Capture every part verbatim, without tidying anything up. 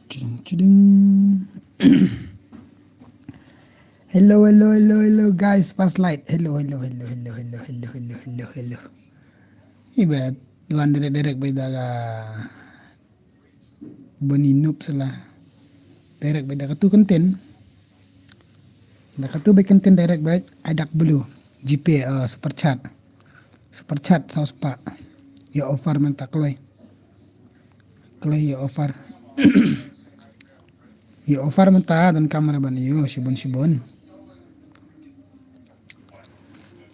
Chiding, chiding. Hello, hello, hello, hello, guys. First light. Hello, hello, hello, hello, hello, hello, hello, hello, hello. Iba duan direct, direct ba ida ka Boni Noob sala. Direct ba ida katu content. Da katu ba content direct ba ai dak blue. G P, uh, super chat. Super chat saw spah. Ïa offer mynta kloi. Kloi ïa offer. Ïa offer mynta don kamera ban ïa shibun shibun.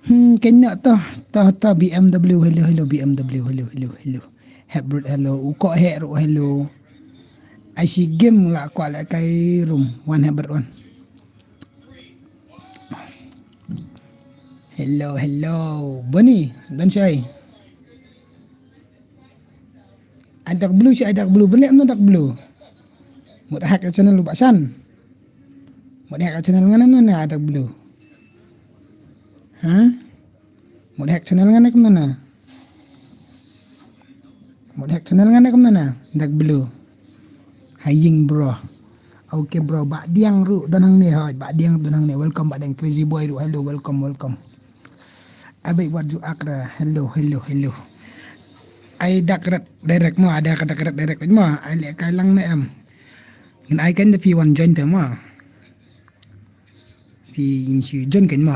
Hmm, kena to, to, to B M W, hello, hello, B M W, hello, hello, hello. Hybrid, hello, uko hero, hello. I see game la ko la kai room, one hybrid one. Hello, hello. Boni, don shai. Ai dak blue shi, ai dak blue. Bele amno dak blue. Mut hack channel lu ba shan. Mut hack channel ngan amno na ai dak blue. Ha? Mut hack channel ngan amno na. Mut hack channel ngan amno na. Dak blue. Haying bro. Okay bro, ba diang ru don hangne hoi, ba diang don hangne. Welcome ba diang crazy boy ru. Hello, welcome, welcome. Abai wat ju akra. Hello, hello, hello. Ai dak red direct mo, ada ka dak red direct mo. Ai le kai lang ne em. Ngin ai kan da fi wan join te mo. Fi ngin shi join kan mo.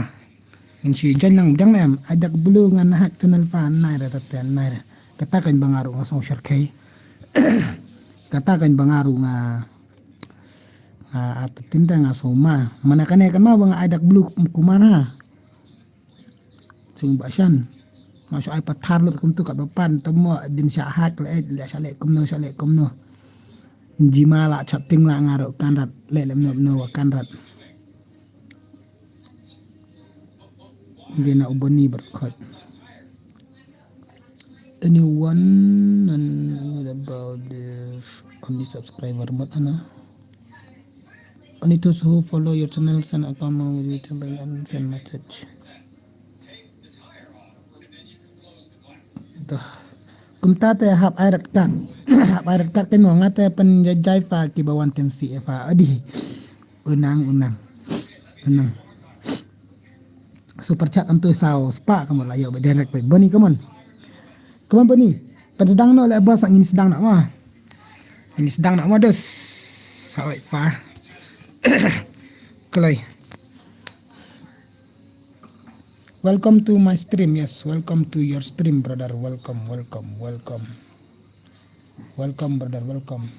Ngin shi join lang dang ne em. Ai dak blue ngan hack channel fa nai ra ta ten nai ra. Kata kan bangaru nga song shar kai. Kata kan bangaru nga, nga atatin ta nga soma. Mana kane kan ma bang ai dak blue kumar ha. Sung ba shan. Nga shu ai pathar lut kumtu kat ba pan, temo din sha hak le, le sha le kumno, sha le kumno. Jima la chap ting la nga ro kan rat, le le mno mno wa kan rat. Dina u Boni berkot. Anyone and what about this only subscriber mat ana? Only those who follow your channel send a comment with YouTube and send message. Dah. Kumta te hap ai red card. Hap ai red card kan mo nga te pen jai jai fa ki ba wan tem C F A adi. Unang, unang. Unang. Super chat antu saw spah kamu la yo ba direct ba. Boni, come on. Come on, Boni. Pen sedang no le bos ngin sedang no ma. Ngin sedang no ma dos. Saw fa. Kelai. Welcome to my stream. Yes, welcome to your stream, brother. Welcome, welcome, welcome. Welcome, brother, welcome.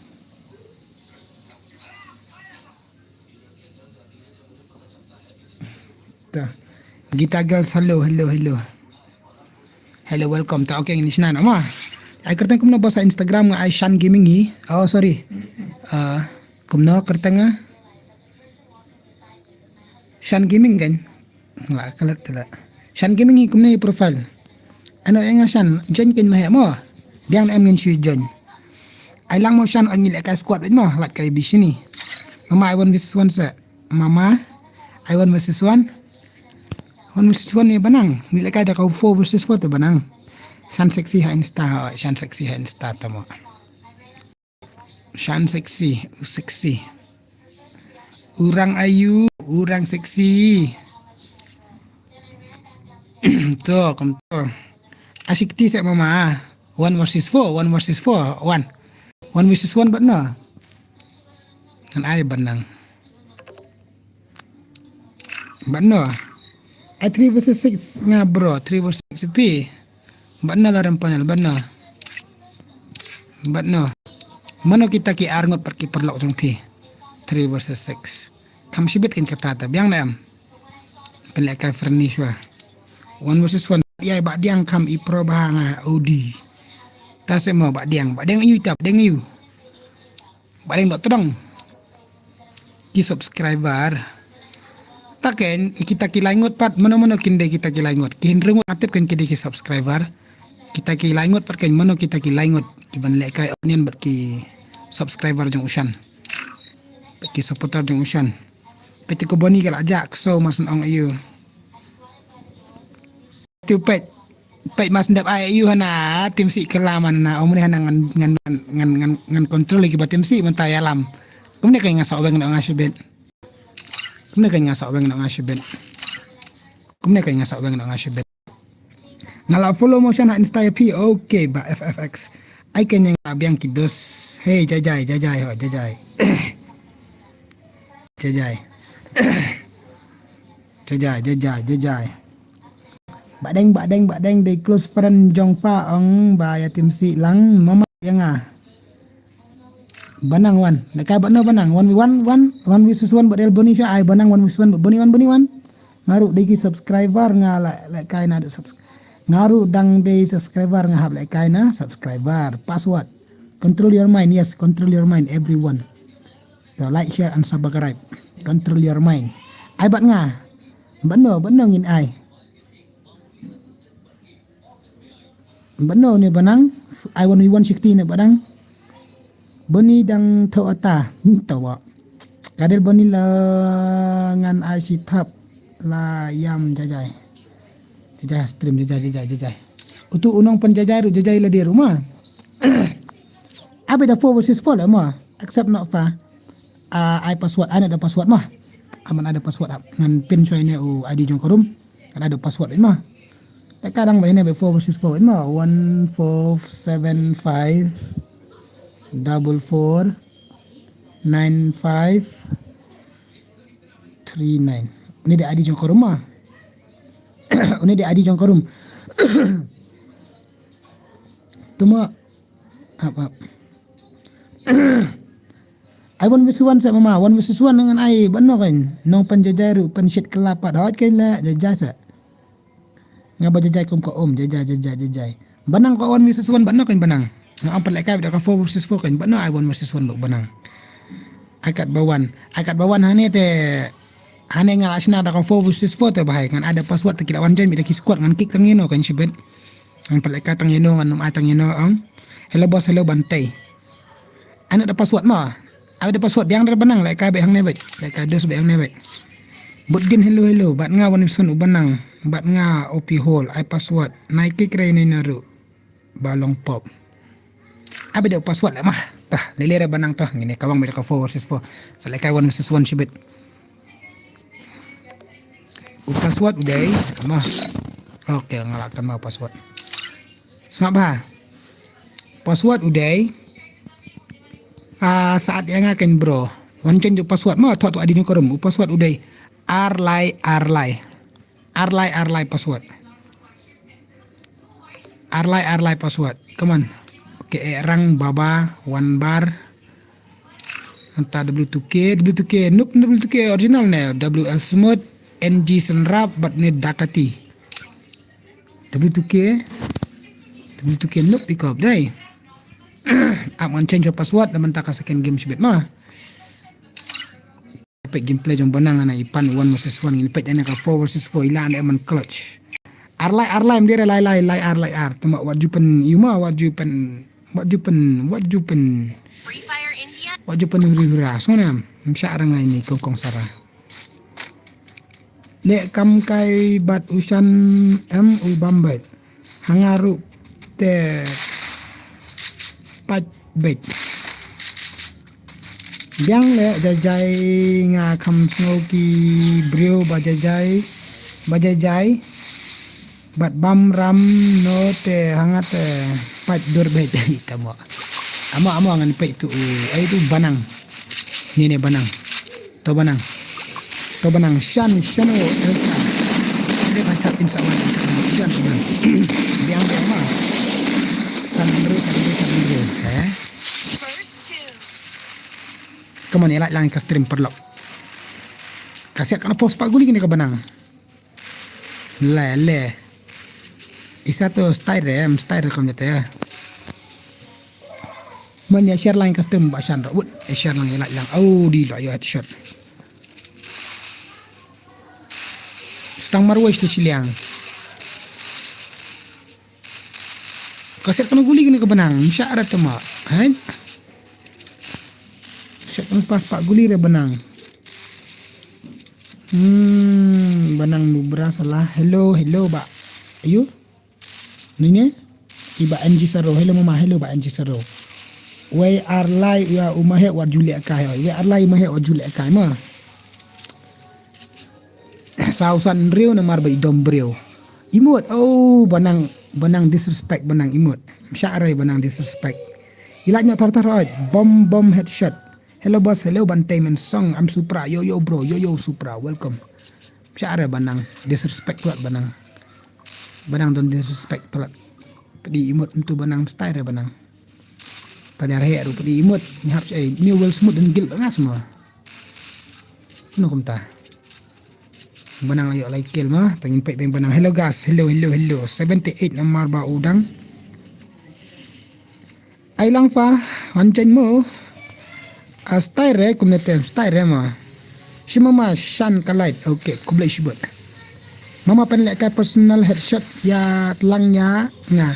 Ta. Gita Girls, hello, hello, hello. Hello, welcome. Ta, okay, ngin shna na ma. Ai kyrteng kumno bos ha Instagram nga ai Shan Gaming hi. Oh, sorry. Uh, kumno kyrteng nga? Shan Gaming kan? La kalat la. Shan Gaming hi kumne profile. Ano enga Shan join kan ma he mo. Diang em ngin shu join. Ai lang mo Shan, ngi le kai squad mo, lat kai bishini. Mama, I want versus one sa. Mama, I want versus one. One versus one ni banang. Ngi le kai da ka four versus four te banang. Shan Sexy ha Insta, ha, Shan Sexy ha Insta tamo. Shan Sexy, u sexy. Urang ayu, urang sexy. To, kumto. Asikti sek mama. One versus four, one versus four, one. One versus one, but no. Kan ai banang. But no. Ai three versus six nga bro, three versus six pi. But no, la ram panel, but no. But no. Mano kita ki arngot pat ki parlok jong pi. Three versus six. Kam shibit kin kata ta biang na em. Pen le kai furnish wa. One versus one. Yai ba diang kam i pro ba nga odi. Ta se mo ba diang, ba diang yu ta, ba diang yu. Ba diang dok tedong. Ki subscriber. Ta ken kita ki laingut pat, mano mano kin de kita ki laingut. Ki hynryngut atep ken ki de ki subscriber. Kita ki laingut pat ken mano kita ki laingut. Ki ban le kai onion bat ki subscriber jong u Shan. Ki supporter jong u Shan. Pete ko Boni ka la jak so mas ong ayu. Tupet. Peit mas ndep ai ïa u hana, tim sih kylla man na, ong mane hana ngan, ngan, ngan, ngan, ngan control lagi ba tim sih mynta ïalam. Kumne ka nga sa weng noh nga shibit. Kumne ka nga sa weng noh nga shibit. Kumne ka nga sa weng noh nga shibit. Nga la follow mo shan ha Insta ïa phi, okay, ba F F X. Ai ka nga la biang ki dos. Hey, jajai, jajai, ho, jajai. Jajai. Jajai, jajai, jajai. Ba deng, ba deng, ba deng, dei close friend jong Fa ong ba ïa tim sih lang, mama ïa nga. Ba nang wan, lehkai ba no ba nang, one v one, one, one versus one ba del boni sha ai ba nang, one versus one ba boni wan, boni wan. Nga ruh dei ki subscriber nga la, lehkai na dei subs-, nga ruh dang dei subscriber nga hap lehkai na subscriber. Password. Control your mind, yes, control your mind, everyone. To like, share and subscribe. Control your mind. Ai bad nga. Bad no, bad no ngin ai. Bad no ne ba nang. Ai one v one sixty ne ba nang. Bani dang tho ata. Hmm, tawa. Kadel bani la ngan ai shi thap la ïam jajai. Jajai stream jajai, jajai, jajai. Utu u nongpynjajai ruh jajai la dei ruh ma. Abi da four versus four la ma. Accept not fa. Ah, ai password, ai na da password ma. Aman ai da password ap. Ngan pin shuwa ine u I D jong ka room. Ngan ai da password ma. Te ka dang ba ine ba four versus four ma. One four seven five double four nine five three nine. Une dei I D jong ka room ma. Une dei I D jong ka room. Tuma. Ap, ap. Ai one versus one sa mama, one versus one ngan ai ban no kan. Nongpynjajai ruh pynshit kylla pat hot kan la jajai sa. Nga ba jajai kum ka um, jajai, jajai, jajai. Ba nang ka one versus one, ba no kan ba nang. Nga am pynlehkai da ka four versus four kan, ba no ai one versus one ba nang. Ai kat ba one, ai kat ba one hane te, hane nga la shna da ka four versus four te ba hai, ngan ai da password te ki la wan join bad da ki squad ngan kick tang ïano kan shibit. Ngan pynlehkai tang ïano, ngan nym ai tang ïano ong. Hello boss, hello Bantei. Ai na da password mo. Ai da password biang da ba nang, lehkai bad hangne bad. Lehkai dos bad hangne bad. Bud gin hello hello, bad nga wan ison u ba nang, bad nga O P hole, ai password. Nai kick re ne na ruh. Ba long pop. Ai da password la ma. Tah, lele re ba nang tah, ngine ka bang bad ka four versus four. Sa lehkai one versus one shibit. U password u dei, ma. Okay, nga la kan ma u password. Sngap bha. Password u dei. Ah, saat ïa nga kan bro. Wan change u password ma, thok tu I D jong ka room. U password u dei. Ar lai, ar lai. Ar lai, ar lai password. Ar lai, ar lai password. Come on. Okay, eh, rang baba, one bar. Anta W two K, W two K, nuk W two K original ne, W L Smooth, N G Senrap, bad ne Dakati. W two K, W two K nuk pick up dai. Ap ngan change password, da mynta ka second game shibit ma. Peit gameplay jong ba nang ana ipan one versus one, ngin peit ana ka four versus four, ila ana man clutch. Ar lai, ar lai, mdire lai, lai, lai, ar lai, ar. Tama wat ju pyn, yuma, wat ju pyn, wat ju pyn, wat ju pyn. Free Fire India. Wat ju pyn huri hura. Song nam, msha arang lai ni kong kong sara. Le kam kai bat usan em u bambet. Hangaru te pat bet. Biang le jajai nga kham sngew ki briew ba jajai, ba jajai, bad bam ram no te hangat te pat dur bet. Tamo. Amo, amo ngan peit tu, ai tu banang. Ni ne banang. To banang. To banang. Shan, shan o, Elsa. Dia ba sap in sa wan, in sa wan. Idan, idan. Biang, biang ma. San Andrew, San Andrew, San Andrew. Eh? Come on, ïa like lang ka stream paralok. Ka siat kana post pa guli kini ka banang. Le, le. Isa to style re, em style re kam jate ya. Man ïa share lang ka stream ba shan ro. Wut, ïa share lang ïa like lang. Oh, di lo ïa headshot. Stang marwai sta shiliang. Ka siat kana guli kini ka banang, msha ara tama. Hai. Siat kana pas pa guli re banang. Hmm, banang nubra salah. Hello, hello ba. Ayo. Nine? Iba N G Saro. Hello mama, hello ba N G Saro. Wei ar lai ya u mahek wat ju lehkai. Wei ar lai mahek wat ju lehkai ma. Saw san riew namar ba i dom briew. Imut, oh, ba nang, ba nang disrespect, ba nang imut. Msha re ba nang disrespect. Ilak nyok tar tar oj. Bom, bom, headshot. Hello boss, hello Bantei Mensong. I'm Supra. Yo, yo bro, yo, yo Supra. Welcome. Msha re ba nang disrespect palat ba nang. Ba nang don disrespect palat. Pdi imut mynta ba nang style re ba nang. Padar he ru pdi imut. Ni hap shi ai. Ni Will Smith don guilt ba nga semua. Kumno kumta. Ba nang la ïoh lai kill ma, tang ngin peit beng ba nang. Hello guys, hello, hello, hello. Seventy eight namar ba u dang. Ai lang fa, wan chen mo. A style re, kumne tem, style re ma. Shi mama shan ka light, okay, khublei shibun. Mama pynlehkai personal headshot ïa tlang ïa nga.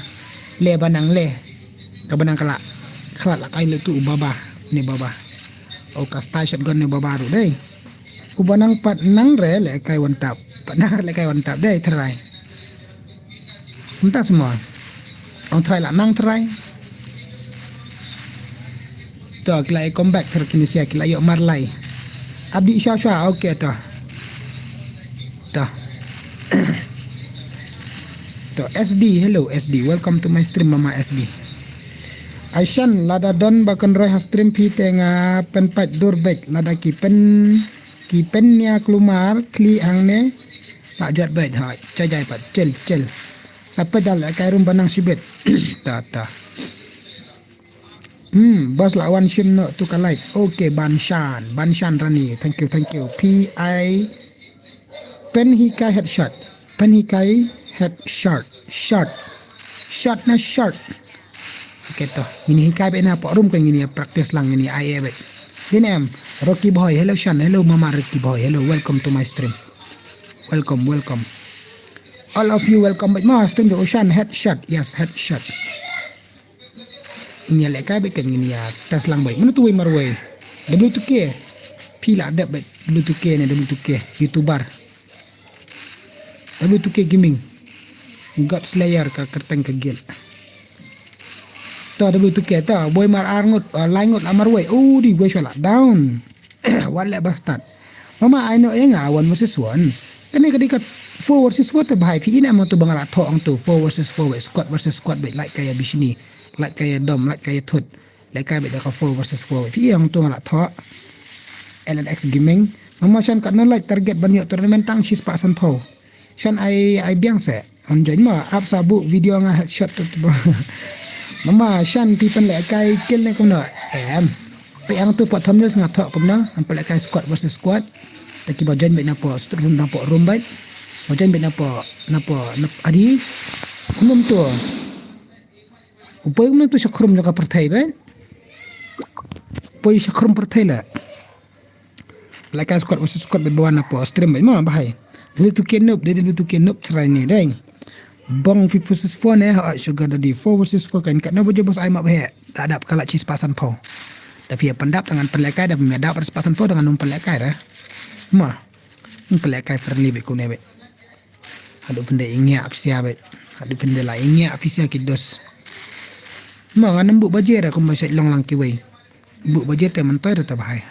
Le ba nang le. Ka ba nang ka la. Ka la lehkai le tu u baba, ne baba. O ka style shotgun ne baba ru dei. U ba nang pat nang re lehkai wan tap. Pat nang re lehkai wan tap dei trai. Mynta semua. Ong trai la nang trai. To ki la ïa come back ter kine sia ki la ïoh mar lai. Abdi sha sha, okay to. To. To S D, hello S D, welcome to my stream mama S D. Aishan, lada don ba kynroi ha stream phi te nga pynpait dur beit, lada ki pyn, ki pynnia klumar khlieh hangne. La jot beit, ha, cha jai pat, chill, chill. Sa peit da lehkai rum ba nang shibit. Ta, ta. Hmm, boss la wan shim noh tu ka light. Okay, Banshan, Banshan Rani. Thank you, thank you. P I Pynhikai headshot. Pynhikai headshot. Shot. Shot na shot. Okay to. Ngin hikai beit na pok room ko ngin ïa practice lang ngin ïa ai beit. Din em. Rocky Boy. Hello Shan. Hello Mama Rocky Boy. Hello. Welcome to my stream. Welcome, welcome. All of you welcome beit ma stream jong u Shan. Headshot. Yes, headshot. Ngin ïa lehkai beit kan ngin ïa test lang beit. Mano tu wei marwei. W two K. Phi la dep beit W two K ne W two K. YouTuber. W two K Gaming. God Slayer ka kyrteng ka guild. To W two K to. Boi mar ar ngut, uh, lai ngut la marwei. Oh, di wei shwa la. Down. Wat leh ba start. Mama ai noh ïa nga one versus one. Kane ka dei ka four versus four te bhai phi ina mo tu ba nga la thoh ong tu four versus four beit squad versus squad beit lait ka ïa bishni. Lait ka ïa dom, lait ka ïa thut. Lait ka beit da ka four versus four beit. Phi ong tu nga la thoh. L N X Gaming. Mama shan kat no lait target ban ïoh tournament tang shispah sanphew. Shan ai, ai biang se. On join ma, ap sa bu video nga headshot tu tu. Mama, shan ti pynlehkai kill ne kumno. Em. Pe ang tu pat thumbnail nga thoh kumno. An pynlehkai squad versus squad. Ta ki ba join beit na po room na po room beit. Ba join beit na po, na po, na adi. Kumno tu. Upoi kumno tu shakhrum jaka pyrthei beit. Upoi shakhrum pyrthei la. Lehkai squad versus squad beit ba wan na po stream beit ma bahai. W two K noob, dei W two K noob try ni dei. Bong four versus four ne ha sugar daddy four versus four kan kat no bojo bos ai ma bahai. Ta dap kala chis pasan pho. Da phi pyndap tangan pynlehkai da phi dap pasan pho tangan num pynlehkai da. Ma. Pynlehkai friendly beit kune beit. Haduh pynde ingia apsia beit. Haduh pynde la ingia apsia ki dos. Ma ngan nang bu bajer aku ma shait long lang kiwei. Bu bajer te mentoi rata bahai.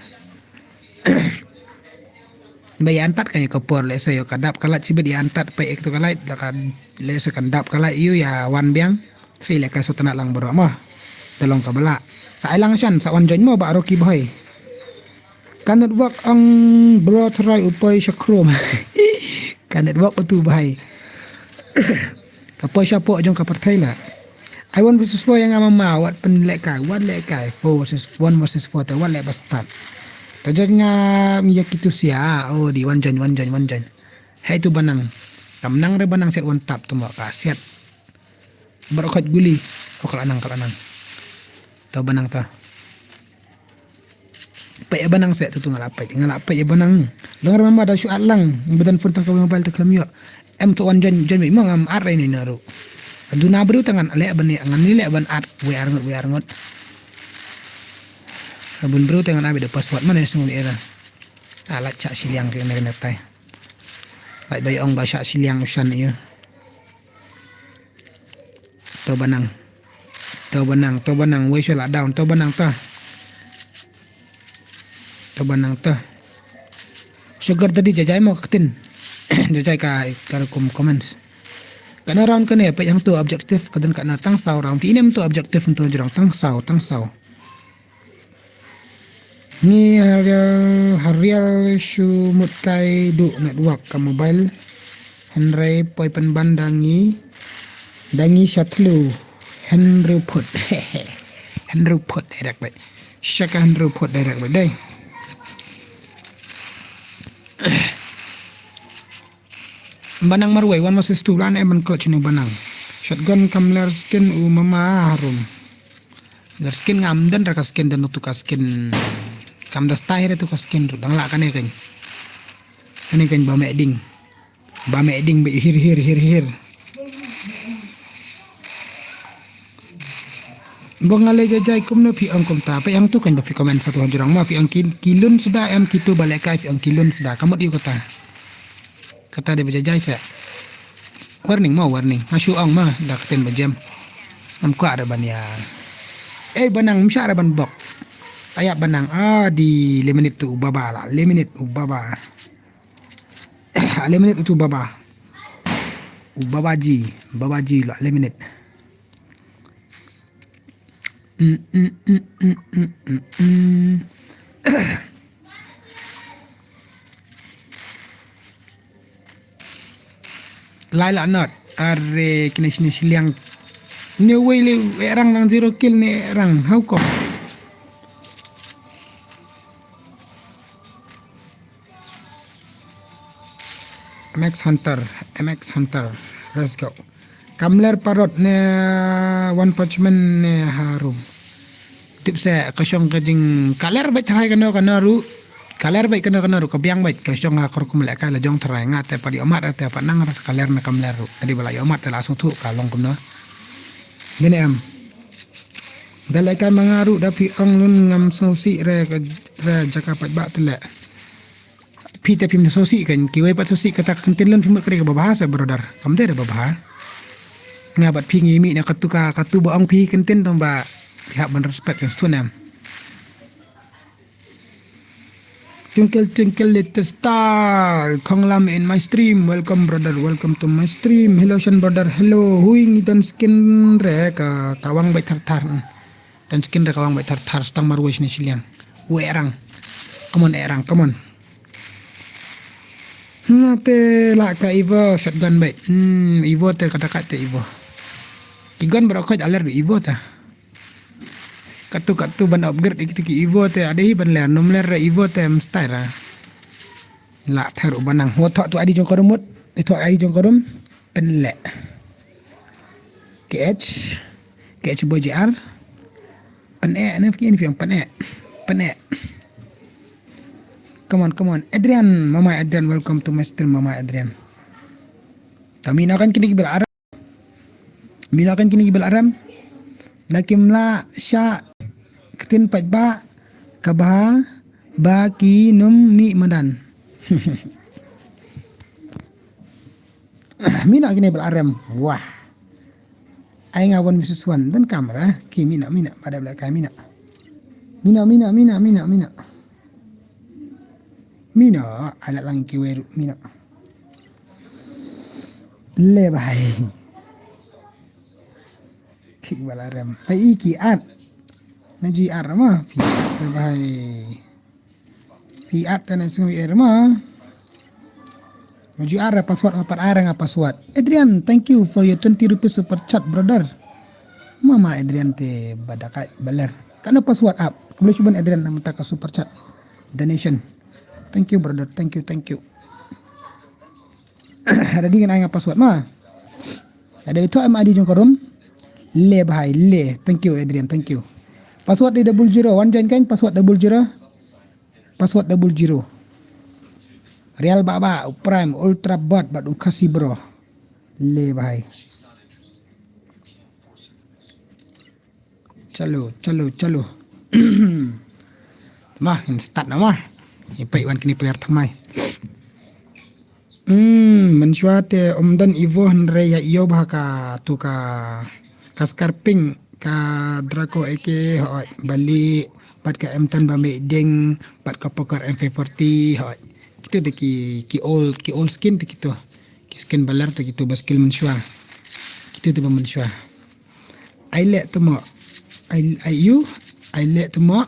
Ba ïa antat ka ïa ka por lehse ïa ka dap ka lait sibit ïa antat pa ïa ka lait da ka lehse kan dap ka lait ïa ïa wan biang. Sa ïa lehkai sotana lang bro ma. Te long ka bala. Sa ai lang shan sa wan join mo ba aro ki bahai. Ka network ang bro try upoi shakrum. Ka network utu bahai. Ka poi shapoh jong ka pyrthei la. Ai one versus four ïa nga mama wat pynlehkai, wat lehkai. Four versus one versus four te wat leh ba start. Ta join nga ïa kitu sia. Oh di wan join, wan join, wan join. Hai tu banang. Kam nang re banang set wan tap tu mo ka set. Barokhot guli. Oh ka la nang, ka la nang. Ta banang ta. Peit ïa banang seh tu tu nga la peit, nga la peit ïa banang. Long remember da shu at lang, ngi ba don phone tang ka mobile te khlem ïoh. Em tu wan join join beit ma ngam at re ni na ru. Duna bru tangan leh ban ni ngan ni leh ban at wei ar ngut wei ar ngut. Bun bru tangan abi da password mana sngum era. Ah lait shah shiliang ke ne ne tai. Lait bai ong ba shah shiliang u shan ïa. To ba nang. To ba nang, to ba nang, wei shu la down, to ba nang to. To ba nang to. Sugar daddy, jajai mo ka ktien. Jajai ka, ka rukom comments. Katno round kane, peit hangto objective, ka don katno, tang saw round. Phi ïohi ne em to objective hangto jrong, tang saw, tang saw. Ngi ha rial, ha rial shu mut kai duh network ka mobile. Hynrei poi pynban da ngi, da ngi sha tlu. Hynriew phut. Hynriew phut direct beit. Sha ka hynriew phut direct beit dei. Ba nang marwei, one versus two, la ne em ban clutch ne ba nang. Shotgun kam ler skin u mama harum. Ler skin ngam don ra ka skin, don tu ka skin. Kam da style re tu ka skin tu, dang la kane kan. Kane kan ba me ding. Ba me ding ba hir, hir, hir, hir. Ba nga leh jajai kumno phi ong kumta. Peit hangto kan ba phi comment satu hajrong ma phi ong ki, ki lun suda em kitu ba leh kai phi ong ki lun suda. Ka mut ïa kata. Kata dei ba jajai seh. Warning mo, warning. Nga shu ong ma da ka ktien ba jem. Ngam kwah re ban ïa. Eh, ba nang, ym shah re ban bok. Ïa ba nang, ah, di le minit tu u baba la, le minit u baba. Le minit tu u baba. U baba ji, baba ji la, le minit. Mm, mm, mm. Lai la not. Are kine shine shiliang. Ne wei le, eh, rang nang zero kill ne rang. How come? M X Hunter, M X Hunter. Let's go. Kam ler parot ne One Punch Man ne harum. Tip se ka shong ka jing ka ler beit tharai kano kano ruh. Ka ler beit kano kano ruh ka biang beit ka shong ha ka rukom leh kai la jong tharai nga te pat ïoh mat te pat nang ra ka ler ne kam ler ruh. Adi ba la ïoh mat te la sngewthuh ka long kumno. Ngin em. Da leh kai ma nga ruh da phi ong lun ngam sngewsih re ka, re jaka pat ba te leh. Phi te phim sngewsih kan, kiwei pat sngewsih kata ka ktien lun phi mut ka dei kaba bha sa brother. Kam dei re ba bha. Nga bad phi ngi mih na katu ka, katu ba ong phi ktien tang ba phi hap ban respect kan stun em. Twinkle twinkle little star, khonglam in my stream. Welcome brother, welcome to my stream. Hello Shan brother, hello. Hui ngi don skin re ka, ka wang beit thar thar. Don skin re ka wang beit thar thar, stang marwei shine shiliang. Wei erang. Come on erang, come on. Nga te la ka Evo shotgun beit. Hmm, Evo te kata ka te Evo. Ki gun baroh ka aler du Evo ta. Katu katu ban upgrade ïa kitu ki Evo te, ade hi ban ler, num ler re Evo te mstai ra. La tharu banang. Ho thok tu adi jong ka rum mut. Ito adi jong ka rum. Pynleh. K H. K H boy J R. Pyneh, ne pyneh, pyneh. Pyneh. Come on, come on. Adrian, Mama Adrian, welcome to my stream, Mama Adrian. Tami na kan kini ki bel arah. Mino kan kine ki bel arem. Da kim lah shah ktien paidbah kaba ba ki num mih madan. Mino kine bel arem. Wah. Ai nga wan misus wan dan kamera. Ki mino mino pada bela kai mino. Mino mino mino mino mino. Mino ala lang ki weru mino. Le bahai. Kik bala rem. Pai iki at. Na jui at ma. Pi at le bahai. Pi at tana sungi er ma. Na jui at password ma pat at nga password. Adrian, thank you for your twenty rupees super chat brother. Mama Adrian te badakai baler. Kana password app. Kebeli suban Adrian nama taka super chat. Donation. Thank you brother. Thank you, thank you. Ada dingin ai nga password ma. Ada itu M I D jong korum. Le bahai le. Thank you Adrian, thank you. Password di double zero. Wan join kan password double zero. Password double zero. Real baba Prime Ultra Bot bad u Khasi bro. Le bahai. Chalo, chalo, chalo. Ma, in start na ma. Ipai wan kini player thamai. Hmm, mensua te om dan Evo hynrei ya iyo bah ka tu ka Ka Scar Pink, ka Draco A K, hoi, bali, bad ka M ten ba me ding, bad ka Poker M five forty, hoi. Kitu de ki, ki old, ki old skin de kitu. Ki skin baler de kitu ba skill mynshuwa. Kitu de ba mynshuwa. Ai le tu mo. Ai, ai you, ai le tu mo.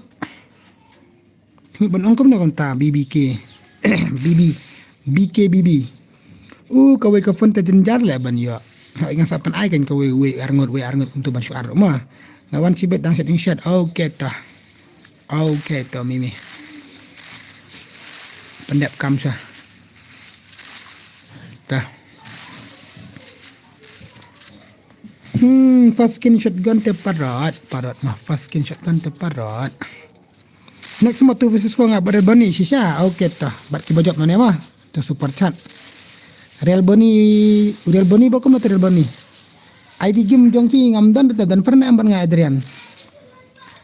Kmit ban ong kumno kumta B B K. B B. B K B B. U kawei ka phone te jynjar le ban ïoh. Ha, nga sa pyn ai kan kawei wei arngut wei arngut kumtu ban shuar ma. Nga wan sibet dang shet ing shet. Okay ta. Okay ta mimi. Pyndep kam sa. Ta. Hmm, fast skin shotgun te parot, parot ma fast skin shotgun te parot. Next mo two versus four nga bad Real Boni shisha. Okay to. Bad ki bajop mane ma. To super chat. Real Boni, Real Boni ba kumno to Real Boni. I D game jong phi ngam don te don ferne em bad nga Adrian.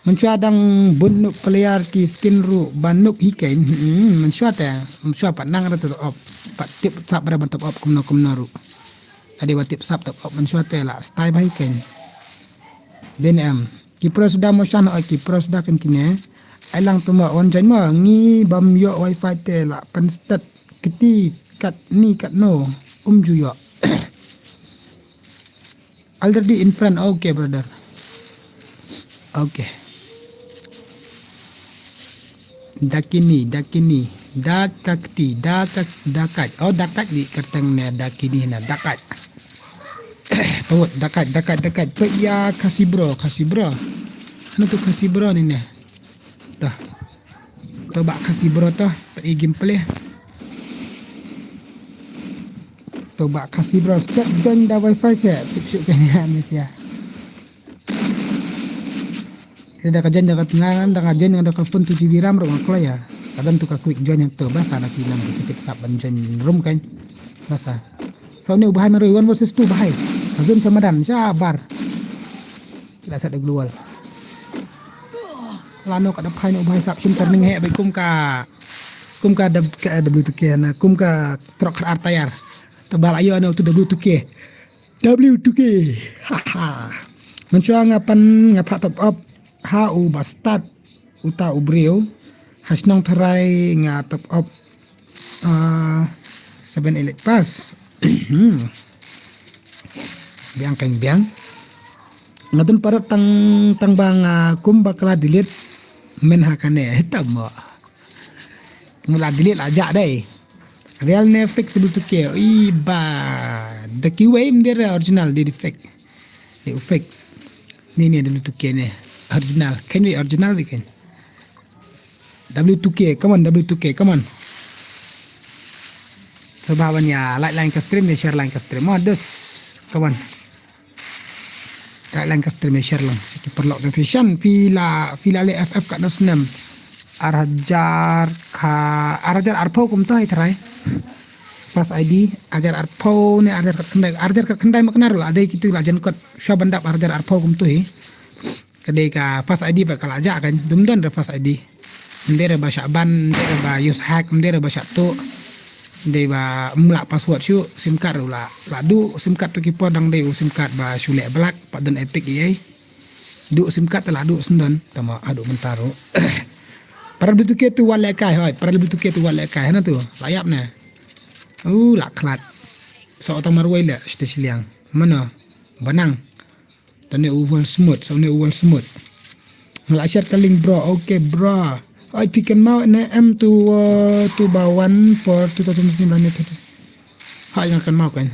Mynshuwa dang bun nuk player ki skin ruh ba nuk hi kein. Hmm, mynshuwa te, mynshuwa pat nang ruh te op. Pat tip sap ruh ban top up kumno kumno ruh. Ade ba tip sap top up mynshuwa te la stai ba hi kein. Den em. Ki pro suda mo shan oi ki pro suda kan kine. Ai lang tu mo wan jan mo ngi bam yo wifi te la pen stat kiti kat ni kat no um ju yo. Already in front. Okay, brother. Okay. Dakini, dakini. Dakakti, dakak, dakat. Oh, dakat di kerteng ne dakini na dakat. Tawut, dakat, dakat, dakat. Pe ya kasibro, kasibro. Ano tu kasibro ni ne? Dah. To ba kasibro to, pe i gameplay. To ba kasibro, start join da wifi se, tip shu kanya Malaysia. Ida ka join da ka tengah, da ka join da ka phone two G B RAM ruh nga kloi ya. Kadang tu ka quick join yang tu, basa na kinam tu tip sap ban join room kan. Basa. So ni ubahai merui one versus two bahai. Ka zone samadan, sabar. Kila sat da global. Lano ka da phai no bahai sap shim turning he bai kum ka, kum ka W two K na, kum ka trok khar ar tayar. Tebal ayo no tu W two K. W two K. Ha ha. Mynshuwa nga pan nga pha top up. Ha u bastard. Uta u briew. Ha shnong Tharai nga top up. Ah, seven elite pass. Biang kan biang. Nga dun parot tang, tang ba nga kum ba kala delete. Men ha kane. Hitam mo. Mula delete la jak dai. Real ne fake W two K. Oi ba. Da kiwei mdere original di fake. Di fake. Ni ne W two K ne. Original. Kan wi original wi kan. W two K, come on, W two K, come on. Sabawan ya like line ka stream ya share line ka stream. Modus. Come on. Like line ka stream ya share lang. Siki perlok ka fashion. Fila, fila le F F ka dos nem. Ar hajar ka, ar hajar arphew kum to hai try. Fast I D, ar hajar arphew ne ar hajar kat khyndai. Ar hajar kat khyndai ma kena ruh la dei kitu la jan kot. Sha bandap ar hajar arphew kum tu hi. Ka dei ka fast I D ba ka la jak kan. Dum don re fast I D. Mdei re ba shah ban, mdei re ba use hack, mdei re ba shah tu. Mdei ba mla password shu, sim card ruh la, la du, sim card tu ki por dang dei u sim card ba shu leh black, pat don epic ei ei. Du sim card la du sendon, tama adu mentaro. Para beli tu ke tu wale kai hoi, para beli tu ke tu wale kai, hana tu, la yap ne. Uh, la klat. So tang marwai le, shite shiliang. Mana, banang. Tane u wal smooth, so ne u wal smooth. Nga la share ka link bro, okay bro. Ai pick and mau ne M two, uh, two ba one for two thousand nineteen. Hai nga kan mau kan.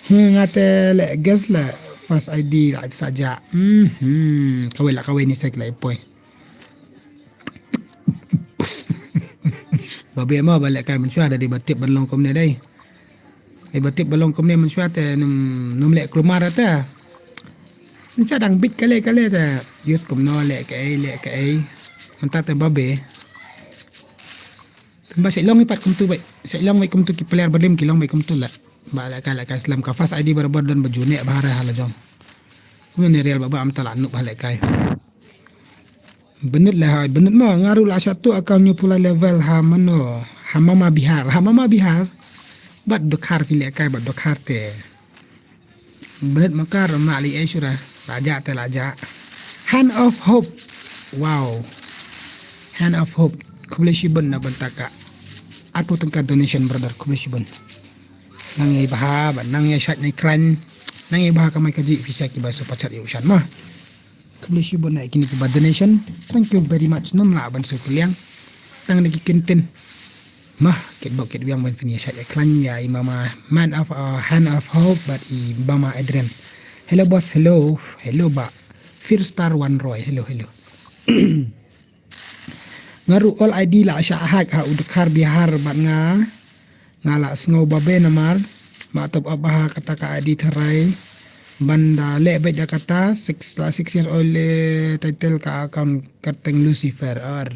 Hmm, nga te le guess le fast I D la saja. Hmm, hmm. Kawai la kawai ni sek la ipoi. Ba be ma ba leh kai mynshuwa da dei ba tip ban long kumne dei. Dei ba tip ban long kumne mynshuwa te num, num leh klumar te. Mynshuwa dang bit kale kale te. Use kumno leh kaei, leh kaei. Mynta te ba be. Te ba sha long i pat kumtu bai. Sha long bai kumtu ki player ba lim ki long bai kumtu la. Ba leh kai leh kai slem ka fast I D barabor don ba ju ne ba hare hala jong. Kumne ne real ba ba am ta la nuk ba leh kai. Benut le hai, benut ma, nga ruh la sha tu account new pulai level ha mano, ha Mama Bihar, ha Mama Bihar. Bad dokhar phi leh kai, bad dokhar te. Bnit makar ma li ai shura. La ja te la ja. Hand of Hope. Wow. Hand of Hope. Khublei shibun na bynta ka arphew tyngka donation, brother. Khublei shibun. Nang ïa bha ba nang ïa shait nai khlaiñ. Nang ïa bha kamai kajih pisa ki ba super chat ïa u shan ma. Khublei shibun na kine ki ba donation. Thank you very much. Nym lah ban shu kylliang. Tang da ki kyntien. Mah, kit bok kit wiang ban phin ïa shait ïa khlaiñ ïa i mama man of, uh, hand of hope bad i mama Adrian. Hello boss, hello. Hello ba. Fear Star One Roy. Hello, hello. Nga ruh all I D la shah hack ha u Dkhar Bihar bad nga. Nga la sngew babe namar ba top up ha kata ka I D tharai. Ban da leh beit da kata six la six years old le title ka account kyrteng Lucifer. Are.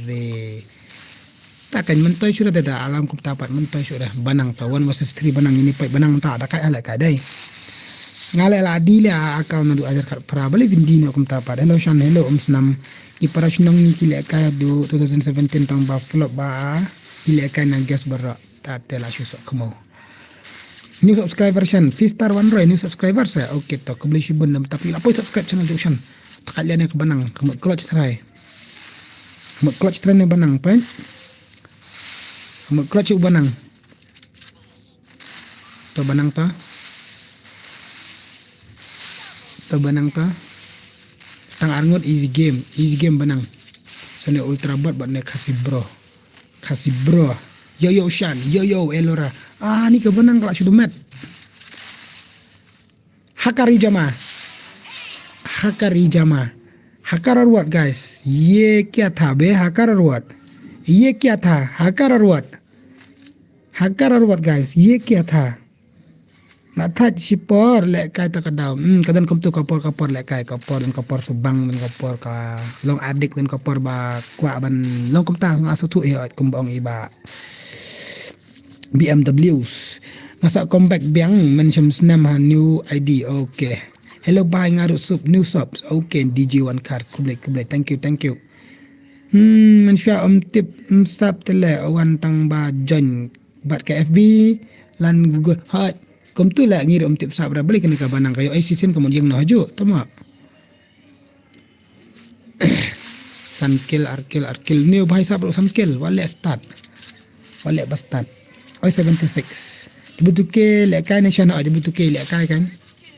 Ta kan myntoi shuh da da alam kumta pat myntoi shuh da. Banang ta one versus three banang ini pat banang ta da kai ala kai dai. Nga leh la di leh account naduh hajar khatphra bale bindi no kumta pat. Hello Shan, hello Umsnam. Ki para shnong ngi ki lehkai haduh two thousand seventeen tang ba flop ba ki lehkai na gas baroh. Ta te la shu sok kemo. New subscriber Shan, Fear Star One Roy, new subscriber sa. Okay, to khublei shibun na bynta phi la poi subscribe channel jong Shan. Ta ka leh ne ka banang, ka mut clutch try. Ka mut clutch try ne banang poi. Ka mut clutch u banang. To banang to. To banang to. Tang arngut easy game, easy game banang. Sane ultra bot bot ne Khasi bro. Khasi bro. Yo yo Shan, yo yo Elora. Ah, ni ka banang ka la shu dumet. Hakari jama. Hakari jama. Hakara ruat guys. Ye kya tha be hakara ruat. Ye kya tha hakara ruat. Hakara ruat guys. Ye kya tha. Na thait shipor lehkai ta ka daw. Hmm, ka don kumtu ka por ka por lehkai ka por don ka por subang don ka por ka long adik don ka por ba kwah ban long kumta nga suthu eh kum bong i ba. B M Ws. Nga sa come back biang men shim snem ha new I D. Okay. Hello bye nga ruh sub new sub. Okay, D J One Car. Khublei khublei. Thank you, thank you. Hmm, men shwa um tip um sap tele wan tang ba join bat ka F B lan Google. Hai. Kumtu la ngi ruh um tip sap ra balik ni ka banang ka yo ai sisen ka mun jing no haju. Tama. San kil ar kil ar kil ni bhai sap ruh san kil wale start. Wale ba start. Oi seventy six. Dibutuke lehkai ne shana dibutuke lehkai kan.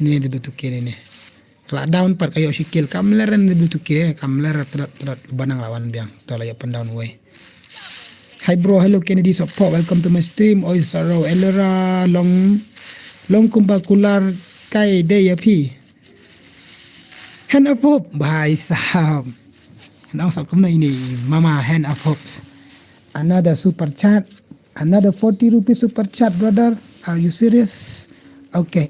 Ni dibutuke ni ni. Kala down pat ka yo shikil kam leren dibutuke kam leren trat trat banang lawan biang. To la yo pen down wei. Hi bro, hello Kennedy support, welcome to my stream. Oi Saro Elora long long kumba kular kai de ya phi. Hand of hope, bhai sahab. Nang sa kumna ini mama hand of hope. Another super chat. Another forty rupees super chat, brother. Are you serious? Okay.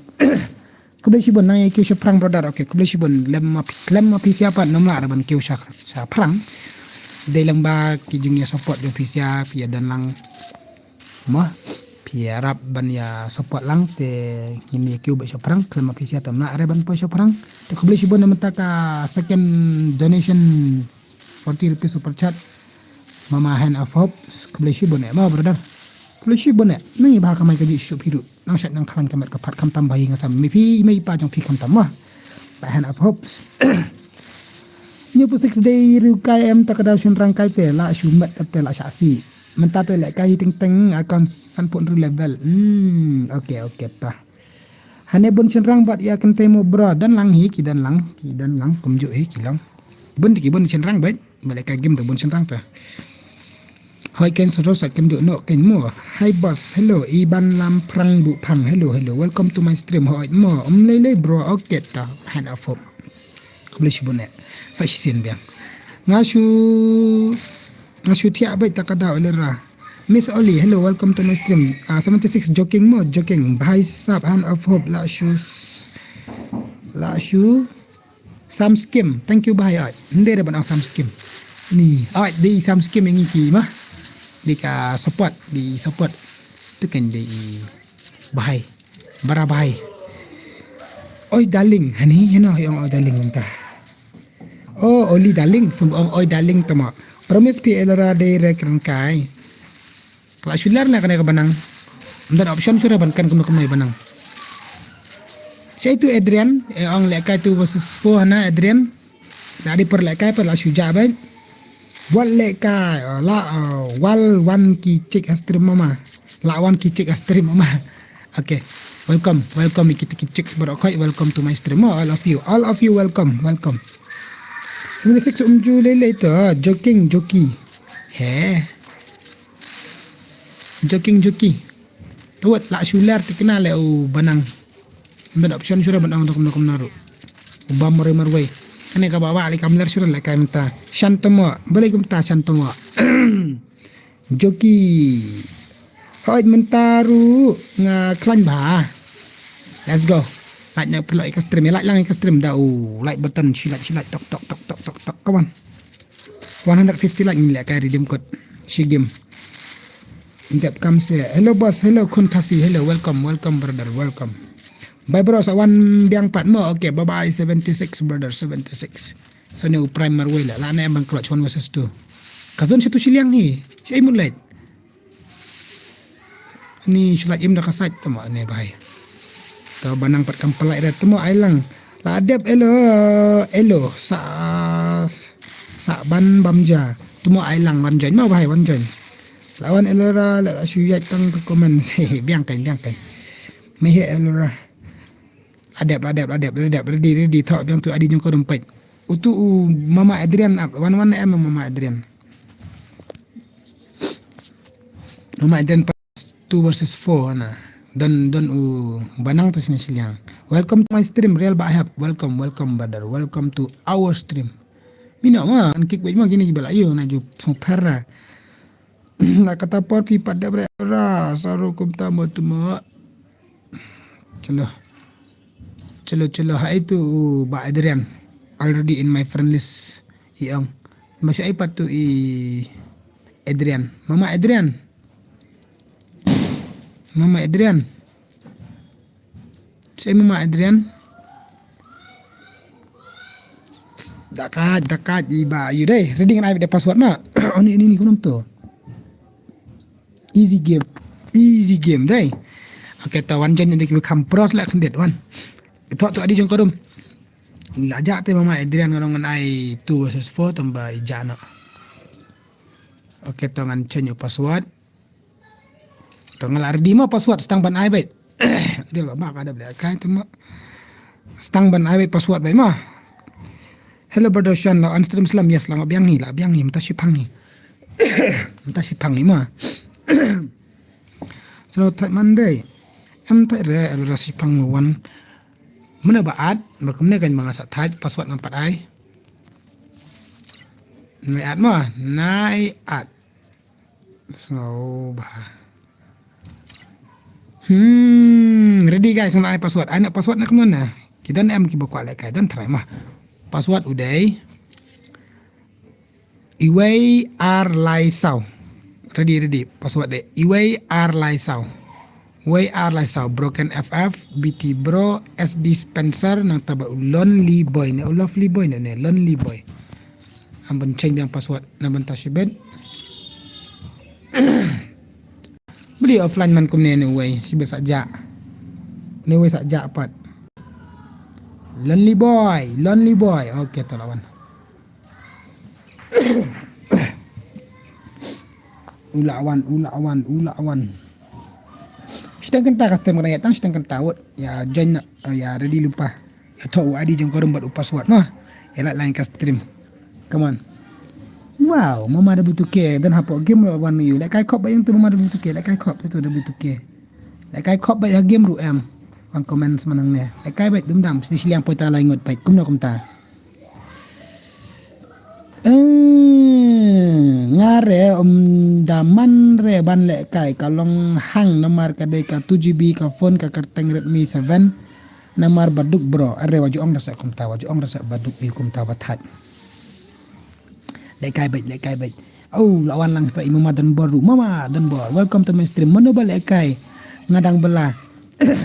Khublei shibun nang ïa kiew shaphrang brother. Okay, khublei shibun lem ma phi lem ma phi siapa nom la ban kiew sha shaphrang. Dei lang ba ki jing ïa support jong phi sia phi ïa don lang. Mo phi ïa rap ban ïa support lang te ngin ïa kiew ba shaphrang lem ma phi sia tam la re ban poi shaphrang. Te khublei shibun na mynta ka second donation forty rupees super chat. Mama hand of hope. Khublei shibun eh ma brother. Khublei shibun eh. Nang ïa ba ka mai ka ji shup hidup. Nang shat nang khalang ka met ka phat khamtam ba hi nga sam me phi me pa jong phi khamtam ma. Ba hand of hopes. New pu six day ru kai em ta ka daw shin rang kai te la shu met te la sha si. Mynta te le kai hi teng teng account san pun ru level. Hmm, okay okay ta. Hane bun shin rang bat ya kan te mo bro dan lang hi ki dan lang ki dan lang kumju hi ki lang. Bun di ki bun shin rang bat. Balik ka game tu bun shin rang ta. Hoi ken sero sa ken duk nok ken mo. Hi boss, hello. Iban lam prang bu pang. Hello, hello. Welcome to my stream. Hoi mo. Um lei lei bro. Okay ta. Hand of hope. Khublei shibun eh. Sa shi sin biang. Nga shu nga shu thiah bai ta ka daw lera. Miss Oli, hello. Welcome to my stream. Ah, seventy six joking mo, joking. Bhai sab hand of hope la shu la shu Sam Skim, thank you bhai oi. Hynde da ban ong Sam Skim. Ni, oi di Sam Skim ïa ngi ki ma. Di ka support, di support. Tu kan di bhai. Bara bhai. Oi darling, hani heno ong oi darling mynta. Oh, Oli darling, sum ong oi darling tama. Promise pi elara de re kren kai. Kala shular na kane ka banang. Mdan option shular ban kan kumno kumno banang. Shei tu Adrian, eh, ong lehkai two versus four hana Adrian. La dei por lehkai por la shu jah beit. Wat lehkai, eh, la, eh, wal wan ki check ha stream mama. La wan ki check ha stream mama. Okay. Welcome, welcome ki ki chicks baroh khoi. Welcome to my stream. Oh, all of you, all of you welcome, welcome. Seventy six um ju lei lei tu, joking joki. He. Joking joki. Tuat la shu ler tikna le u Banang. Ban option shuh ban ong dokum dokum naru. U Bam Marwei Marwei. Kane ka ba ba li kam ler shuh lehkai mynta. Shantomo. Balei kumta Shantomo. Joki. Hoi mynta ruh nga khlaiñ bha. Let's go. Like na perlu ika stream, like lang ika stream da u like button, shi like, shi like, tok tok tok tok tok tok. Come on. One hundred fifty like ngi lehkai redeem code. Shi game. Dep kam se. Hello boss, hello Kuntasi, hello, welcome, welcome brother, welcome. Bye bro, sa wan biang pat mo. Okay, bye bye seventy six brother, seventy six. So ne u Prime Marwei la, la ne ban clutch one versus two. Ka zone sha tu shiliang hi. Shei mut leit. Ni shu lait im da ka sait tamo ne bhai. To Banang pat kam pynlait re tamo ai lang. La dep elo, elo sa, sa ban bam ja. Tamo ai lang wan join mo bhai wan join. La wan elo ra la shu yat tang ka comment. Biang kein biang kein. Me he elo ra. La dep la dep la dep la dep ready ready tho biang tu adi jong ko dum pait. Utu u mama Adrian ap wan wan em mama Adrian. Mama Adrian pa two versus four na. Don don u Banang ta sini siliang. Welcome to my stream real ba hap. Welcome welcome brother. Welcome to our stream. Mina ma an kik wait ma gini bela yo na ju song pera. La kata por pi pat dep re ra saru kumta mo tumo. Chalo. Chalo chalo ha itu u ba Adrian. Already in my friend list. I ong. Masih ai pat tu i Adrian. Mama Adrian. Mama Adrian. Shei mama Adrian. Dakat dakat i ba yu dei. Ready ngan ai da password ma. Oni ni ni kunum tu. Easy game. Easy game dei. Okay, ta wan jan ni ki kam pros la khyndiat wan. Tok tu adi jong ko dum. La ja te mama Adrian ngan ai two versus four tamba i jana. Okay, to ngan change your password. To ngan la ready ma password stang ban ai bait. Dia lo ba ka da bla kai tu ma. Stang ban ai bait password bait ma. Hello brother Sean, la on stream slam yes la biang hi la biang hi mata shipang hi. Mata shipang hi ma. Selalu thait Monday. Em thait re elu ra shipang wan. Mena ba at ba kumne kan manga sa thait password ngam pat ai. Nai at ma nai at. Sngaw ba. Hmm, ready guys, ngan ai password. Ai na password na kumno na. Ki don em ki ba kwah lehkai don try ma. Password u dei. Iwei ar lai saw. Ready ready. Password dei. Iwei ar lai saw. Wei ar lai saw. Broken F F, B T Bro, S D Spencer, nang taba u Lonely Boy ne u Lovely Boy ne ne Lonely Boy. Am ban change biang password na ban ta shibet. Beli offline man kumne ne wei shibet sa ja. Ne wei sa ja pat. Lonely Boy, Lonely Boy. Okay, to lawan. Ulawan, ulawan, ulawan. Shiteng kenta custom kena ya tang shiteng kenta wot ya join na ya ready lupa. Ya tho u I D jong korum bad u password ma. Ya la line ka stream. Come on. Wow, mama da butuke dan hapo game lo wan yu. Lehkai kop ba yang tu mama da butuke, lehkai kop tu da butuke. Lehkai kop ba ya game ru em. Wan comments manang ne. Lehkai ba dum dam sini siliang poi ta lai ngot pai kumno kumta. Eh, nga re um da man re ban lehkai ka long hang namar ka dei ka two G B ka phone ka kyrteng Redmi seven namar ba duk bro are wa ju ong rasa kumta wa ju ong rasa ba duk i kumta ba that. Lehkai bait lehkai bait. Oh lawan lang sta i mama dan bor ru mama dan bor welcome to my stream mano ba lehkai nga dang bela.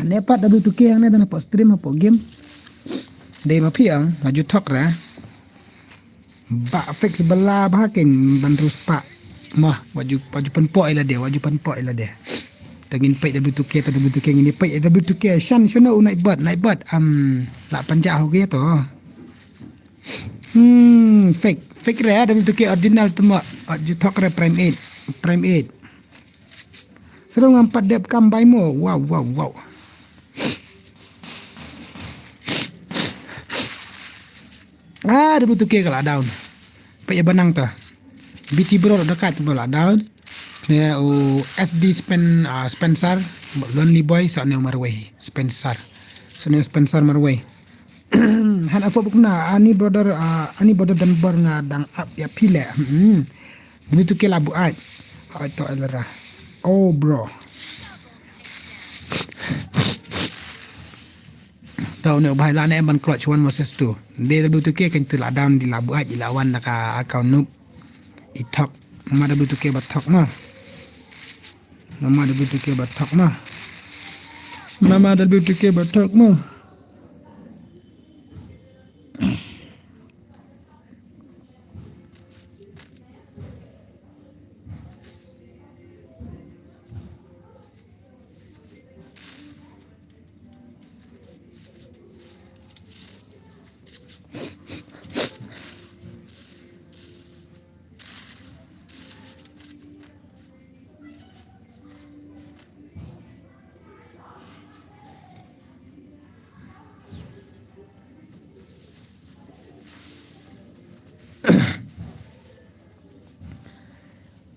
Ne pat da blu tuke ang ne dan hapo stream hapo game. Dei ma phi ang ma ju thok ra. Ba fix bela ba ken ban terus pa. Mah waju waju pen po ila de waju pen po ila de. Ta ngin peit W two K, ta W two K ngin peit W two K. Shan shano u Nightbot, Nightbot. Am, la panja ho ge to. Hmm, fake. Fake re, W two K original tu mo. Ju thok re Prime eight. Prime eight. Seru ngam pat dep kam bai mo. Wow, wow, wow. Ah, W two K ka la down. Peit ïa Banang ta. B T Bro da kat ba la down. Ne u S D Spen, ah, Spencer, Lonely Boy, sa ne u marwei. Spencer. Sa ne u Spencer marwei. Han afo bukna, ani brother, ah, ani brother Donbor nga dang ap ïa phi le. Hmm. W two K la buaid. Hai to elra. Oh, bro. To ne u bhai la ne ban clutch one versus two. De W two K kan tu la down di la buaid di la wan na ka account noob. I thok. Mama W two K ba thok ma. Mama W two K ba thok ma. Mama W two K ba thok ma.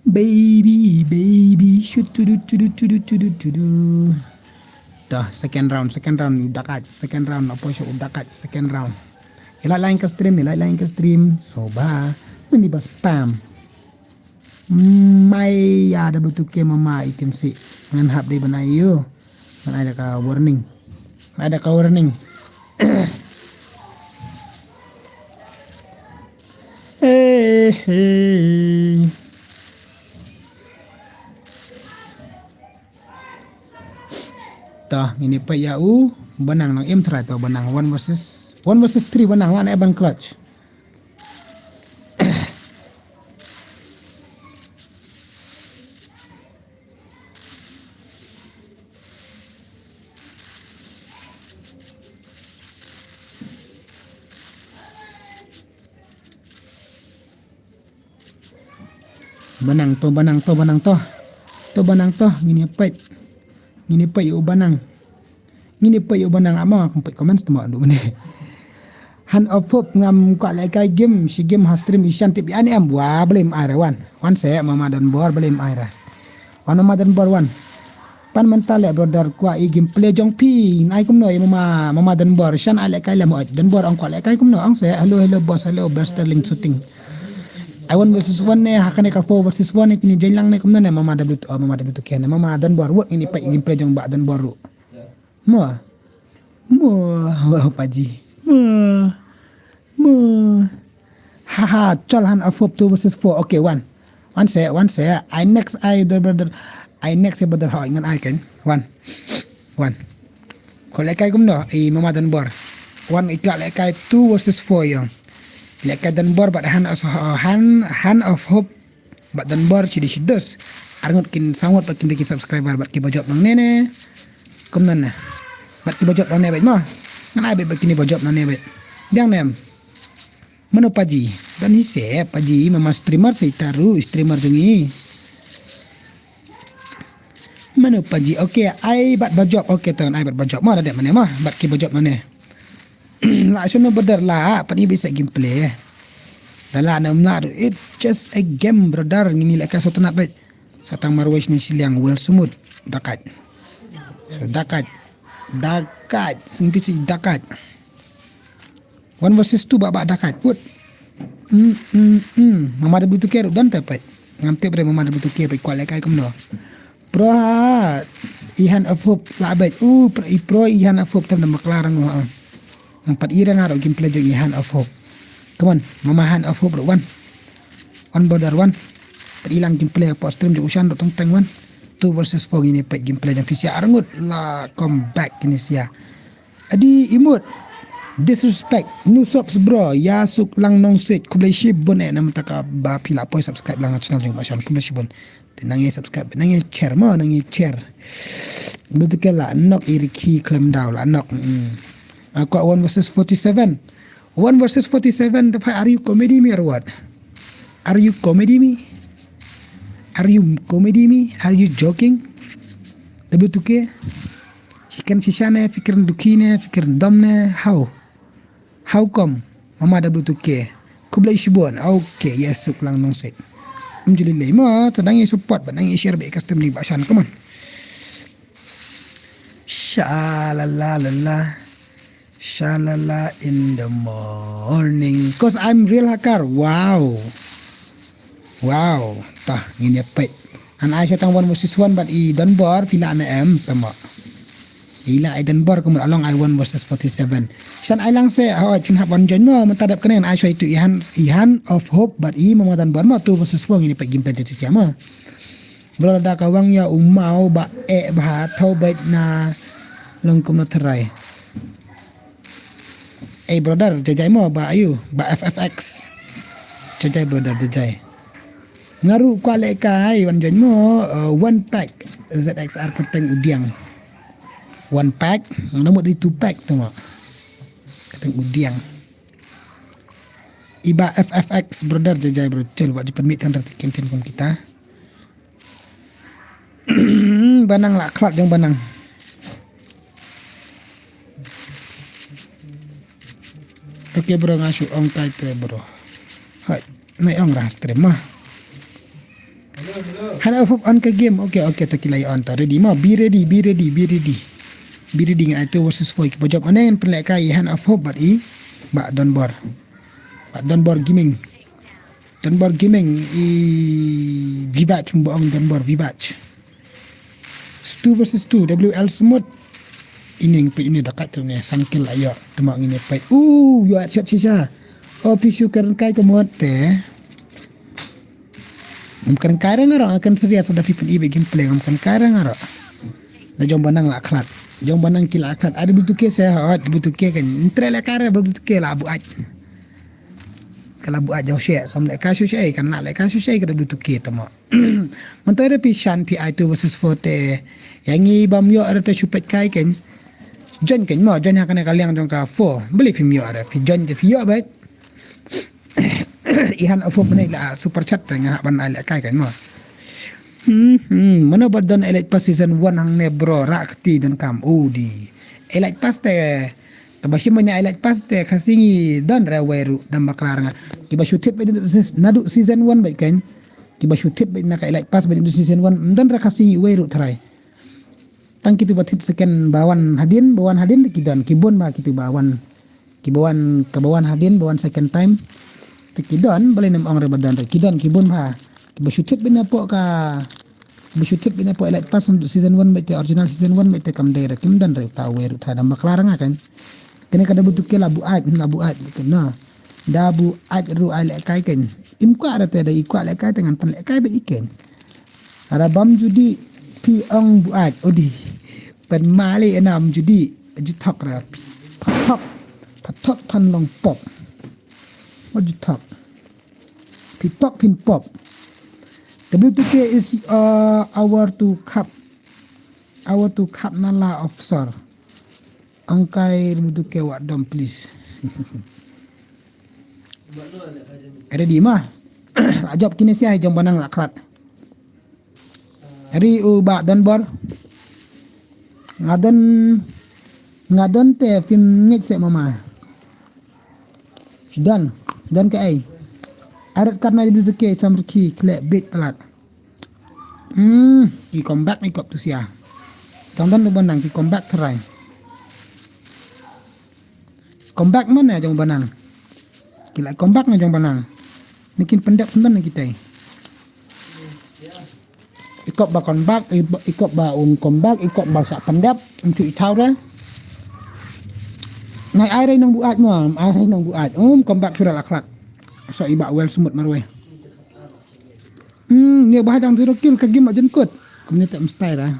Baby, baby, shoot to do, to do, to do, to do, to do. Dah, second round, second round, udah kat, second round, apa sih, udah kat, second round. Ilai lain ke stream, ilai lain ke stream, soba, mini bas spam. Mai ya W two K mama item si, ngan hap dei benai you. Ngan ai da ka warning. Ngan ai da ka warning. Eh, eh. Tah, ngin ïa peit ïa u Banang nang im trai tah Banang one versus one versus three Banang lah ne ban clutch. Banang to, Banang to, Banang to. To Banang to, ngin ïa peit. Ngin ïa peit ïa u Banang. Ngin ïa peit ïa u Banang, ama kum peit comments to ma ndu bane. Han of Hope ngam kwah lehkai game, shi game ha stream i shan tip ïa ne em, wa blame ai ra wan. Wan se mama Donbor blame ai ra. Wan mama Donbor wan. Pan mynta leh brother kwah i gameplay jong phi. Nai kumno i mama, mama Donbor. Shan ai lehkai leh mo Donbor ong kwah lehkai kumno ong se. Hello, hello boss, hello best sterling shooting. I one versus one ne, ha kane ka four versus four ne, kini jeng lang ne kumno ne mama W, oh, mama W two K ne, mama Donbor. Wot ini pa i gameplay jong ba Donbor ru. Mo. Mo, mo paji. Mo. Mo. Haha, chol han of Hope two versus four. Okay, one. One se, one se. I next, I brother, brother. I next, brother. Ho, ngan ai ken. One. One. Ko lehkai kumno, i mama Donbor. One i ka lehkai two versus four yong. Lehkai Donbor bad han as han, han of Hope. Bad Donbor shi dei shi dos. Arngut kin sangot bad kin dei kin subscriber bad ki ba jop nang ne ne. Kumno ne. Bad ki ba jop nang ne bad ma. Ngan ai bad kini ba jop nang ne bad. Biang nem. Mano paji. Dan hi se paji mama streamer se itaru streamer jong i. Mano paji. Okay, ai bad ba jop. Okay, ton ai bad ba jop. Ma da de mane ma. Bad ki ba jop nang ne. La shano brother la, pat i bisa gameplay. Da la na mla, it's just a game brother, ngini lehkai sotanat bad. Satang marwei shini shiliang well sumut. Dakat. So dakat. Dakat. Singpi si dakat. One versus two ba ba dakat. Put. Hmm, hmm, hmm. Mama da butuh keruk dan tepat. Ngam tip re mama da butuh keruk kuat lehkai kumno. Pro ha i han of Hope la bad. U pro i pro i han of Hope tam da maklar ngo ha. Ngam pat i rang aro gameplay jong i han of Hope. Come on, mama han of Hope ro one. One brother one. Pat i lang gameplay po stream jong u shan ro tong teng one. Two versus four ngini pat gameplay jong pisia arngut la comeback kini sia. Adi imut. Disrespect. New subs bro. Ïa Suk Lang Nongsit. Khublei shibun eh na mynta ka ba phi la poi subscribe lang channel jong Bah Shan. Khublei shibun. Te nang ïa subscribe, nang ïa share mo, nang ïa share. Betul ke la nok iri ki klem daw la nok. Hmm. Aku one versus forty-seven. One versus forty-seven, the fight, are you comedy me or what? Are you comedy me? Are you comedy me? Are you joking? Betul ke? Chicken shisha ne, fikir duki ne, fikir dom ne, how? How come? Mama da bluetooth ke. Khublei shibun. Okay, yes, Suk Lang Nongsit. Mjuli lei mo, sedang ye support, ba nang ye share ba custom ni ba shan, come on. Sha la la la la. Sha la la in the morning. Cause I'm real hakar. Wow. Wow. Tah, ngin ïa peit. An ai sha tang one versus one, but i don bor, phi la ne em, pemo. Ila ai don bor kumut along ai one versus forty-seven. Shan ai lang se, oh, chin hap wan join mo, mynta dep kane ai shoi tu ihan, ihan of hope, but i mo don bor mo, two versus four ngin peit game plan tu siama. Bro, lada ka wang ïa u mau ba eh ba thaw bait na long kumno tharai. Eh brother, jajai mo ba ayu, ba F F X. Jajai brother, jajai. Ngaru kwa le kai wan join mo, uh, one pack Z X R kyrteng udiang. One pack, namu di two pack tu mo. Kyrteng udiang. Iba F F X brother, jajai bro, chel wa di permit kan rati kin kin kum kita. Banang la khlad jong banang. Okay bro, nga shu ong kai te bro. Hai, nai ong rah stream ma. Hana of hope on ka game. Okay, okay, to kilai on to. Ready ma. Be ready, be ready, be ready. Be ready ngan ai two versus four. Ki bajop ane ngan pynleh kai hana of hope bat i. Ba Donbor. Ba Donbor Gaming. Donbor Gaming i Vivach mbo ong Donbor Vivach. Two versus two, W L Smooth. Ini ngi peit ini dakat tu ni, sangkil ayo. Tuma ngin peit. Uh, yo at shot shisha. Oh, pisu karen kai ke mot te. Ngam karen kai rang aro, akan serius ada pipin ibe gameplay, ngam karen kai rang aro. Da jong banang la khlad. Jong banang ki la khlad. Ada butuh ke saya, ada butuh ke kan. Ntre le kare butuh ke la buat. Kala buat jong she, kam le kasu she, kan la le kasu she, kada butuh ke tama. Mentoi da pi shan pi ai two versus four te. Yang ngi bam yo ada te supet kai ken. Jon ken mo, jon ha kane ka liang jong ka four. Beli film yo ada, fi jon te fi yo bet. Ihan a four menit la super chat te ngan ban ai le kai ken mo. Hmm, hmm. Mano ba don Elite Pass season one hangne bro, rak ti don kam. Oh di. Elite Pass te. Kaba shim banya Elite Pass te ka singi don re wei ru dam baklar nga. Kiba shu tit banya nadu season one bai ken. Kiba shu tit banya ka Elite Pass banya nadu season one don re ka singi wei ru trai. Tang kitu ba tit second ba wan hadin, ba wan hadin de ki don, ki bun ba kitu ba wan. Kiba wan, kaba wan hadin, ba wan second time. Te ki don, bale nem ong re ba don re ki don, ki bun ba. Kiba shu tit banya po ka Ba shu tip bina po Elite Pass season one bete original season one bete kam dei ra kim don re ta wei ru ta da maklar nga kan. Kene ka da butuh ke la buat, la buat kan na. Da buat ru ai le kai kan. Im kwa ra te da i kwa le kai te ngan pan le kai ba i ken. Ara bam judi pi ong buat odi. Pan mali enam judi jutak ra. Patok. Patok pan long pop. What jutak? Pitok pin pop. W two K is uh, our to cup. Our to cup nala officer. Angkai W two K wa dom please. Ready ma. La jop kini sia jong banang la klat. Ri u ba don bor. Nga don, nga don te film ngej se mama. Don, don ke ai. Arat kat na jadu ke sam riki kle bit palat. Hmm, ki comeback ni kop tu sia. Tang don tu banang ki comeback terai. Comeback mana jong banang. Ki la comeback na jong banang. Nikin pendek sendan ni kitai. Ikop ba comeback, ikop ba un comeback, ikop ba sa pendek, untuk itau dah. Nai ai rai nong buat mo, ai rai nong buat. Um comeback sudah la klat. So iba well semut marwei. Hmm, ni bahadang zero kill ka game ajen kut. Kumne tak mesti dah.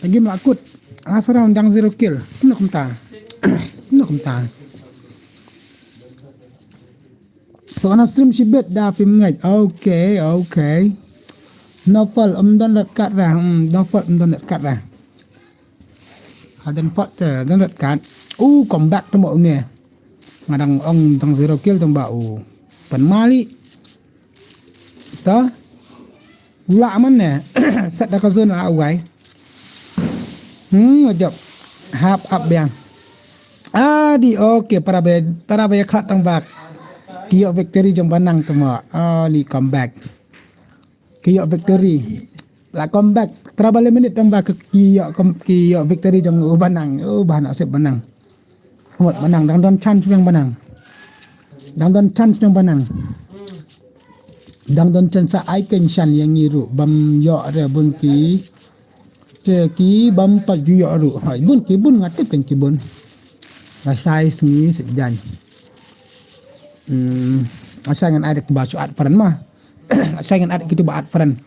Lagi mlakut. Last round dang zero kill. Kumno kumta. Ta. So, on stream shibit da phim ngeit. Okay, okay. No fault, um, don red card ra. Hmm, no fault, um, don red card ra. Ha, don fault te, don red card. U, comeback te mo une. Nga dang ong tang zero kill tang ba u. Pan mali. Ta. Ula man ne. Set da ka zone a ugai. Hmm, jop. Hap up biang. Ah, di, okay, para be, para be khat tang bak. Ki ïoh victory jong Banang te mo. Oh, ni comeback. Ki ïoh victory. La comeback. Para ba le minute tang bak ki ïoh kom-, ki ïoh victory jong u Banang. U Banang sep Banang. Ngut Banang, dang don chance biang Banang. Dang don chance biang Banang. Dang don chance sa ai ken shan ïa ngi ruh bam ïoh re bun ki. Te ki bam pat ju ïoh ruh. Hai, bun ki bun nga tip ken ki bun. Nga shai sngi se jan. Hmm, asa ngan ai da kiba shu add friend ma. Asa ngan add kito ba add friend.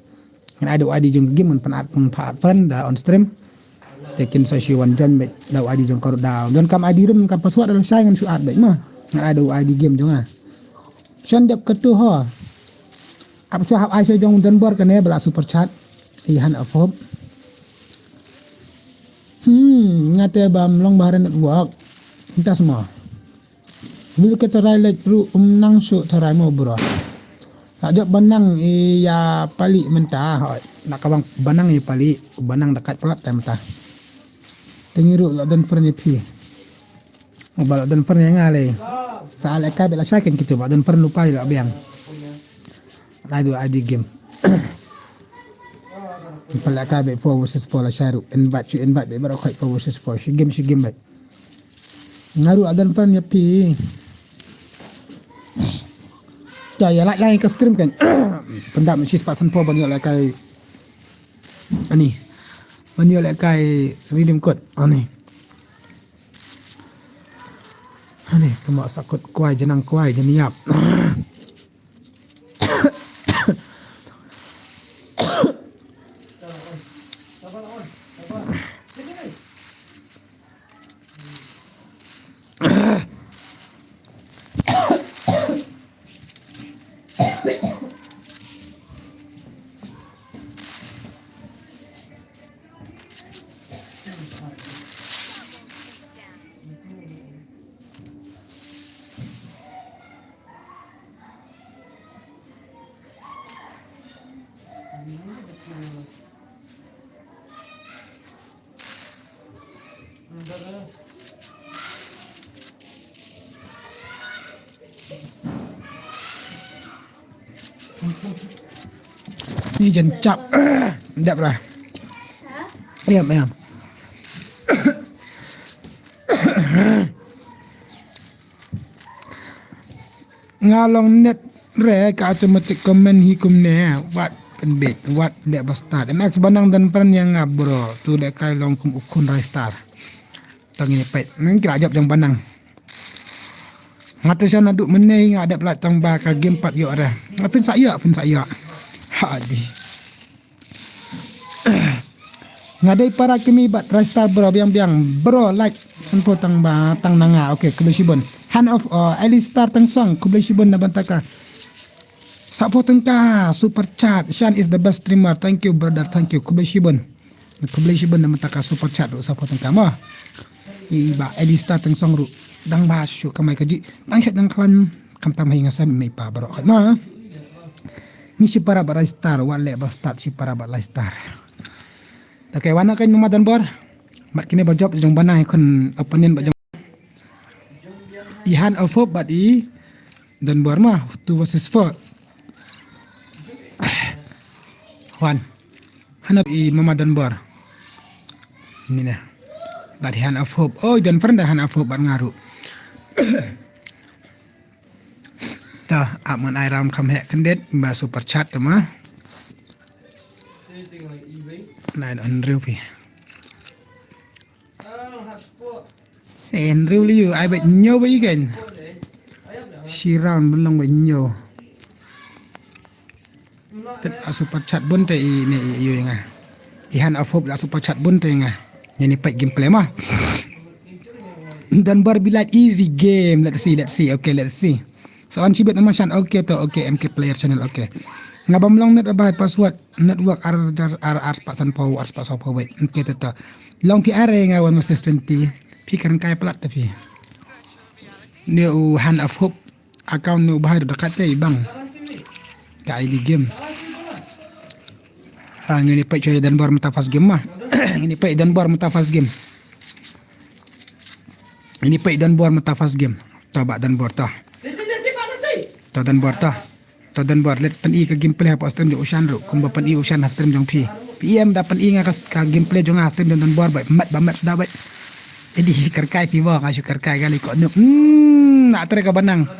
Ngan ai da u I D jong ka game, ngan pan add, pan add friend da on stream. Te kin sa shu wan join beit da u I D jong ka ruh da. Don kam I D ruh, kam password da, asa ngan shu add beit ma. Ngan ai da u I D game jong nga. Shan dep katu ho. Ap shu hap ai sha jong Don Bor kane ba la super chat. I han of hope. Hmm, nga te bam long ba ha network. Ntas mo. Mil ke tharai leit ruh um nang shu tharai mo bro. La jop Banang ïa pali mynta hoi. Nak ka bang Banang ïa pali, Banang da kat palat te mynta. Te ngi ruh la don friend ïa phi. Ba la don friend ïa nga lei. Sa lehkai beit la shai ken kito ba don friend lypa ïa la biang. Ai da u I D game. Pala ka beit four versus four la shai ruh. Invite shu invite beit baroh khoit four versus four. Shi game, shi game beit. Nga ruh la don friend ïa phi. Te ïa like, like ka stream kan. Pyndap shi spah san phew ban ïoh lehkai. Ani. Ban ïoh lehkai redeem code. Ani. Ani, tuma sa kot kwai, janang kwai, jan ïap. Ni jan chap. Dep ra. Ayam, ayam. Nga long net re ka automatic comment hi kumne, wat pynbeit, wat leh ba start. M X Banang don friend ïa nga bro, tu lehkai long kum u khun Rai Star. Tang ïa peit, nang kira jop jong Banang. Nga te sha naduh mynne nga dep lait tang ba ka game pat ïoh re. Nga phin sa ïoh, phin sa ïoh. Ha di. Nga dei para kmie bad Rai Star bro, biang biang bro, like san phew tang ba tang na nga. Okay, khublei shibun. Hand of uh, Eli Star tang song, khublei shibun na bynta ka sa phew tang ka super chat. Shan is the best streamer. Thank you brother, thank you. Khublei shibun. Khublei shibun na bynta ka super chat ruh sa phew tang ka mo. I ba Eli Star tang song ruh dang ba shu kamai kaji. Dang shat dang klan kam tam hi nga sa mei pa bro khat mo. Ni shi para ba Rai Star, wat leh ba start shi para ba Rai Star. Okay, wan na ka mama Don Bor. Mat kine ba jop jong Banang ïa khun opponent ba jong. I hand of hope bad i Don Bor ma, two versus four. Wan. Hand of i mama Don Bor. Ni na. Bad i hand of hope. Oh, i don friend da hand of hope bad nga ruh. Ta, ap man ai ram kham heh khyndiat ba super chat ta ma. Nine hundred rupees. Eh, Andrew Liu, ai ba ñiew ba i kan. Shi round belong ba ñiew. Tet a super chat bun te i ne i yu nga. I hand of hope la super chat bun te nga. Ini pek gameplay ma. Donbor Be Light, easy game. Let's see, let's see. Okay, let's see. Sa wan shibit na mashan. Okay to, okay, M K Player Channel, okay. Nga bam long net abai password network ar ar ar ar spah san pau, ar spah san pau bai. Okay to to. Long phi are nga one versus twenty. Phi kren kai plat to phi. Ne u Hand of Hope. Account ne u bahai da kat te bang. Ka I D game. Ah, ngini peit choi Donbor mynta first game ma. Ngini peit Donbor mynta first game. Ngini peit Donbor mynta first game. To ba Donbor to. To Donbor to. To Donbor let pyn-i ka gameplay hapoh stream jong u Shan ruh. Kumba pyn-i u Shan ha stream jong phi. P M da pyn-i nga ka, ka gameplay jong nga ha stream jong Donbor bai. Mat ba mat da bai. Jadi shu kyrkai phi ba nga shu kyrkai kali ko nuk. Hmm, na tre ka Banang.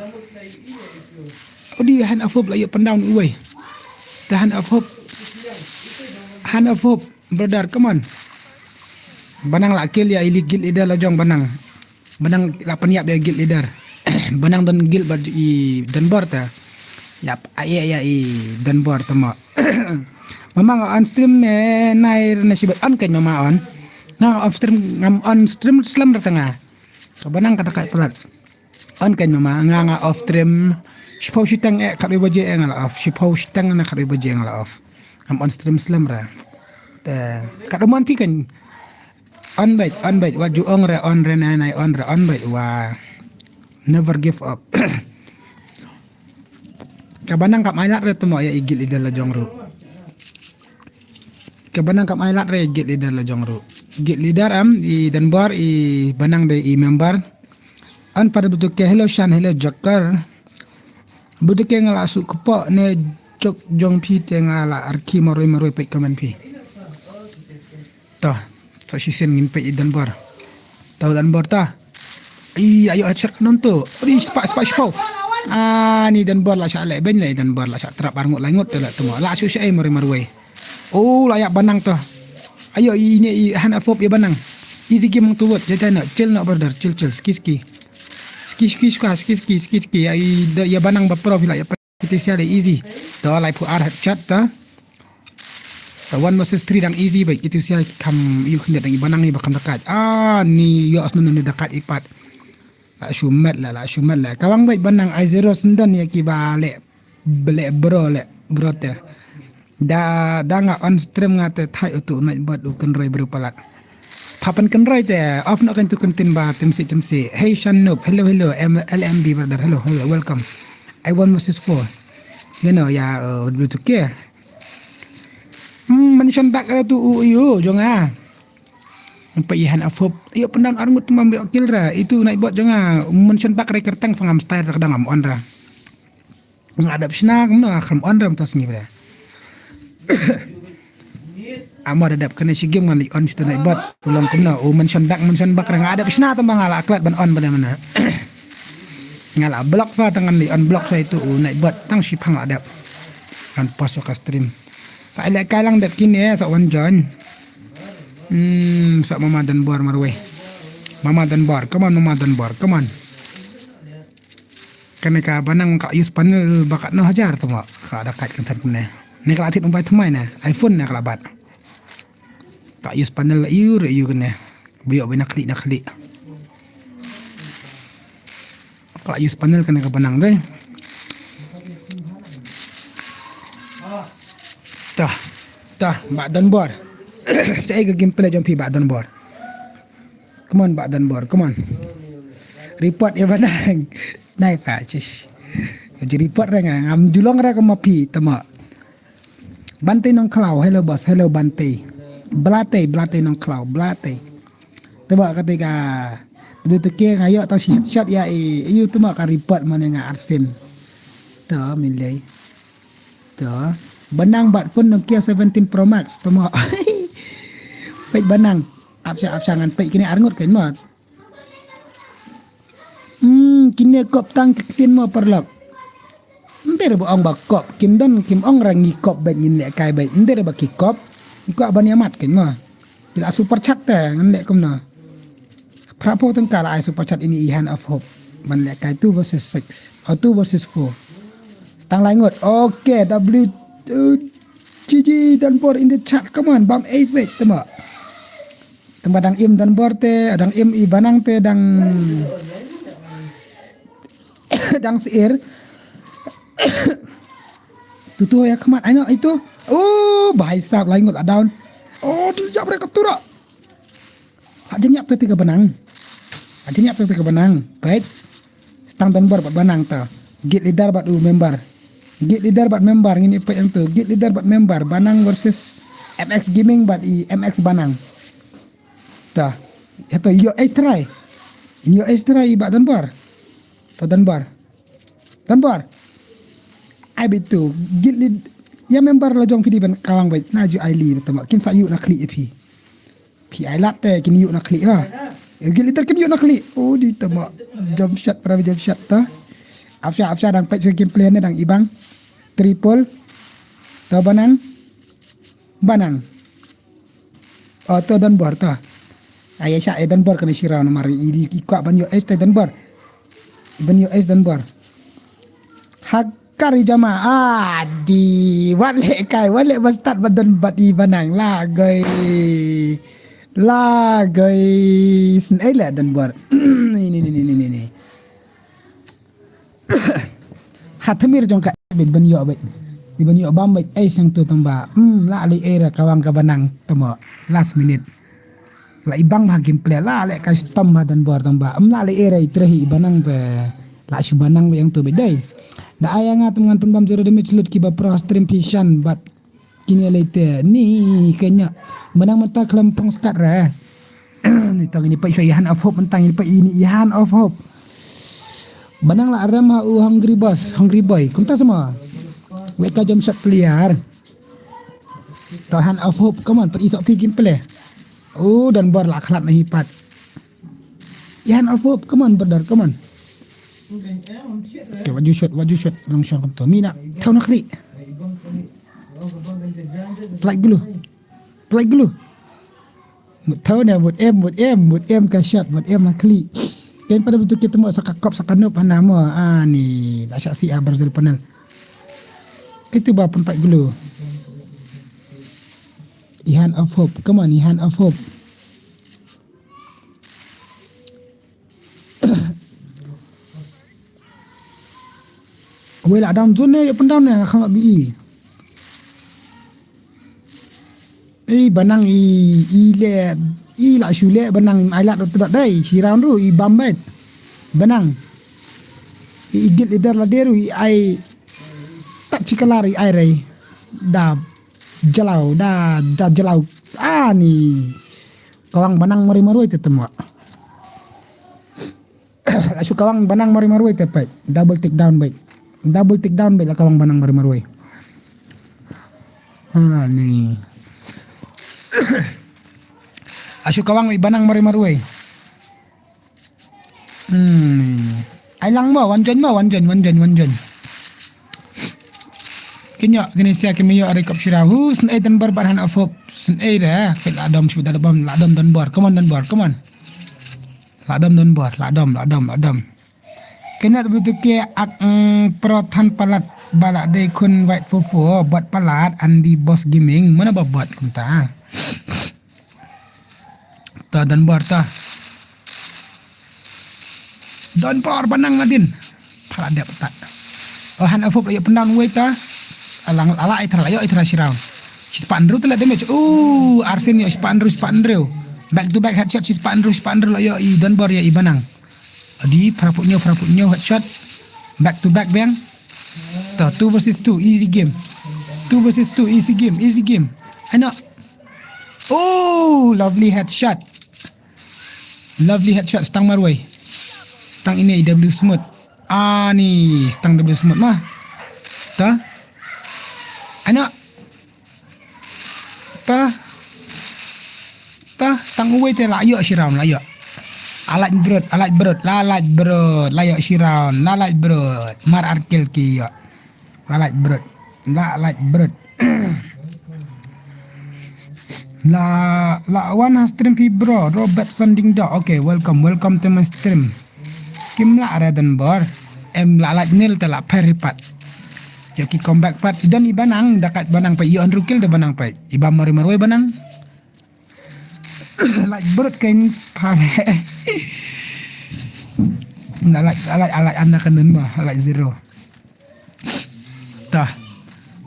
Udi Hand of Hope la ïoh pyndown uwei. The Hand of Hope. Hand of Hope, brother, come on. Banang la kill ïa i guild leader la jong Banang. Banang la pynïap ïa guild leader. Banang don guild bad i Donbor ta. Ïap, ai ïa i Donbor ta mo. Mama nga on stream ne nai ne sibat on kan mama on. Nga on stream, ngam on stream slem ra tanga. Ka Banang kata kai plat. On kan mama nga nga off stream. Shipau shiteng eh kat baje eh nga la off. Shipau shiteng na kat baje nga la off. Ngam on stream slem ra. Te kat man pi kan. On bait, on bait, wat ju ong re, on re, nai, nai, on re, on bait, wa. Never give up. Ka Banang kam ai lad re temo ïa i guild leader la jong ruh. Ka Banang kam ai lad re guild leader la jong ruh. Guild leader am, i Donbor, i Banang de i member. An pada betul ke, hello Shan, hello Joker. Betul ke nga la su kepo ne jok jong phi te nga la arki maroi maroi peit comment phi. Toh, toh shisien ngin peit i Donbor. Toh Donbor toh. Ih, ayo headshot kanon tu. Ri sepak sepak sepau. Ah, ni Donbor la syak lek ben le Donbor la syak terap arngut langut tu la temo. La syak syak ai marwei marwei. Oh, la yak Banang toh. Ayo ini i Hand of Hope ya Banang. Easy game tu buat. Jajan nak chill nak brother, chill chill ski ski. Ski ski ski ski ski ski ski. Ya i ya Banang ba pro la ya. Kiti sia le easy. To lai phu ar headshot to. To one versus three dang easy bai. Kiti sia kam yu khyndiat dang i Banang ni ba kam dakat. Ah, ni yo asnun ni dakat ipat. La shumet la, la shumet la. Kawang bai Banang ai zero sendon ya ki ba le. Bele bro le, bro te. Da, da nga on stream nga te thai utu night bot u kenroi bru palat. Papan kenroi te, off no kan tu kentin ba temsi temsi. Hey Shanuk, hello hello, M L M B brother, hello hello, welcome. I one versus four. You know ya, uh, bru tu ke. Hmm, mention back tu u yu jong ah. Empat ihan afop. Yo pendan arngut temam be kill ra. Itu night bot jong ah. Mention back re kertang fangam style ra kedang am on ra. Nga adap shna kumno akham on ram tas ngi bra. Amar adap kane shi game ngan li on shi tu night bot. Ulong kumno u mention back mention back nga adap shna tang ba nga la klat ban on bana mana. Nga la block fa tang ngan li on block fa itu u night bot tang shi phang la adap. Kan post ka stream. Sa ile kai lang dap kine sa wan join. Hmm, sa mama dan bor marwei. Mama dan bor, come on mama dan bor, come on. Kane ka banang ka use panel ba ka no hajar tu ma ka da kat kan tan ne. Ne ka la tit mobile tmai ne, iPhone ne ka la bat. Ka use panel la iu re iu kane. Biok bi nakli nakli. Ka la use panel kane ka banang dei. Tah, tah, ba don bor. Sa ai ka gameplay jong phi ba don bor. Come on, ba don bor, come on. Report ya banang. Nai pa, chish. Ji report re nga, ngam julong re ka ma phi, tama. Bantei Nongklaw, hello boss, hello Bantei. Blatei, Blatei Nongklaw, Blatei. Tama kata ka, dulu tu ke nga yok tang shot, shot ya i, yu tama ka report mana nga arsin. Ta, milai. Ta, banang bat phone Nokia seventeen Pro Max, tama. Peit banang. Apsha, apsha ngan peit kini arngut kan mat. Hmm, kine kop tang ki ktien mo paralok. Nder ba ong ba kop, kim don, kim ong ra ngi kop bad ngin leh kai bad. Nder ba ki kop, ngi kwah ban ïamat kan mo. Ki la super chat te, ngan leh kumno. Phra phew tyngka la ai super chat ini i Hand of Hope. Ban leh kai two versus six, or two versus four. Stang lai ngut. Okay, W, uh, G G Danbor in the chat. Come on, bam ace bad, tama. Ba dang im Donbor te, dang im i Banang te, dang, dang sir. Tu tu ïa khmat, ai no, itu. Oh, bhai sahab, lai ngut la down. Oh, tu jap re ka tura. Ha jin ïap te ka Banang. Ha jin ïap te ka Banang. Baik. Stang Donbor bad Banang ta. Guild leader bad u member. Guild leader bad member ngin ïa peit ïa tu. Guild leader bad member. Banang versus M X Gaming bad i M X Banang. Ta. Ïa to ïoh ace try. Ïoh ace try bad Donbor. Ta Donbor. Donbor. Ai beit tu. Guild lead. Ïa member la jong phi dei ban kawang beit. Na ju ai li ta ma. Kin sa ïoh na khlieh ïa phi. Phi ai lad te kin ïoh na khlieh ha. Ïa guild leader kin ïoh na khlieh. Oh, dei ta ma. Jump shot, para jump shot ta. Apsha, apsha dang peit sha gameplay ne dang ibang. Triple. Ta Banang. Banang. Oh, to Donbor ta. Ai sha e Donbor kane shi round namar i, i, i kwah ban ïoh ace te Donbor. Ban ïoh ace Donbor. Ha kari jama. Ah, di. Wat leh kai, wat leh ba start ba Don bad i Banang. Lagoi. Lagoi. Sngewbha leh Donbor. Ni, ni, ni, ni, ni, ni. Ha thamir jong ka beit ban ïoh beit. Di ban ïoh bam beit ace sangtu tang ba. Hmm, la lei ei re kawang ka Banang tamo. Last minute. La ibang ha gameplay la leh ka stom ha Donbor tang ba. Hmm, la lei ei re i trei i Banang pe. La shu Banang beit ïa tu beit dei. Da ai nga tang ngan pynbam zero damage lut ki ba pro stream phi shan bad Kine lei te ni kenya. Menang mynta khlem pong skat re. Ni tang ini pa i Hand of Hope, mentang ini pa ini i Hand of Hope. Menang la rem ha u Hungry Boss, Hungry Boy. Kumta semua. Wek ka jump shot player. To Hand of Hope, come on, pat isok pi gameplay. Oh, Donbor la khlat na hi pat. Hand of Hope, come on brother, come on. Okay, what you shot, what you shot, long shot kumto. Mina, thaw na khlieh. Plak glue. Plak glue. Mut thaw ne, mut em, mut em, mut em ka shot, mut em na khlieh. Ken pada betul kita mo sa ka kop, sa ka nop hana mo. Ah, ni, la shah si ah Brazil panel. Itu ba pun plak glue. Hand of Hope, come on, Hand of Hope. Wei la down zone ne, ïa pyndown ne, nga khlem bi i. Ei, Banang i, i le, i la shu le, Banang ai lad ruh tdot dei, shi round ruh, i bam beit. Banang. I, i guild leader la dei ruh, i ai, tat shi kalar i ai rei. Da, jalaw, da, da jalaw. Ah, ni. Kawang Banang marwei marwei te temo. Asu kawang Banang marwei marwei te peit. Double take down beit. Double take down beit la kawang Banang marwei marwei. Ha ni. Asu kawang beit Banang marwei marwei. Hmm. Ai lang mo, wan join mo, wan join, wan join, wan join. Kynyo, kine sia kynyo are kop shira. Hu, sngewbha Donbor bad Hand of Hope. Sngewbha re, peit la dom shu da bom, la dom Donbor. Come on Donbor, come on. La dom Donbor, la dom, la dom, la dom. Kynyo tu ke ak, mm, pro than palat ba la dei khun wait fofo, bot palat, Andy Boss Gaming, mana ba bot kumta. Ta Donbor ta. Donbor Banang nadin. Phala dep ta. Oh, Hand of Hope la ïoh pyndown wei ta. Alang ala itra la ïoh itra shi round. Shi spah hynriew te la damage. Oh, Arsen ïoh shi spah hynriew, shi spah hynriew. Back to back headshot shi spah hynriew, shi spah hynriew la ïoh i Donbor ïa i Banang. Adi, phra put hynñiew, phra put hynñiew headshot. Back to back bang. Ta, two versus two, easy game. Two versus two, easy game, easy game. Ano. Oh, lovely headshot. Lovely headshot, stang marwei. Stang ine, W Smooth. Ani, stang W Smooth mah. Ta. Ano. Ta. Ta, stang uwei te la ïoh shi round, la ïoh. Alaj brut, alaj brut, la laj brut, la ïoh shi round, la laj brut. Mar ar kill ki ïoh. La laj brut, la laj brut. La, la wan ha stream phi bro, Robert Sanding Dog. Okay, welcome, welcome to my stream. Kim lah re Donbor. Em la laj nil te la pher hi pat. Ïoh ki comeback pat. I don i Banang, da kat Banang pat. Ïoh hynriew kill da Banang pat. I bam marwei marwei Banang. Like brut kein pale. Na like, like, like anda kenen ba, like zero. Tah.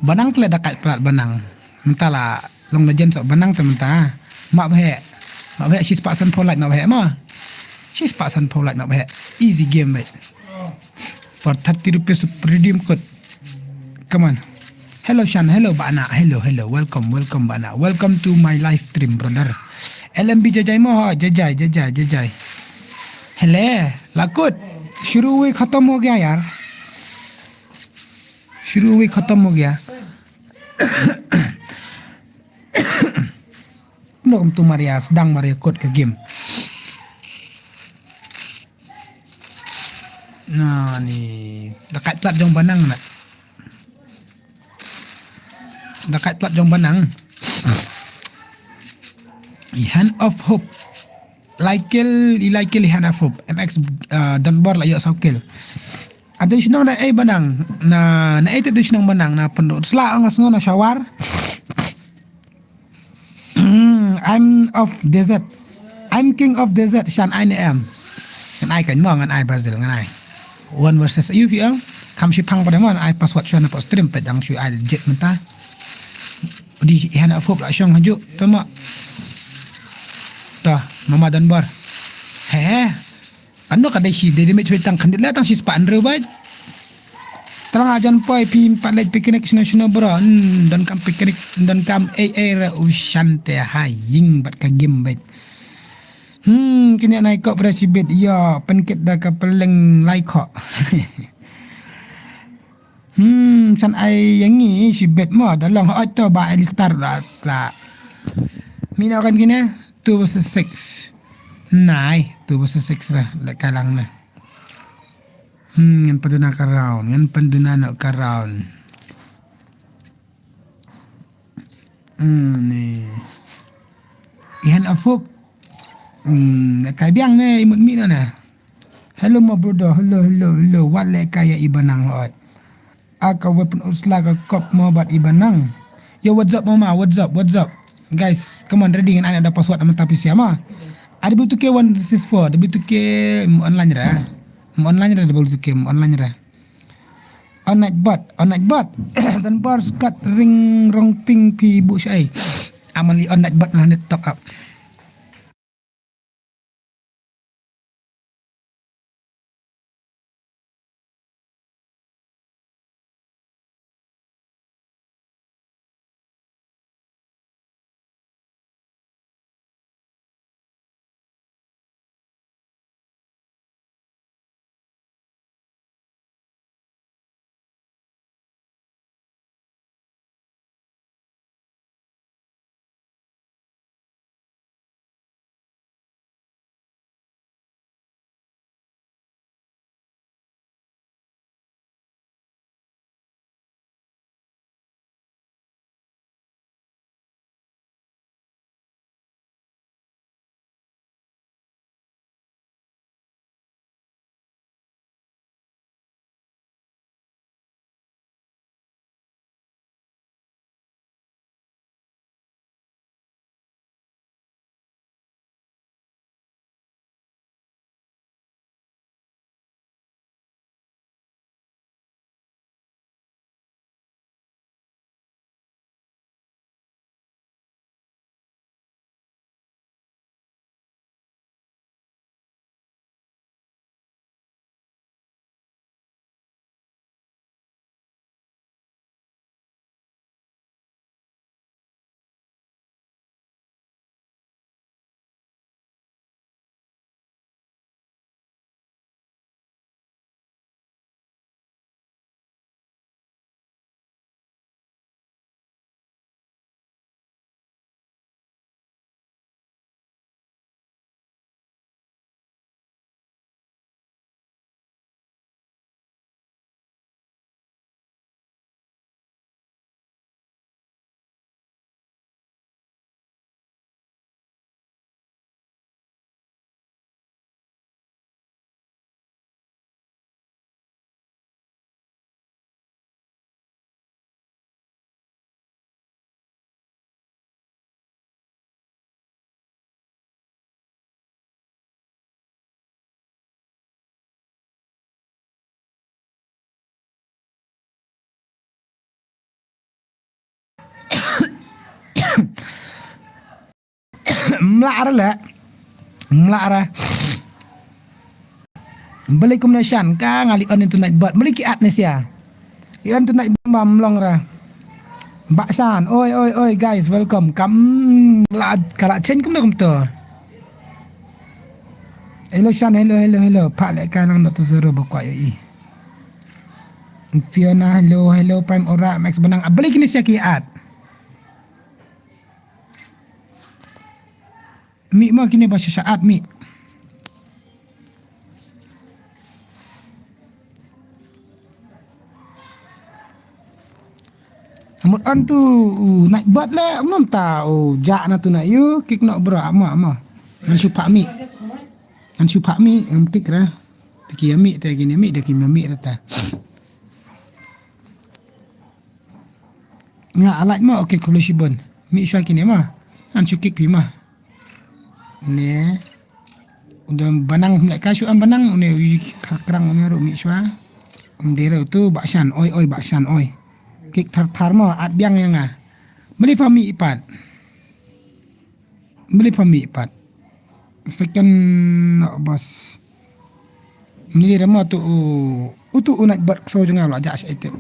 Banang tle da kait plat banang. Mynta la long legend sok banang te mynta. Mak bhek. Mak bhek shispah san pho like mak bhek ma. Shispah san pho like mak bhek. Easy game bhek. For thirty rupees to redeem code. Come on. Hello Shan, hello Bana, hello, hello, welcome, welcome Bana, welcome to my live stream brother. L M B jajai mo ho, jajai, jajai, jajai. Hele, lakut. Shuru hui khatam ho gaya yaar. Shuru hui khatam ho gaya. Nokam tu Maria, sedang Maria kot ka game. Na ni, da kait plat jong banang na. Da kait plat jong banang. I hand of hope. Laikil, i laikil i hand of hope. M X, uh, Donbor la ïoh saw kill. Ado shnong na ei banang. Na, na ei te do shnong banang. Na pendut sla ang sngo na shawar. Hmm, I'm of desert. I'm king of desert, Shan I am. Ngan ai kan mo, ngan ai Brazil, ngan ai. One versus you, you. Kam shi pang pada mo, ai password Shan apa stream pet dang shu ai jet mynta. Di ihan afop la shong haju, tama. Tah, mama Donbor. He, he. Ano ka dei shi, dei dei mei tang khandit la tang shi spah hynriew bait. Tang ajan poi phi pat leit picnic shino shino bro. Hmm, don kam picnic, don kam ei ei ra u Shan te ha ïing bad ka game bait. Hmm, kine nai kop ra shibit ïa pynkit da ka peleng lai kho. Hmm, san ai ïa ngi shibit mo da long hot to ba Alistar la la. Mino kan kine two versus six. Nai, two versus six ra la kalang na. Hmm, ngan pynduna ka round, ngan pynduna noh ka round. Hmm, ni. Ihan afop. Hmm, kai biang ne imut mi na na. Hello my brother, hello, hello, hello. Wat le kaya ibanang hoi. Aka weapon usla ka kop mo bat ibanang. Yo, what's up mama, what's up, what's up? Guys, come on, ready ngan add da password amata pisa ma. Ada W two K one six four, W two K online ra. Online ra, W two K online ra. On night bot, on night bot. Dan bar skat ring rong ping pi bu shai. Aman li on night bot na net top up. Mla ra le. Mla ra. Beli kumne shan ka nga li on internet bot. Beli ki at ne sia. I on internet bot ma mlong ra. Bak shan. Oi, oi, oi, guys, welcome. Kam la, ka la chen kumne kumto. Hello shan, hello, hello, hello. Pak le ka nang dot zero ba kwai i. Fiona, hello, hello, Prime Ora, Max Benang. Ah, beli kini sia ki at. Mi ma kini ba sha at mi. Mut an tu, u, naik bat le, mam ta, u, ja na tu na yu, kik nok bro, ama, ama. Ngan shu pak mi. Ngan shu pak mi, em kik ra. Tiki ami, te kini mi, te kini mi ra ta. Nga alai ma, okay, khublei shibun. Mi shwa kini ma. Ngan shu kik pi ma. Ne. Udah banang, ngai ka shu am banang, une uji krang, une ru mi shwa. Am dere tu, bak shan, oi, oi, bak shan, oi. Kik thar thar ma, at biang ya nga. Beli pa mi ipat. Beli pa mi ipat. Second, no, bos. Ni rama tu, u, utu u naik bat so jong nga la ja sa item.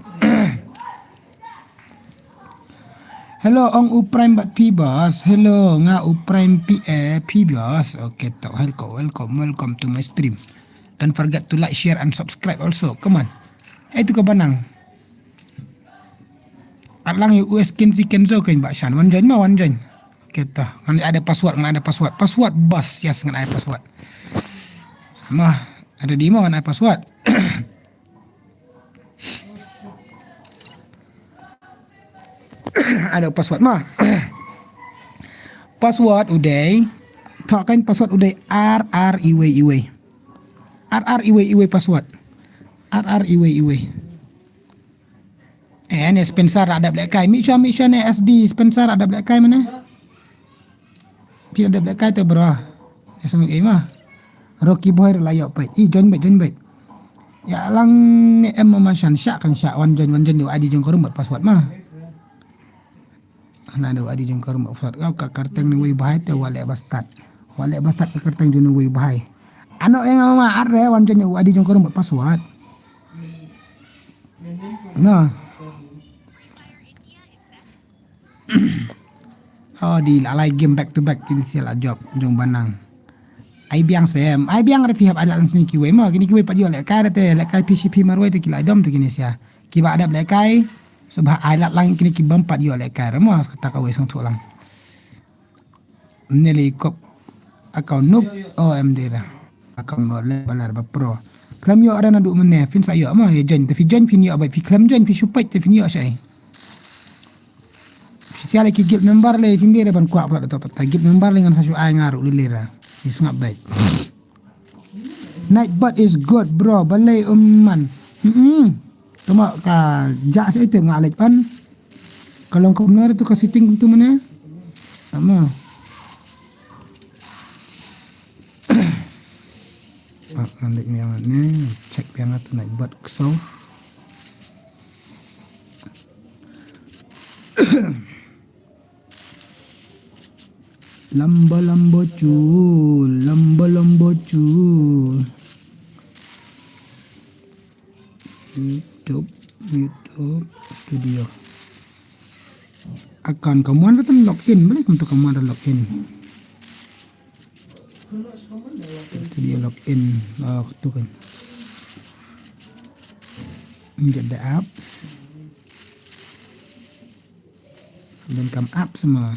Hello, ong u Prime bat pi bos. Hello, nga u Prime pi, eh, pi bos. Okay, to, welcome, welcome, welcome to my stream. Don't forget to like, share, and subscribe also. Come on. Eh, tu ka banang. At lang yu U S Kenzi Kenzo kan bak shan. Wan join ma, wan join. Okay, to. Ngan ada password, ngan ada password. Password bos, yes, ngan ada password. Ma, ada di ma, ngan ada password. Ada password ma. Password udai. Thok kan password udai R R iwei iwei. R R iwei iwei password. R R iwei iwei. Eh, ni Spencer ada black kai. Mi shwa, mi shwa ni S D Spencer ada black kai mana? Pi ada black kai te bro. Ya sama game ah. Rocky Boy la yok pait. I join bait, join bait. Ya lang ni em ma shan sha kan sha wan join, wan join di I D jong korum bot password ma. Ana do I D jong korum bot password. Kau ka karteng ni wei bahai te wale bastat. Wale bastat ka karteng jong ni wei bahai. Ano yang ma ar re wan join di I D jong korum bot password. Nah. Oh, di la lai game back to back kini sia la job jong banang. Ai biang sem, ai biang re phi hap ai la lang sini kiwei ma, kini kiwei pat ïoh lehkai re te, lehkai P C P marwei te ki la dom te kini sia. Kiba adap lehkai, sebab ai la lang kini ki bym pat ïoh lehkai re ma, kata ka wei sang tu lang. Mne le kop account noob, O M D da. Account ba le balar ba pro. Khlem ïoh re naduh mne, phin sa ïoh ma, ïa join. Te phi join phin ïoh, ba phi khlem join phi shu peit te phin ïoh shai. Phi sia le ki guild member le, phin bere ban kwah pla da ta guild member le ngan sa shu ai nga ruh le le ra. Phi sngap bait. Night bot is good, bro. Balei um man. Hmm. Tama ka ja sa ite nga lek on. Ka long kumno tu ka setting tu mane. Ama. Ah, ngan lek ni yang ne. Check yang tu night bot kso. Lamba lamba chul, lamba lamba chul. YouTube, YouTube Studio. Account ka mon ratan login, balik untuk ka mon login. YouTube Studio login, oh, tu kan. Get the apps. Donkam apps mo.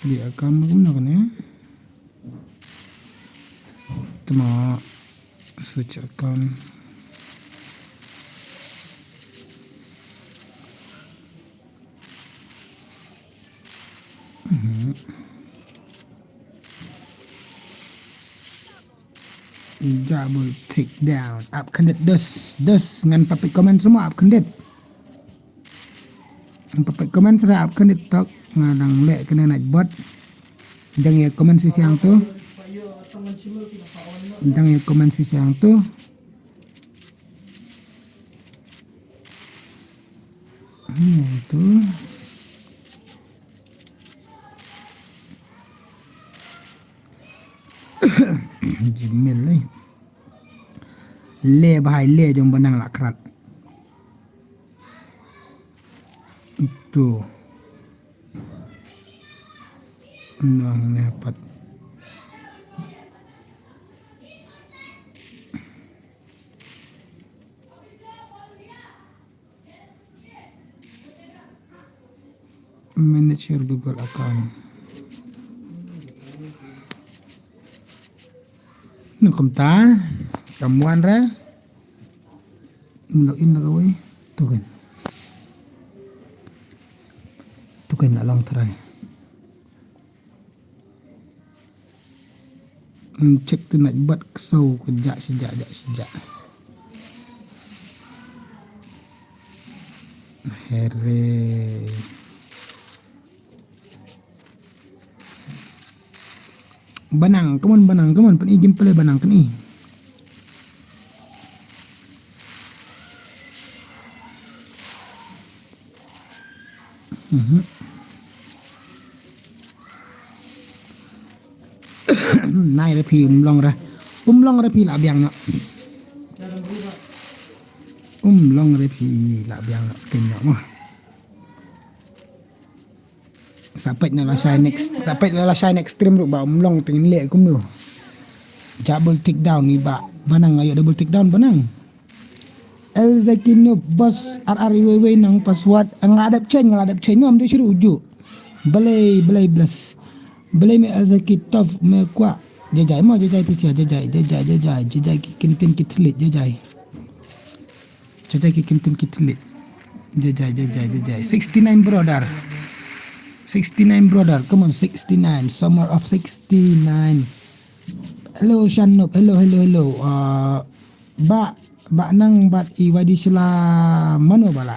Di account mo kumno kane? Tama switch account. Mhm. Double take down. Ap khyndiat dos, dos ngan papit comment semua ap khyndiat. Ngan papit comment sera ap khyndiat tok ngan dang leh kena naik bot. Jang ya comment spi siang tu. Jang ya comment spi siang tu. Tu. Gmail lai. Le bahai le jong Banang la krat. Tu. Nang ne pat. Manage your Google account. Nang kumta, kam wan re. Log in la kawei. Tukin. Tukin la long try. Check tu nak bat keso ke jak sejak jak sejak. Here. Banang, come on, Banang, come on, pyn-i gameplay Banang, pyn-i. Mhm. Nai re phi um long re. Um long re phi la biang no. Um long re phi la biang no. Ken no mo. Sa peit na la shai next, sa peit na la shai next stream ruh ba um long teng le kumno. Double take down ni ba. Banang ayo double take down Banang. El Zaki Noob boss R R iwei wei nang password nga la dep change, nga la dep change ngam de shuruh uju. Balei balei bless. Balei me El Zaki tough me kwah. Jajai mo jajai pisia jajai jajai jajai jajai ki kintin ki thlit jajai. Jajai ki kintin ki thlit. Jajai jajai jajai. Sixty nine brother. Sixty nine brother. Come on sixty nine. Summer of sixty nine. Hello Shanop. Hello hello hello. Uh, ba ba nang bat i wadi shla mano bala.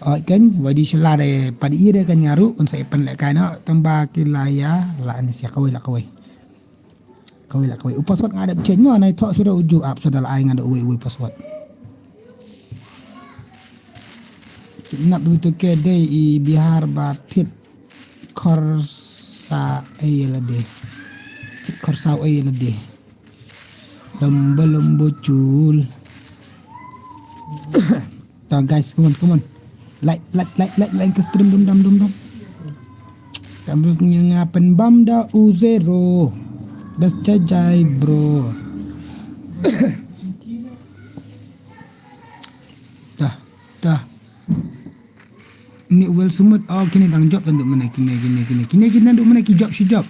Oh kan wadi shla de padi ire kan nyaru un sa ipan le kaino tamba ki la ya la ni sia kawei la kawei. Kawei la kawei u password nga dep change mo nai tho shuda uju ap shuda la ai nga da uwei uwei password. Nap bitu ke dei i Bihar ba tit khorsa ei la de. Tit khorsa ei la de. Lombo lombo chul. Ta guys, come on, come on. Like, like, like, like, like ke stream dum dam dum dam. Tam terus nga pynbam da u zero. Das jajai bro. Dah, dah. Ni wel sumut oh kini dang job tanduk mana kini kini kini kini kini tanduk mana ki job si job.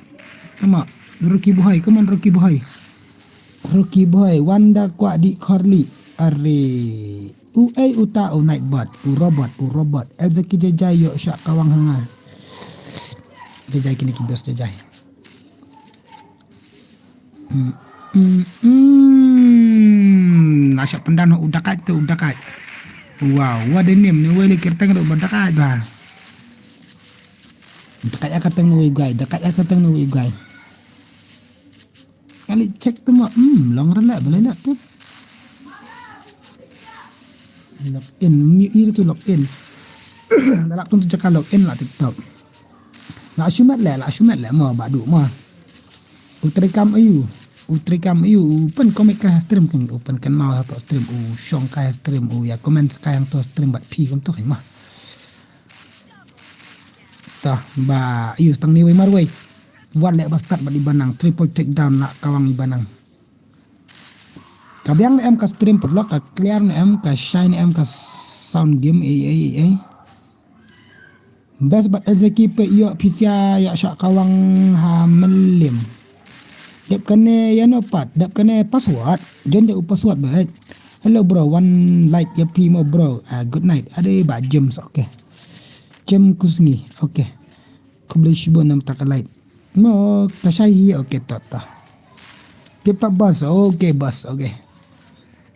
Ama Rocky Boy, come on Rocky Boy. Rocky Boy, Wanda kwah di khorli. Are. U ei uta u Nightbot, u robot, u robot. Elzaki jajai yo syak kawang hanga. Jajai kini ki dos jajai. Hmm. Hmm. Hmm. Nasyak pendan u dakat tu u dakat. Wow, what a name ni wele kirteng tu dakat ba. Dakat ya kateng ni wei gai, dakat ya kateng ni wei gai. Kali check tu ma, hmm, long rela bela nak tu. Log in, ni iri tu log in. Dalak tu tu jaka log in lah TikTok. La shumat le, la shumat le mo badu mo. U trikam ayu, u trikam ayu, u pen komik ka stream kan, u pen kan mau ha stream, u shong ka stream, u ya comment ka yang tu stream bat pi kan tu kan mo. Tah ba ayu tang ni wei mar wei. Wan le ba start bat ibanang triple take down la kawang ibanang. Ka biang ne em ka stream pyrlok ka clear ne em ka shine ne em ka sound game ei ei ei. Best bat Elzaki pe ïoh pisia ïa sha kawang ha melim. Dep kane ïa no pat, dep kane password. Jon ja u password ba. Hello bro, one like ïa pi mo bro. Ah, good night. Ade ba James, okay. James Kusngi, okay. Khublei shibun nam tak like. Mo ka shai hi, okay tot ta. Keep up boss, okay boss, okay.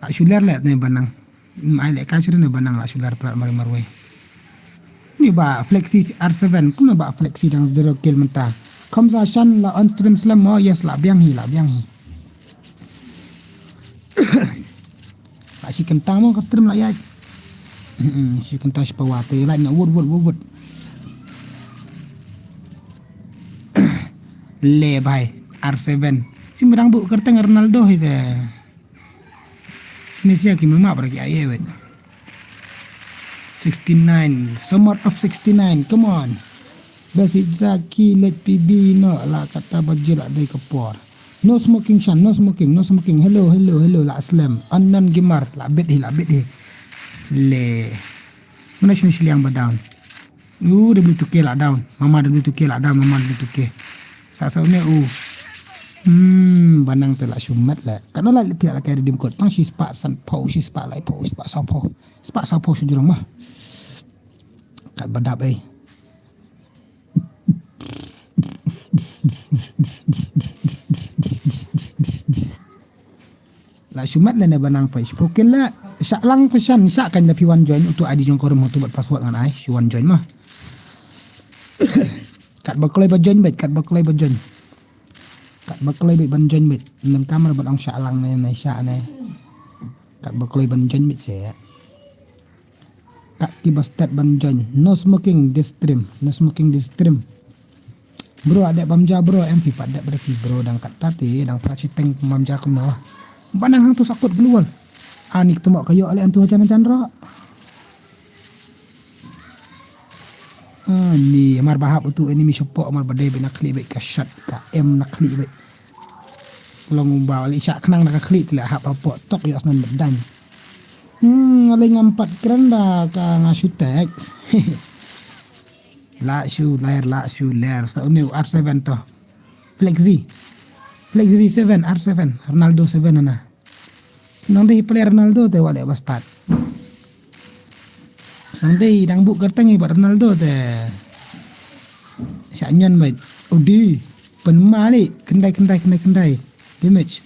La shuler le ne banang. Mai le ka shuler ne banang la shuler plat mari marwei. Ni ba Flexi R seven, kumno ba Flexi dang zero kill mynta. Kom sa shan la on stream slam mo, yes la biang hi, la biang hi. La shi kynta mo ka stream la ïaid. Hmm, shi kynta shi pawa te la na wut wut wut wut. Le bhai, R seven. Sim dang buh kyrteng Ronaldo hi te. Kine sia ki mama para ki aye wet. Sixty-nine, Summer of sixty-nine, come on. Besi jaki let P B no la kata bajil la dei ka por. No smoking Shan, no smoking, no smoking. Hello, hello, hello, la slem. Unknown gamer, la bit hi, la bit hi. Le. Mana sini siliang ba down. U W two K la down. Mama W two K la down, mama W two K. Sa sa une u. Hmm, banang te la shumat le. Kano la pila la kai redeem code. Tang shi spah san pau, shi spah lai pau, shi spah sa pau. Spah sa pau sujurang mah. Kat badap eh. La shumat lane banang pa spoken la. Sha lang pa Shan, sha kan da phi wan join utu I D jong ko ruh utu bad password ngan ai, shu wan join mah. Kat ba kloi ba join bad, kat ba kloi ba join. Kat ba kloi bad ban join bad. Nan kamera bad ong sha lang ne, ne sha ne. Kat ba kloi ban join bad se. Kat ki ba start ban join. No smoking this stream. No smoking this stream. Bro, adep bam ja bro, em phi pat dep bro, dang kat tati, dang pra chiteng bam ja kumno. Banang hang tu sakut global. Ani ketemu kayo ale antu jan jan ro. Ani mar bahap utu enemy support mar badai be nak klik be ka shot ka em nak klik be. Long ba le sha khnang nak klik le hap hap tok yo asnan bedan. Hmm, ale ngam pat kren da ka nga shu text. La shu ler, la shu ler. Sa uni R seven to. Flexi. Flexi seven, R seven. Ronaldo seven ana. Senang dei player Ronaldo te wale bastard. Senang dei dang buk kerteng ibat Ronaldo te. Syak nyon bait. Udi. Pen mali. Kendai, kendai, kendai, kendai. Damage.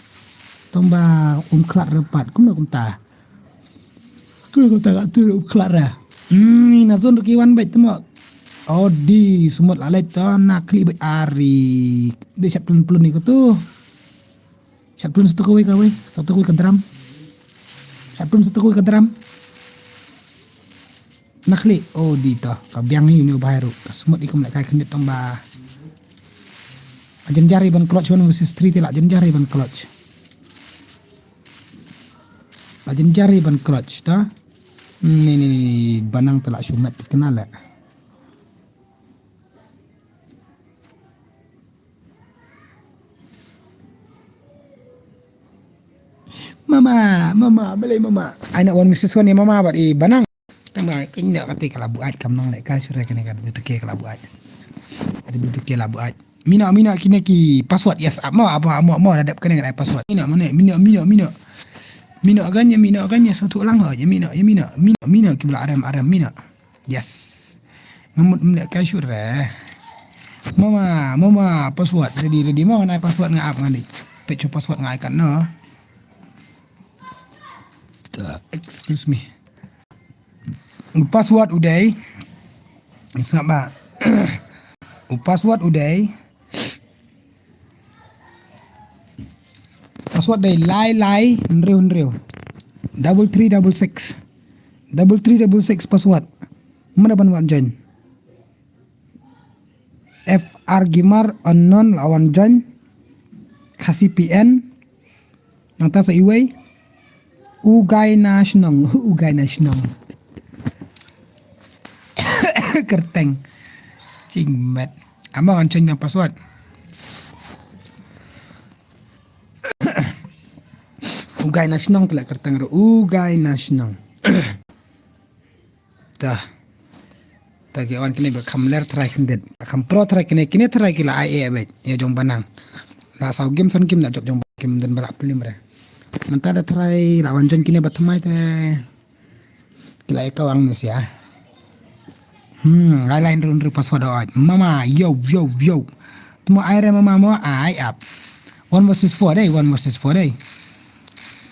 Tomba um klat repat. Kumna kumta. Ku ko ta tu klara. Hmm, na zon ruki wan bait temo. Odi sumut la lait to na kli bait ari. De shat plun plun ni ko tu. Shat plun satu kawai kawai, satu kawai ka drum. Shat plun satu kawai ka drum. Na kli, odi to. Ka biang ni ni bahai ru. Ka sumut ikum lek kai kendit tong ba. Ajan jari ban clutch one versus three tila ajan jari ban clutch. Ajan jari ban clutch ta. Ni ni ni banang tela shumet kena le. Mama, mama, belai mama. Ai nak wan misis wan ni mama bat i banang. Tang ba kena kata kala buat kam nang le ka sura kena kata kala buat. Ada butuh kala buat. Mina, mina kine ki password, yes, ap mo, ap mo, ap mo, ap mo, dadap kine ngan ai password. Mina, mina, mina, mina, mina. Mina ganya, mina ganya, satu lang aja, mina, ya mina, mina, mina kibla aram, aram, mina. Yes. Ngamut mle ka sure. Mama, mama, password, ready, ready, mo, ngan ai password nga ap ngan di. Pecho password nga ai kan, no. Excuse me. U password u dei. Sngap ba. U password u dei. Password dei lai lai hynriew hynriew. Double three double six. Double three double six password. Mana ban wan join. F R Gamer unknown la wan join. Khasi P N. Nangta sa iwei. Ugai na shnong, ugai na shnong. Kerteng. Chingmet. Amo ngan change password. Ugai na shnong tela kerteng ro. Ugai na shnong. Ta. Ta ki wan kine ba kham ler trai khyndiat. Kham pro trai kine, kine trai ki la ai e bet. Ya jong banang. La saw game san game la jop jong kim den ba la plim re. Nanta da trai la wan jong kine ba thamai te. Ki la e kawang ni sia. Hmm, lai lai run ru password oi. Mama, yo, yo, yo. Tuma ai re mama mo ai ap. One versus four dei, one versus four dei.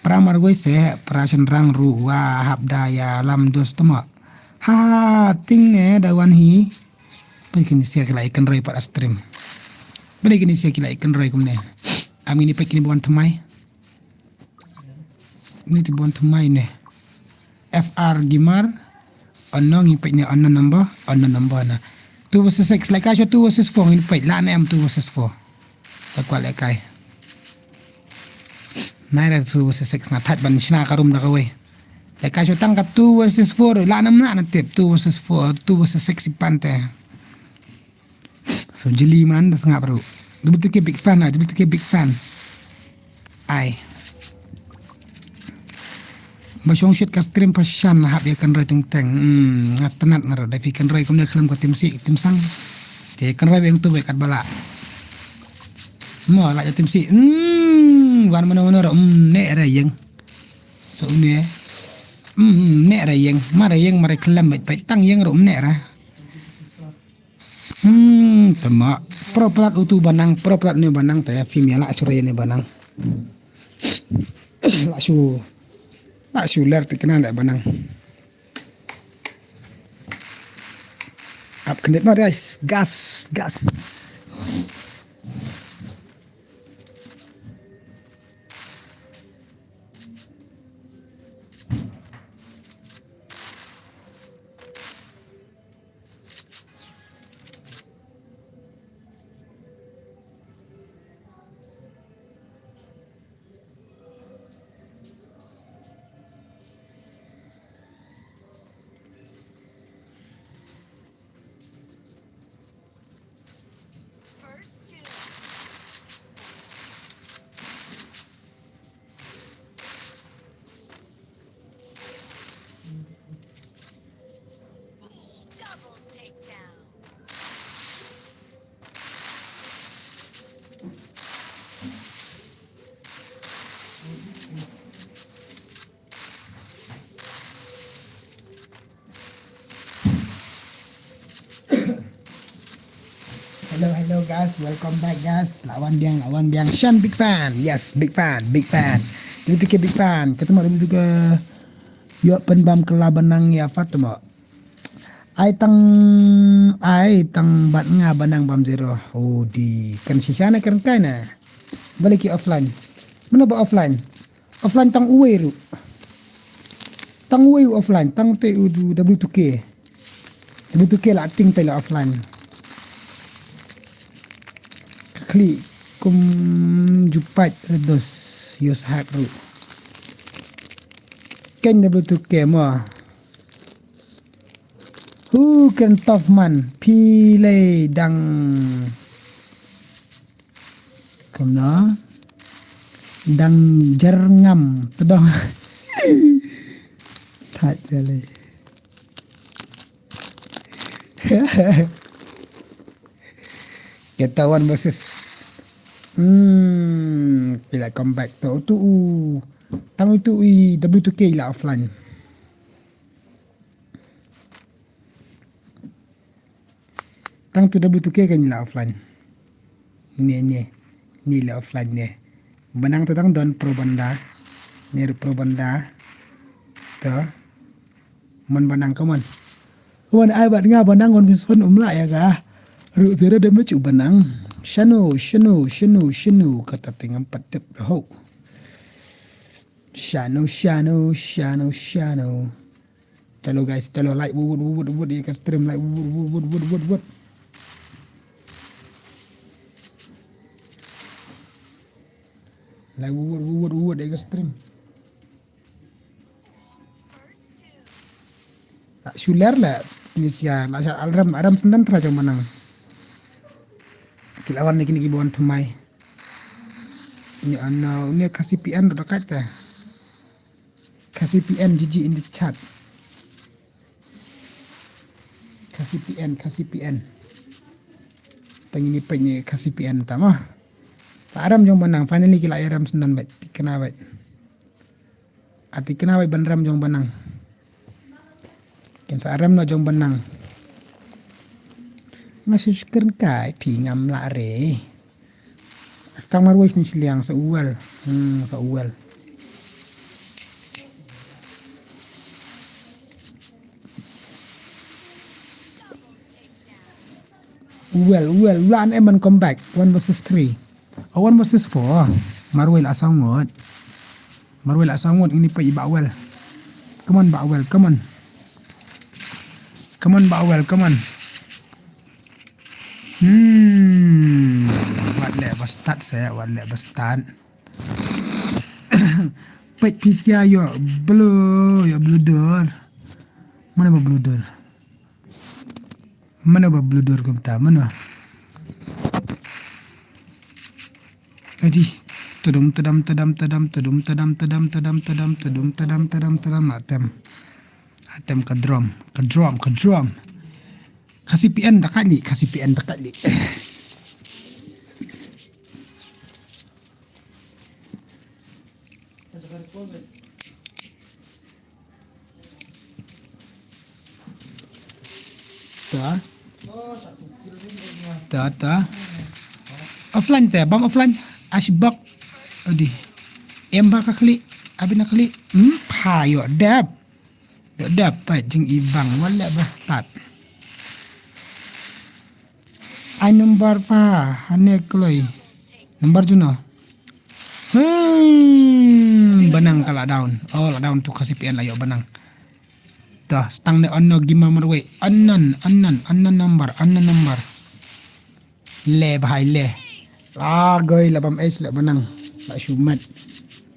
Pramar wei se, prashan rang ru wa hap da ya lam dos tuma. Ha, ting ne da wan hi. Pai kini sia kila ikan roi pat stream. Pai kini sia kila ikan roi kumne. Am ini pai kini buan thamai. Ini ti buan thamai ne. F R Gamer. Unknown, ngin peit ne unknown number, unknown number na. Two versus six, lehkai shuwa two versus four, ngin peit lah ne em two versus four. Lehkai, lehkai. Nai ra two versus six, nga thait ban shna ka room da kawei. Lehkai shuwa tang ka two versus four, lah ne em lah na tip, two versus four, two versus six i pan te. So jylliew man da sngap ruh. W two K big fan, ah, W two K big fan. Ai. Ba shong shit ka stream pa shan hap ïa kynroi teng teng. Hmm, nga tnat na ruh da phi kynroi kumne khlem ka tim sih, tim sang. Te kynroi beng tu bek kat ba lah. Mo lah ïa tim sih. Hmm, wan mano mano ruh, hmm, ne ra ïeng. So ne. Hmm, ne ra ïeng, ma ra ïeng, ma ra khlem bek bek tang ïeng ruh ne ra. Hmm, tama. Pro plat utu banang, pro plat ne banang, te film ïa lah shu re ne banang. Lah shu, lah shu ler te kena ne banang. Ap kendit ma guys, gas, gas. Hello, hello guys, welcome back guys. Lah wan biang, lah wan biang. Shan big fan, yes, big fan, big fan. Itu ke big fan. Kita mau dulu juga. Yuk pen bam kela benang ya Fatma. Ai tang, ai tang bat nga benang bam zero. Oh di kan shisha na keren kai na. Balik ki offline. Mana ba offline? Offline tang uwei ruh. Tang uwei u offline, tang te u du W two K. W two K la ting te la offline. Klik kum jupat redos yos hat ruh. Ken W two K mo. Who can tough man? Phi lei dang. Kumno? Dang jer ngam tdong. Thait kali. Kita one versus. Hmm, pila comeback tu tu u. Tang itu i W two K la offline. Tang tu W two K kan la offline. Ni ni ni la offline ni. Benang tu tang don pro banda. Ni pro banda. Tu. Mon benang ka mon. Wan ai bat nga benang wan Vinson um la ya ga. Ru zero damage u benang. Shano shano shano shano kata tengam pat tep ho. Shano shano shano shano. Chalo guys, chalo like wud wud wud wud ïa ka stream, like wud wud wud wud wud wud. Like wud wud wud wud ïa ka stream. La shu ler la ni sia la sha alram aram sendan tra jong manang. Ki la wan ni kini ki wan thymmai. Ni ana ni ka C P N da kat ta. Khasi P N G G in the chat. Khasi P N, Khasi P N. Tang ini peit ni Khasi P N tama. Ta aram jong banang, finally ki la ïa ram sendan bad tikna bad. Ati kena bad ban ram jong banang. Kin sa ram na jong banang. Nga shu kren kai phi ngam lah re. Tang marwei sini siliang sa uwal. Hmm, sa uwal. Uwal, uwal, ulan em ban come back. One versus three. Oh, one versus four. Marwei la sangot. Marwei la sangot ini pa i Bawel. Come on, Bawel, come on. Come on, Bawel, come on. Hmm, wat leh ba start se, wat leh ba start. Peit pisa ïoh blue, ïoh blue door. Mano ba blue door? Mano ba blue door kumta? Mano? Adi. Tudum tudam tudam tudam tudum tudam tudam tudam tudam tudum tudam tudam tudam. Atem. Atem ka drum, ka drum, ka drum. Ka C P N da kali, ka C P N da kali. Ta. Ta, ta. Offline te, bam offline. Asibak. Adi. Em ba ka klik, abina klik. Hmm, pha ïoh dep. Ïoh dep, peit jingibang, wat leh ba start. Ai number pha, hane kloi. Number juno. Hmm, banang ka la down. Oh, la down tu ka C P N la ïoh banang. Dah, stang ne unknown gima marwei. Unknown, unknown, unknown number, unknown number. Le bahai le. Ah, goi la bam es la banang. La shumat.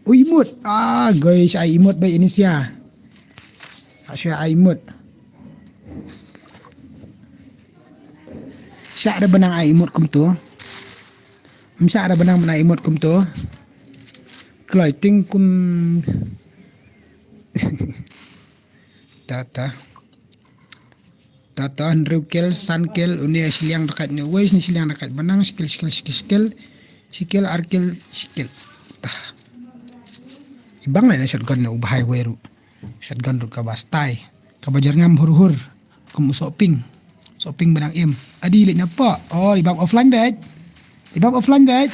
Ui mut. Ah, goi sha ai imut bai inisia. Sha ai imut. Sha da banang ai imut kumto. Sha da banang banang imut kumto. Kloi ting kum. Tata. Tata hynriew kel, san kel, une shiliang da kait ne, wei ne shiliang da kait, banang shi kel, shi kel, shi kel, shi kel, shi kel, ar kel, shi kel. Tah. Ibang ne shotgun ne u bahai wei ru. Shotgun ru kaba stai. Kaba jarngam hur hur. Kum u soping. Soping banang im. Adi lek napa? Oh, ibang offline bet. Ibang offline bet.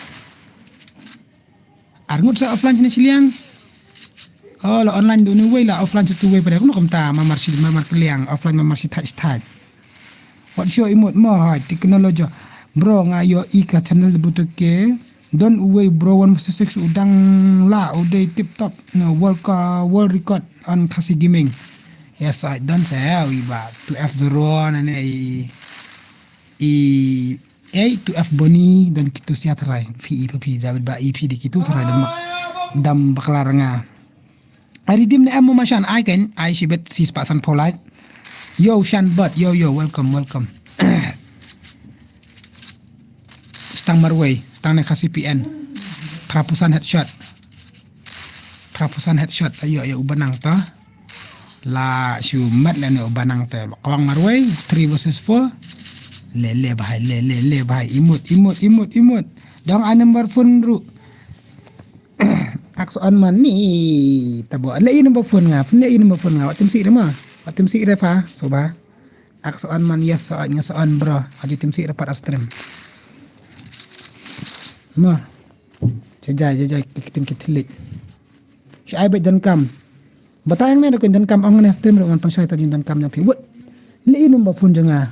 Arngut sa offline sini shiliang. Oh, la online dunu wei la offline satu wei pada kuno kumta mamar si mamar keliang offline mamar si thaj thaj. What show imut mo hai technology. Bro nga yo i ka channel de butuke. Don uwei bro one versus six udang la udei tip top. No world ka world record on Khasi gaming. Yes, I don't say we ba two F zero na ne i i A two F Boni dan kitu sia tharai. Phi i phi David ba i phi di kitu tharai dan mak dam baklar nga. Ari dim ne em ma shan ai kan ai shibet sis pa san polite. Yo shan but yo yo welcome welcome. Stang marwei stang ne Khasi P N. Prapusan headshot. Prapusan headshot ayo ayo ubanang ta. La shu mat la ne ubanang te kawang marwei three versus four. Le le bahai le le le bahai imut imut imut imut. Dong a number phone ru. Ak so on man ni tabo le i number phone nga phone le i number phone nga watim si re ma watim si re fa so ba. Ak so on man yes so on yes on bro aju tim si re pat a stream. Ma. Jajai jajai kitim kitilik. Shi ai bet dan kam. Batai ang ne da kun dan kam ong ne stream ro ngan pang shai ta jin dan kam nyam phi wut. Li number phone jong nga.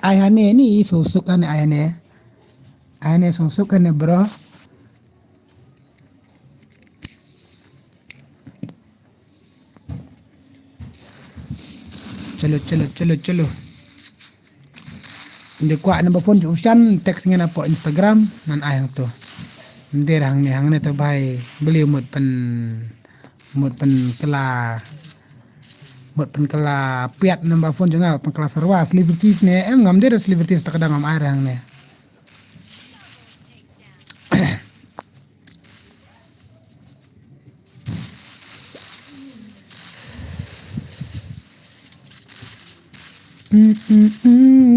Ai hane ni so suk hane ai hane. Ai hane so suk hane bro. Chalo chalo chalo chalo. Inde kwah number phone ju shan text ngan apo Instagram nan ai hang to. Inde hang ne hang ne to bai beli mut pen mut pen kela mut pen kela piat number phone jong nga pen kela serwa celebrities ne em ngam de celebrities ta kadang ngam ai hang ne.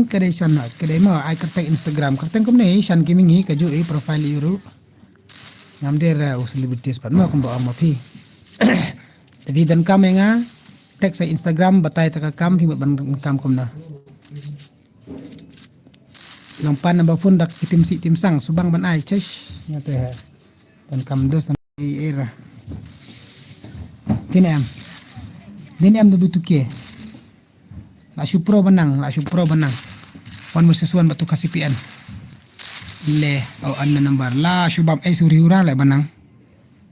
Kadei shan na kadei ma ai kata Instagram kata kumne shan gaming hi kaju i profile i ru. Ngam der u celebrities pat ma kumba ma phi. Tapi dan kam nga text sa Instagram batai ta ka kam phi ban kam kumna. Nang pan number phone dak kitim si tim sang subang ban ai chesh. Nya te ha. Dan kam dos na era. Tin em. Din em da dutu ke. La shu pro banang, la shu pro banang. One versus one batu kasi P N. Le, oh an number. La shu bam ai suri hura le banang.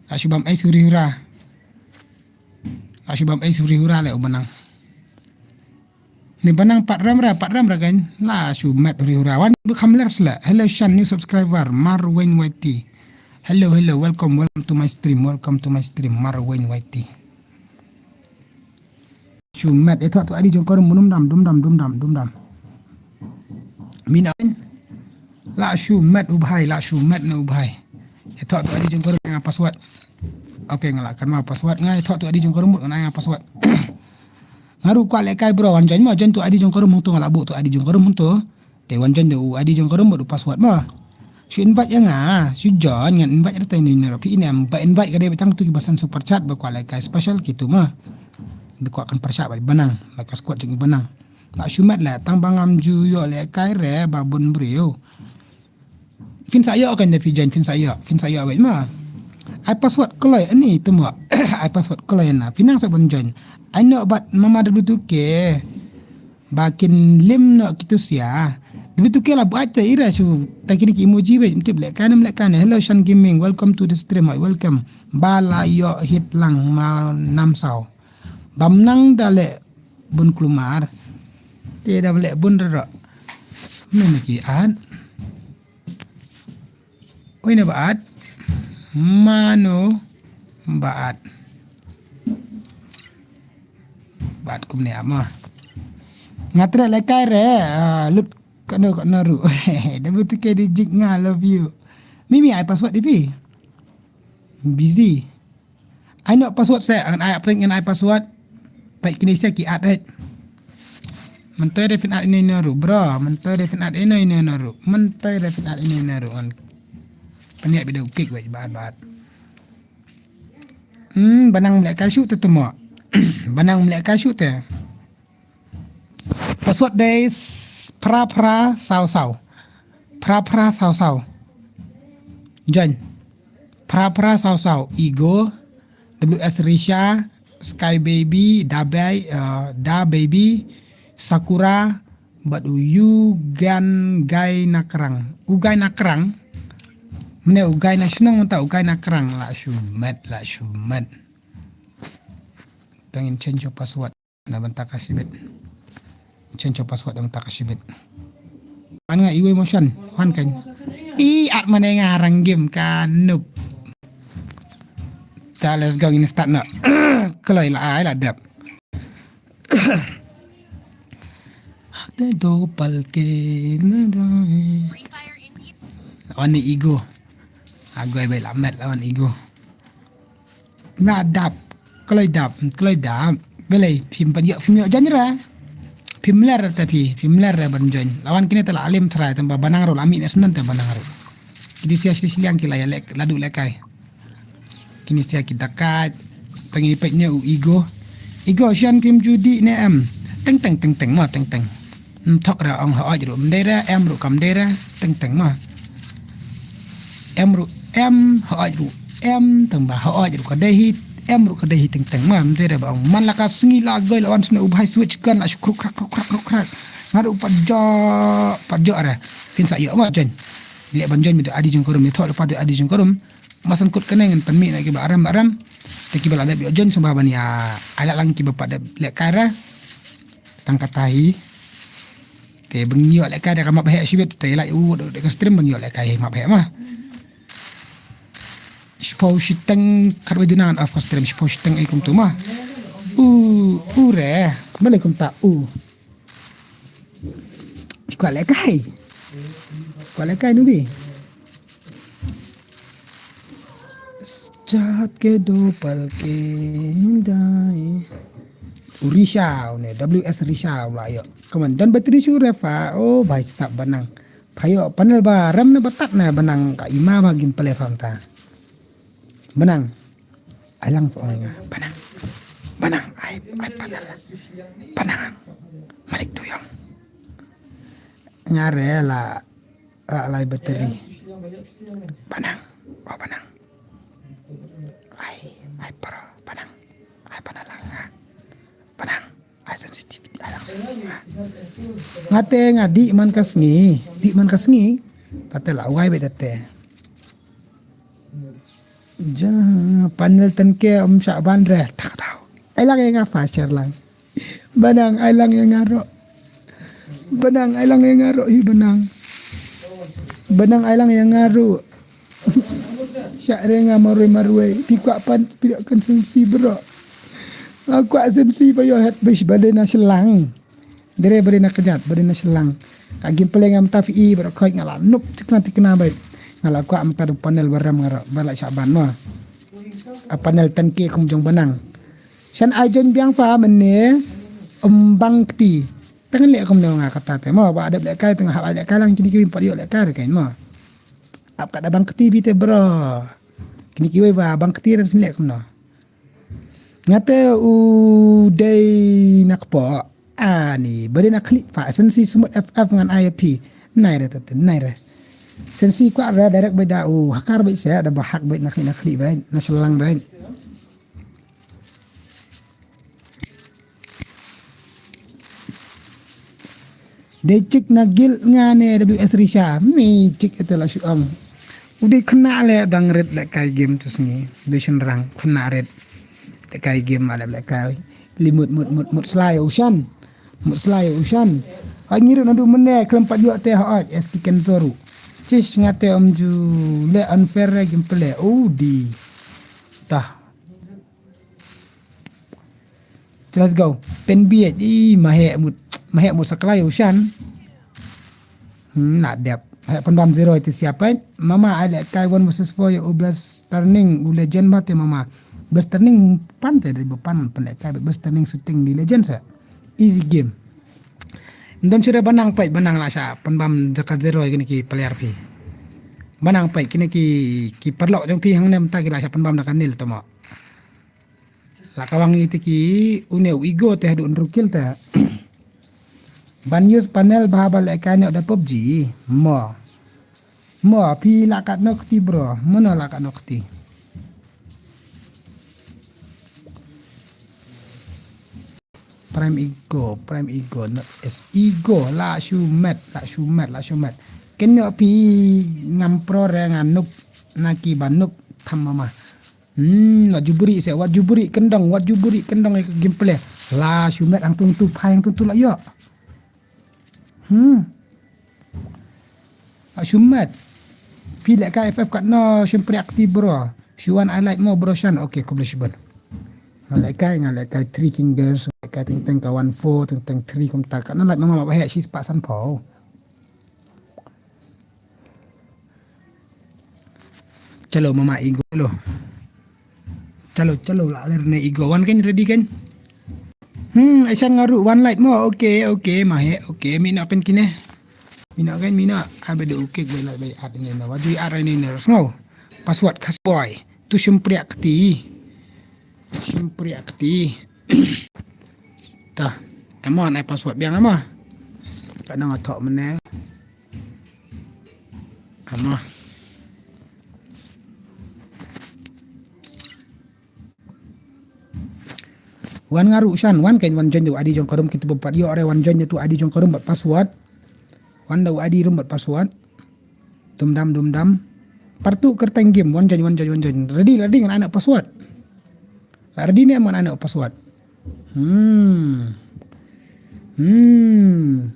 La shu bam ai suri hura. La shu bam ai suri hura le banang. Ni ba nang pat rem ra, pat rem ra kan. La shu met huri hura. Wan bu kham ler sla. Hello Shan, new subscriber. Marwin Y T. Hello, hello. Welcome, welcome to my stream. Welcome to my stream. Marwin Y T. Shu met, eh, thoh tu I D jong ka rum, dum dam, dum dam, dum dam, dum dam. Mina. La shu met u bhai, la shu met na u bhai. Eh, thoh tu I D jong ka rum, nga password. Okay, nga la kan ma password, nga, eh, thoh tu I D jong ka rum, nga, nga password. Nga ruh kwah lehkai bro, wan join mo, join tu I D jong ka rum, hangtu nga la buh tu I D jong ka rum, hangtu. Te wan join da u I D jong ka rum bad u password mo. Shu invite ïa nga, shu join ngan invite ïa ta ine ine ruh. Phi ine em ba invite ka dei ba tang tu ki ba send super chat ba kwah lehkai special kitu mo. Ba kwah kan pyrshah ba i ba nang, ba ka squad jong i ba nang. La shu met la tang ba ngam ju ïoh lehkai re ba bun briew. Phin sa ïoh kan da phi join, phin sa ïoh, phin sa ïoh wei mo. Ai password kloi ani tu mo. Ai password kloi na. Phi nang sa ban join. Ai no bat mama da tu ke. Ba kin lim noh kitu sia. Dei tu ke la buat te ira shu. Ta kini ki emoji wei, mtip lehkai ne, lehkai ne. Hello Shan Gaming, welcome to the stream. Welcome. Ba la ïoh hit lang ma nam saw. Bam nang da leh bun klumar. Te da leh bun rero. Mano ki at? Ui ne ba at? Mano ba at? Bat kumne ama. Nga treh lehkai re, ah, lut kano kano ruh. W T K di jik nga, love you. Mimi, ai password di phi. Busy. Ai no password se, ngan ai apa ngan ai password. Pait kini se ki at eh. Mentoi re phin at ino ino ruh, bro. Mentoi re phin at ino ino ruh. Mentoi re phin at ino ino ruh. Ngan pynïap video kik wei ba at ba at. Hmm, ba nang mlek kashu te temo. Ba nang mlek kashu te. Password dei s-, phra phra saw saw. Phra phra saw saw. Join. Phra phra saw saw. Ego. W S Risha. Sky Baby. Da Bay, uh, Da Baby. Sakura. Bad u Yugan Gai Nakrang. U Gai Nakrang. Mene u Gai na shnong mynta u Gai Nakrang. La shu met, la shu met. Tang in change your password. Na bynta ka shibit. Change your password na bynta ka shibit. Wan nga iwei motion. Wan kan. I at mane nga rang game ka noob. Ta let's go in start na. Kloi la ai la dep. Te do pal ke na dai. Wan ni ego. Agoi bai la met la wan ego. Na dap. Kloi dap, kloi dap. Belai phim pat ïoh phim ïoh jan ra. Phim ler ta phi, phim ler ra ban join. Lawan kine ta la alim trai tamba banang ro la mi ne snan ta banang ro. Kini sia sili siliang ki la ïa lek, la du lekai. Kini sia ki dakat. Tang ini pek ne u ego. Ego sian phim judi ne em. Teng teng teng teng ma teng teng. Mthok ra ong ha oj ru mdera em ru kam dera teng teng ma. Em ru em ha oj ru em teng ba ha oj ru ka dei hi em ru ka dei hi teng teng ma mdera ba ong man la ka sngi la goi la wan sne u bhai switch gun la shu kruk krak kruk krak kruk krak. Nga ru pat jo pat jo ara. Phin sa ïoh ma jon. Le ban jon mi do adi jong korum mi thok pat do adi jong korum. Masan kut kane ngan pynmih na kiba aram aram. Te kiba la dep ïoh jon sumba ban ïa ai la lang kiba pat dep lek kara. Tang kata hi. Te bang ïoh lehkai da ka map heh shibit te la u de ka stream bang ïoh lehkai map heh ma. Shipau shiteng kat wei dunan of ka stream shipau shiteng ai kum tu ma. U u re. Bale kum ta u. Kwah lehkai. Kwah lehkai nubi. Chat ke do pal ke dai. Risha ne W S Risha ba yo. Come on, dan battery shu refa. Oh, bhai sap banang. Phayo panel ba ram ne batat ne banang ka ima ba gin pale fam ta. Banang. Ai lang pong nga. Banang. Banang. Ai ai panel. Banang. Malik Duyong. Nga rela. Ah, lai battery. Banang. Oh, banang. Ai, ai para, banang. Ai pana lang ha. Banang. Ai sensitivity, ai lang sensitivity. Ngate nga di man ka sngi, di man ka sngi. Tate la wai be tate. Ja, panel ten ke om sa ban re tak tau. Ai lang nga faser lang. Banang ai lang ïa nga ro. Banang, ai lang ïa nga ruh, hi Banang. Banang, ai lang ïa nga ruh. Shah re nga marwei marwei. Phi kwah pan, phi kan sensi bro. Nga kwah sensi ba ïoh het bish ba dei na shlang. Dei re ba dei na kjat, ba dei na shlang. Ka game play nga mynta phi i bro, khoi nga la nup tikna tikna bait. Nga la kwah mynta du panel ba rem nga ruh, ba la shah ban mo. A panel ten K kum jong Banang. Shan ai join biang pha mynne, em, bang kti. Tang leh kumno nga kata te mo, ba dep leh kai tang hap ai leh kai lang kini kiwei pat ïoh leh kai re kai mo. Ap ka da bang kti bi te bro. Kini kiwei ba bang kti re leh kumno. Nga te u dei na kpoh. Ani, ba dei na khlieh pha. Sensi smut F F ngan ai phi. Nai re te, nai re. Sensi kwah re direct ba da u hakar ba se da ba hak ba na khlieh na khlieh ba na shlang ba. Dei chik na guild nga ne W S Risha. Ni chik ete la shu ong. U dei khynnah le dang rit le kai game tu sngi. Dei shynrang khynnah rit. Le kai game ma le le kai. Li mut mut mut mut slai u shan. Mut slai u shan. Ha ngi ruh naduh mynne khlem pat ïoh te ha oj S T Kenzo ruh. Chish nga te ym ju le unfair re game play. U dei. Tah. Let's go. Pen biet. Ih, mahek mut. Mahek mut saklai u shan. Hmm, na dep. Mahek pynbam zero itu siapa? Mama, ai leh kai one versus four ïa u Blast Turning, u legend ba te mama. Blast Turning pan te dei ba pan pynleh kai Blast Turning shooting di legend sa. Easy game. Ndon shuh re Banang peit, Banang la sha pynbam jaka zero ïa kine ki player phi. Banang peit kine ki, ki paralok jong phi hangne mynta ki la sha pynbam da ka nil to mo. La kawang ite ki une u Ego te haduh hynriew kill te. Ban use panel ba haba leh kai noh da PUBG. Mo. Mo, phi la katno kti bro. Mo no la katno kti. Prime Ego, Prime Ego, not as Ego. La shu met, la shu met, la shu met. Ken noh phi ngam pro re nga noob na ki ba noob tham mama. Hmm, wat ju buri se, wat ju buri kyndong, wat ju buri kyndong ïa ka gameplay. La shu met hangtu hangtu phai hangtu hangtu la ïoh. Hmm. La shu met. Phi leh kai F F katno shympriah kti bro. Shu wan I like mo bro shan. Okay, khublei shibun. Nga leh kai, nga leh kai three fingers, leh kai teng teng ka one four, teng teng three kumta katno like mama ba heh shi spah san phew. Chalo mama Ego lo. Chalo, chalo la ler ne Ego. Wan kan ready kan? Hmm, aisan nga ruh one light mo. Okay, okay, mahek. Okay, mih noh kan kine. Mih noh kan, mih noh. Abe de okay, bai light bai at ne na. Wadu at ne na sngew. Password khas boy. Tu shympriah kti. Shympriah kti. Ta. Em mo, ai password biang em mo. Ka nang athok mene. Em mo. Wan nga ruh shan, wan kan wan join tu I D jong ka room, kita bym pat ïoh re wan join tu I D jong ka room bad password. Wan da I D room bad password. Dum dam, dum dam. Partu kyrteng game, wan join, wan join, wan join. Ready, ready ngan ai noh password. La ready ne em ngan ai noh password. Hmm. Hmm.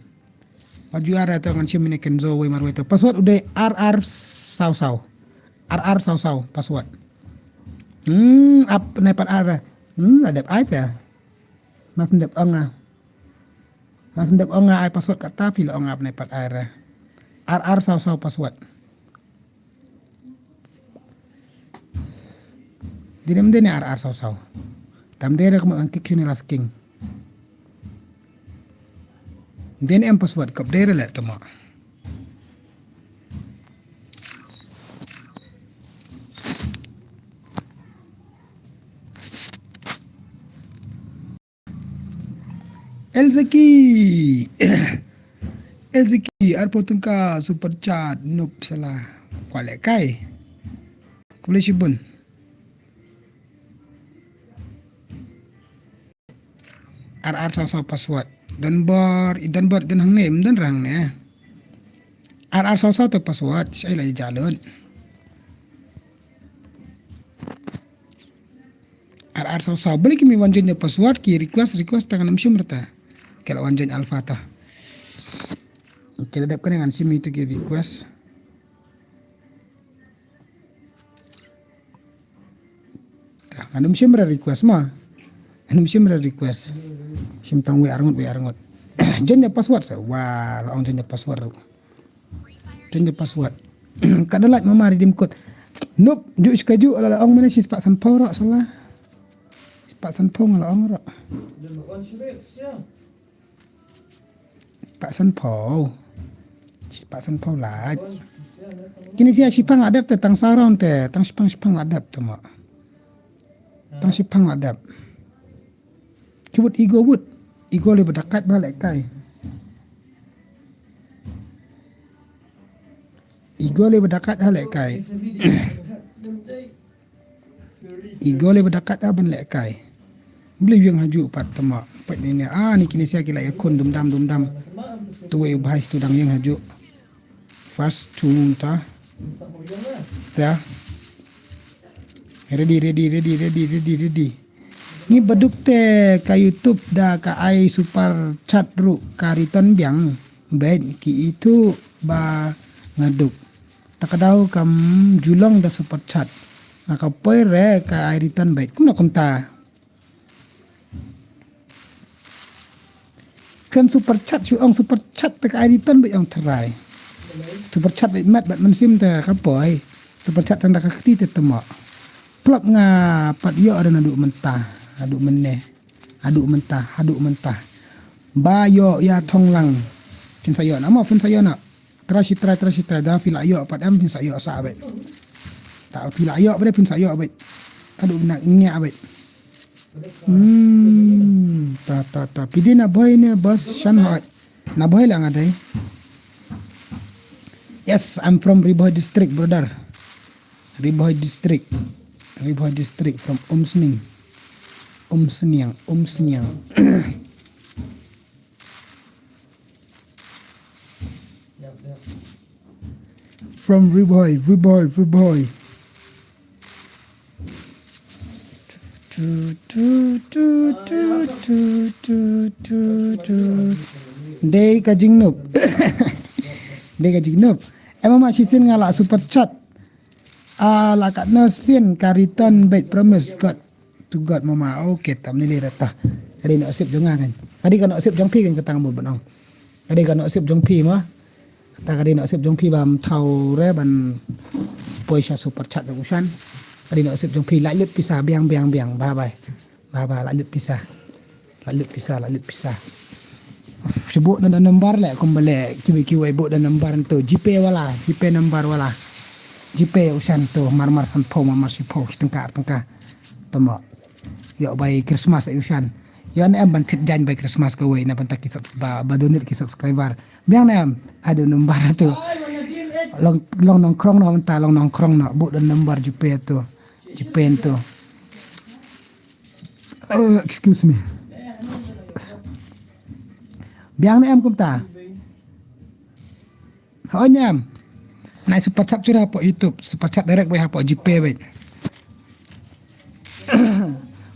Wat ju ara to ngan shim ine Kenzo wei marwei to. Password u dei R R saw saw. R R saw saw password. Hmm, ap ne pat R. Hmm, la dep ai te. Mas dep ong ah. Mas dep ong ah ai password kata phi la ong ap ne pat R. R R saw saw password. Dei ne ym dei ne R R saw saw. Tam dei re kumno ngan kik ne la sking. Dei ne em password kop dei re le tama. Elzaki. Elzaki, arphew tyngka super chat, noob sala. Kwah leh kai. Khublei shibun. R R saw saw password. Don bor, i don bor, don hangne, ym don ra hangne. R R saw saw to password, shai la i jalun. R R saw saw. Beli ki mi wan join password ki request, request tangan em shim rata. Kela wan join alpha ta. Kita dep kane ngan shim ïa itu ki request. Tah, ngan ym shim re request ma. Ngan ym shim re request. Shim tang wei arngut, wei arngut. Jan ïa password sa. Wa, la ong jan ïa password. Jan ïa password. Ka da lait mama redeem code. Nope, ju shi ka ju la ong mane shi spah san phew ro sala. Spah san phew nga la ong ro. Spah san phew. Spah san phew lait. Kine sia shipang la dep te tang sa round te, tang shipang shipang la dep te mo. Tang shipang la dep. Ki wut ego wut. Ego le ba da kat ba leh kai. Ego le ba da kat ha leh kai. Ego le ba da kat ha ban leh kai. Bli ïeng ha ju pat te mo. Pat ni ne. Ah, ni kine sia ki la ïa khun dum dam dum dam. Tu wei u bhai stu dang ïeng ha ju. First two ta. Ta. Ready, ready, ready, ready, ready, ready. Ngi baduk te ka YouTube da ka ai super chat ruh ka return biang. Bad ki itu ba nga duk. Ta ka daw kam ju long da super chat. Nga ka poi re ka ai return bad. Kumno kumta. Kan super chat shu ong super chat te ka ai return bad ong trai. Super chat bad mat bad mynsiem te ka poi. Super chat tang da ka kti te te mo. Plop nga pat ïoh re naduh mynta. Naduh mynne. Naduh mynta. Naduh mynta. Ba ïoh ïa thong lang. Phin sa ïoh na mo, phin sa ïoh na. Trai shi trai, trai shi trai, da phi la ïoh pat em phin sa ïoh sa bad. Ta phi la ïoh bad phin sa ïoh bad. Aduh na ngia bad. Hmm, ta ta ta. Phi dei na Bhoi ne bas shan hoi. Na Bhoi la nga dei. Yes, I'm from Ri Bhoi district, brother. Ri Bhoi district. Ri Bhoi district from Umsning. Umsniang, Umsniang. From Ri Bhoi, Ri Bhoi, Ri Bhoi. Tu, tu, tu. Dei ka jingnop. Dei ka jingnop. Em ma shisien nga la super chat. Ah, la katno sien ka return bad promise God. To God mama. Okay, tam ni le rata. Ka dei na sip jong nga kan. Ka dei ka na sip jong phi kan kata mo ban ong. Ka dei ka na sip jong phi ma. Kata ka dei na sip jong phi bam thaw re ban poi sha super chat jong u Shan. Ka dei na sip jong phi la lut pisa biang biang biang. Bye bye. Ba ba la lut pisa. La lut pisa, la lut pisa. Shu buh na number le kumba le kiwi kiwi buh na number to GPay wala, GPay number wala. GPay u Shan to mar mar san phew mar mar shi phew shi tyngka ar tyngka. Tama. Ïoh bai Christmas u Shan. Ïoh ne em ban thit jan bai Christmas kawei na ban ta ki sub ba ba donate ki subscriber. Biang ne em ado number to. Long long nongkrong no mynta long nongkrong no buh da number GPay to. GPay to. Uh, excuse me. Biang ne em kumta. Ho nyam. Nai super chat chura hapoh YouTube, super chat direct bai hapoh GPay bai.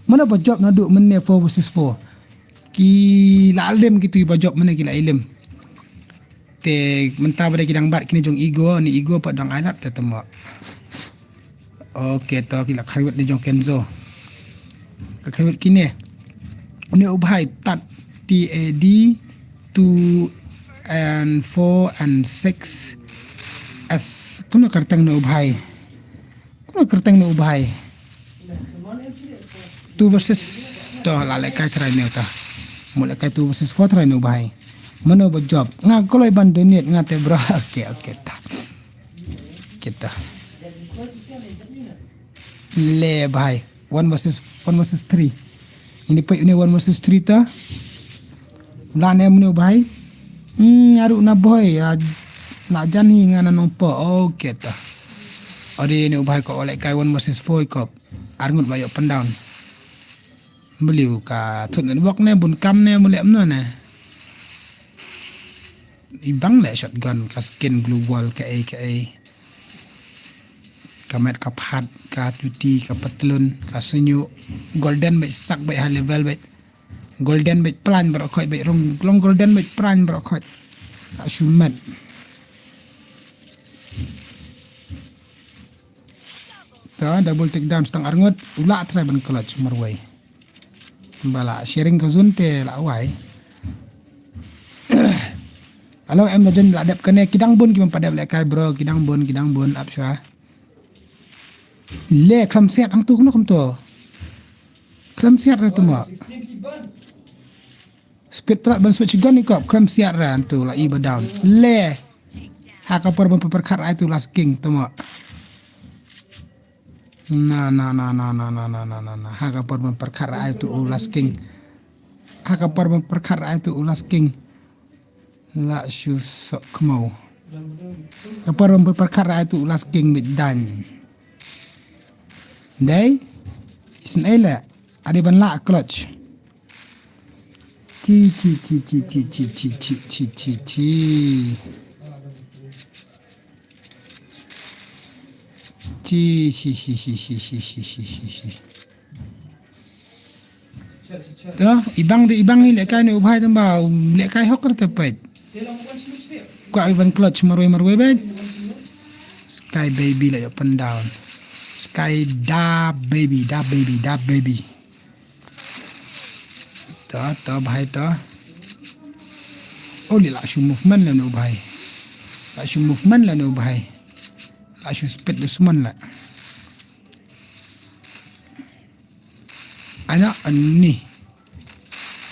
Mano ba job naduh mynne four versus four. Ki la lem kitu ba job mynne ki la lem. Te mynta ba dei ki dang bat kine jong Ego, ni Ego pat dang ai lad te tama. Okay, to ki la khariwat ni jong Kenzo. Ka khariwat kine. Ni u bhai tat T A D two and four and six. As kumno kyrteng ni u bhai. Kumno kyrteng ni u bhai. Two versus to la lehkai trai ni uta. Mo lehkai two versus four trai ni u bhai. Mano ba job. Nga kloi ban donate nga te bro. Okay, okay ta. Kita. Le bhai. One versus one versus three. Ini poi ini one versus three ta. La ne mano bhai. Hmm, aru na bhai. La jani nga na nongpo. Okay ta. Odi ni u bhai ko lehkai one versus four ko. Arngut ba ïoh pyndown. Beliw ka thut network ne bun kam ne mule mno ne. I bang le shotgun ka skin global ka ei ka ei. Ka met ka phat ka tuti ka patlun ka senyu golden bait sak bait high level bait. Golden bait plan bro khoi bait rong long golden bait plan bro khoi. Ka shu met. Ta double takedown, stang arngut, u lah try ban clutch marwei. Ba la sharing ka zone te la wai. Alo em la jon la dep kane, ki dang bun ki bym pat dep lehkai bro, ki dang bun, ki dang bun, ap shwa. Le khlem siat hangtu kumno kumto. Khlem siat re tu mo. Speed plat ban switch gun i kop, khlem siat re hangtu la i ba down. Le. Ha ka por ban pyrkhat ai tu last king tu mo. Na, na, na. Ha ka por ban pyrkhat ai tu u last king. Ha ka por ban pyrkhat ai tu u last king. La shu sok kmau. Ka por ban pyrkhat ai tu u last king bit dan. Dei. Isn't ele. Adi ban la clutch. Chi, chi, chi, chi, chi, chi, chi, chi, chi, chi, chi. Chi, chi, chi, chi, chi, chi, chi, chi, chi, chi. To, ibang de, ibang ni lehkai ni u bhai tamba, lehkai hok te peit. Kwah i ban clutch marwei marwei beit. Sky Baby la ïoh pan down. Sky Da Baby, Da Baby, Da Baby. To, to, bhai to. Oh, li la shu movement la no bhai. La shu movement la no bhai. La shu speed la suman la. Ana ani.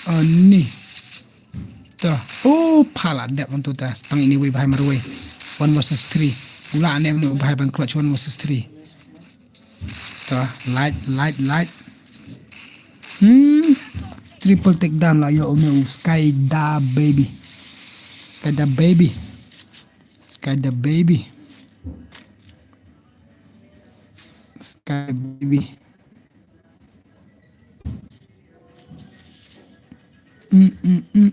Ani. To. Oh, pha la dep antu ta. Tang ini wei bhai marwei. One versus three. U la ne no bhai ban clutch one versus three. To, light, light, light. Hmm. Triple takedown la ïoh une u Sky Da Baby. Sky Da Baby. Sky Da Baby. Sky Baby. Mm, mm, mm.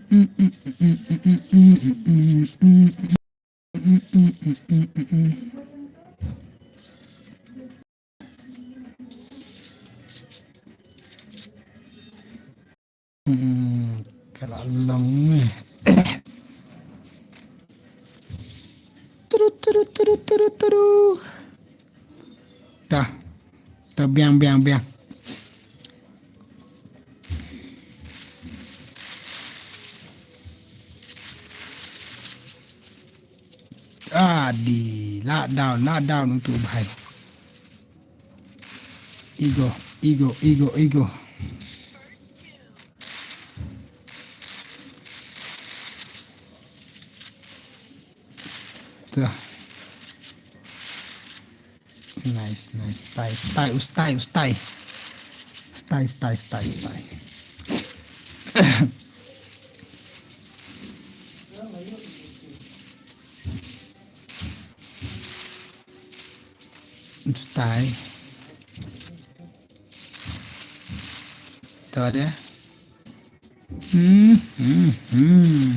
Hmm, ka la long eh. Turu, turu, turu, turu, turu. Ta. Ta biang, biang, biang. Adi, la down, la down untuk bhai. Ego, ego, ego, ego. Tuh. Nice, nice. Stai, stai, ustai, ustai. Stai, stai, stai, stai. Stai. To deh. Hmm, hmm, hmm.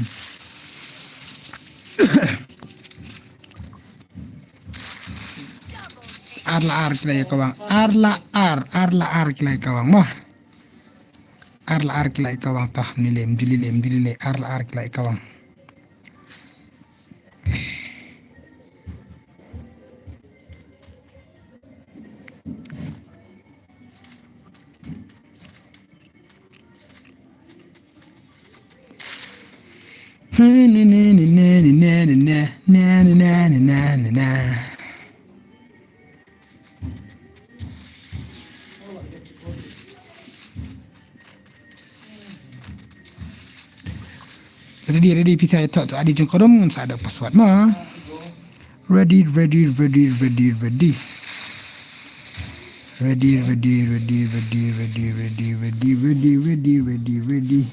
Ar la ar ki la ïa kawang. Ar la ar, ar la ar ki la ïa kawang mo. Ar la ar ki la ïa kawang, tah, mlilem, mlilem, mlilem, ar la ar ki la ïa kawang. Ready, ready, pisa ïa to, to, adi jong kodom, ngan sa da password ma. Ready, ready, ready, ready, ready. Ready, ready, ready, ready, ready, ready, ready, ready, ready, ready, ready.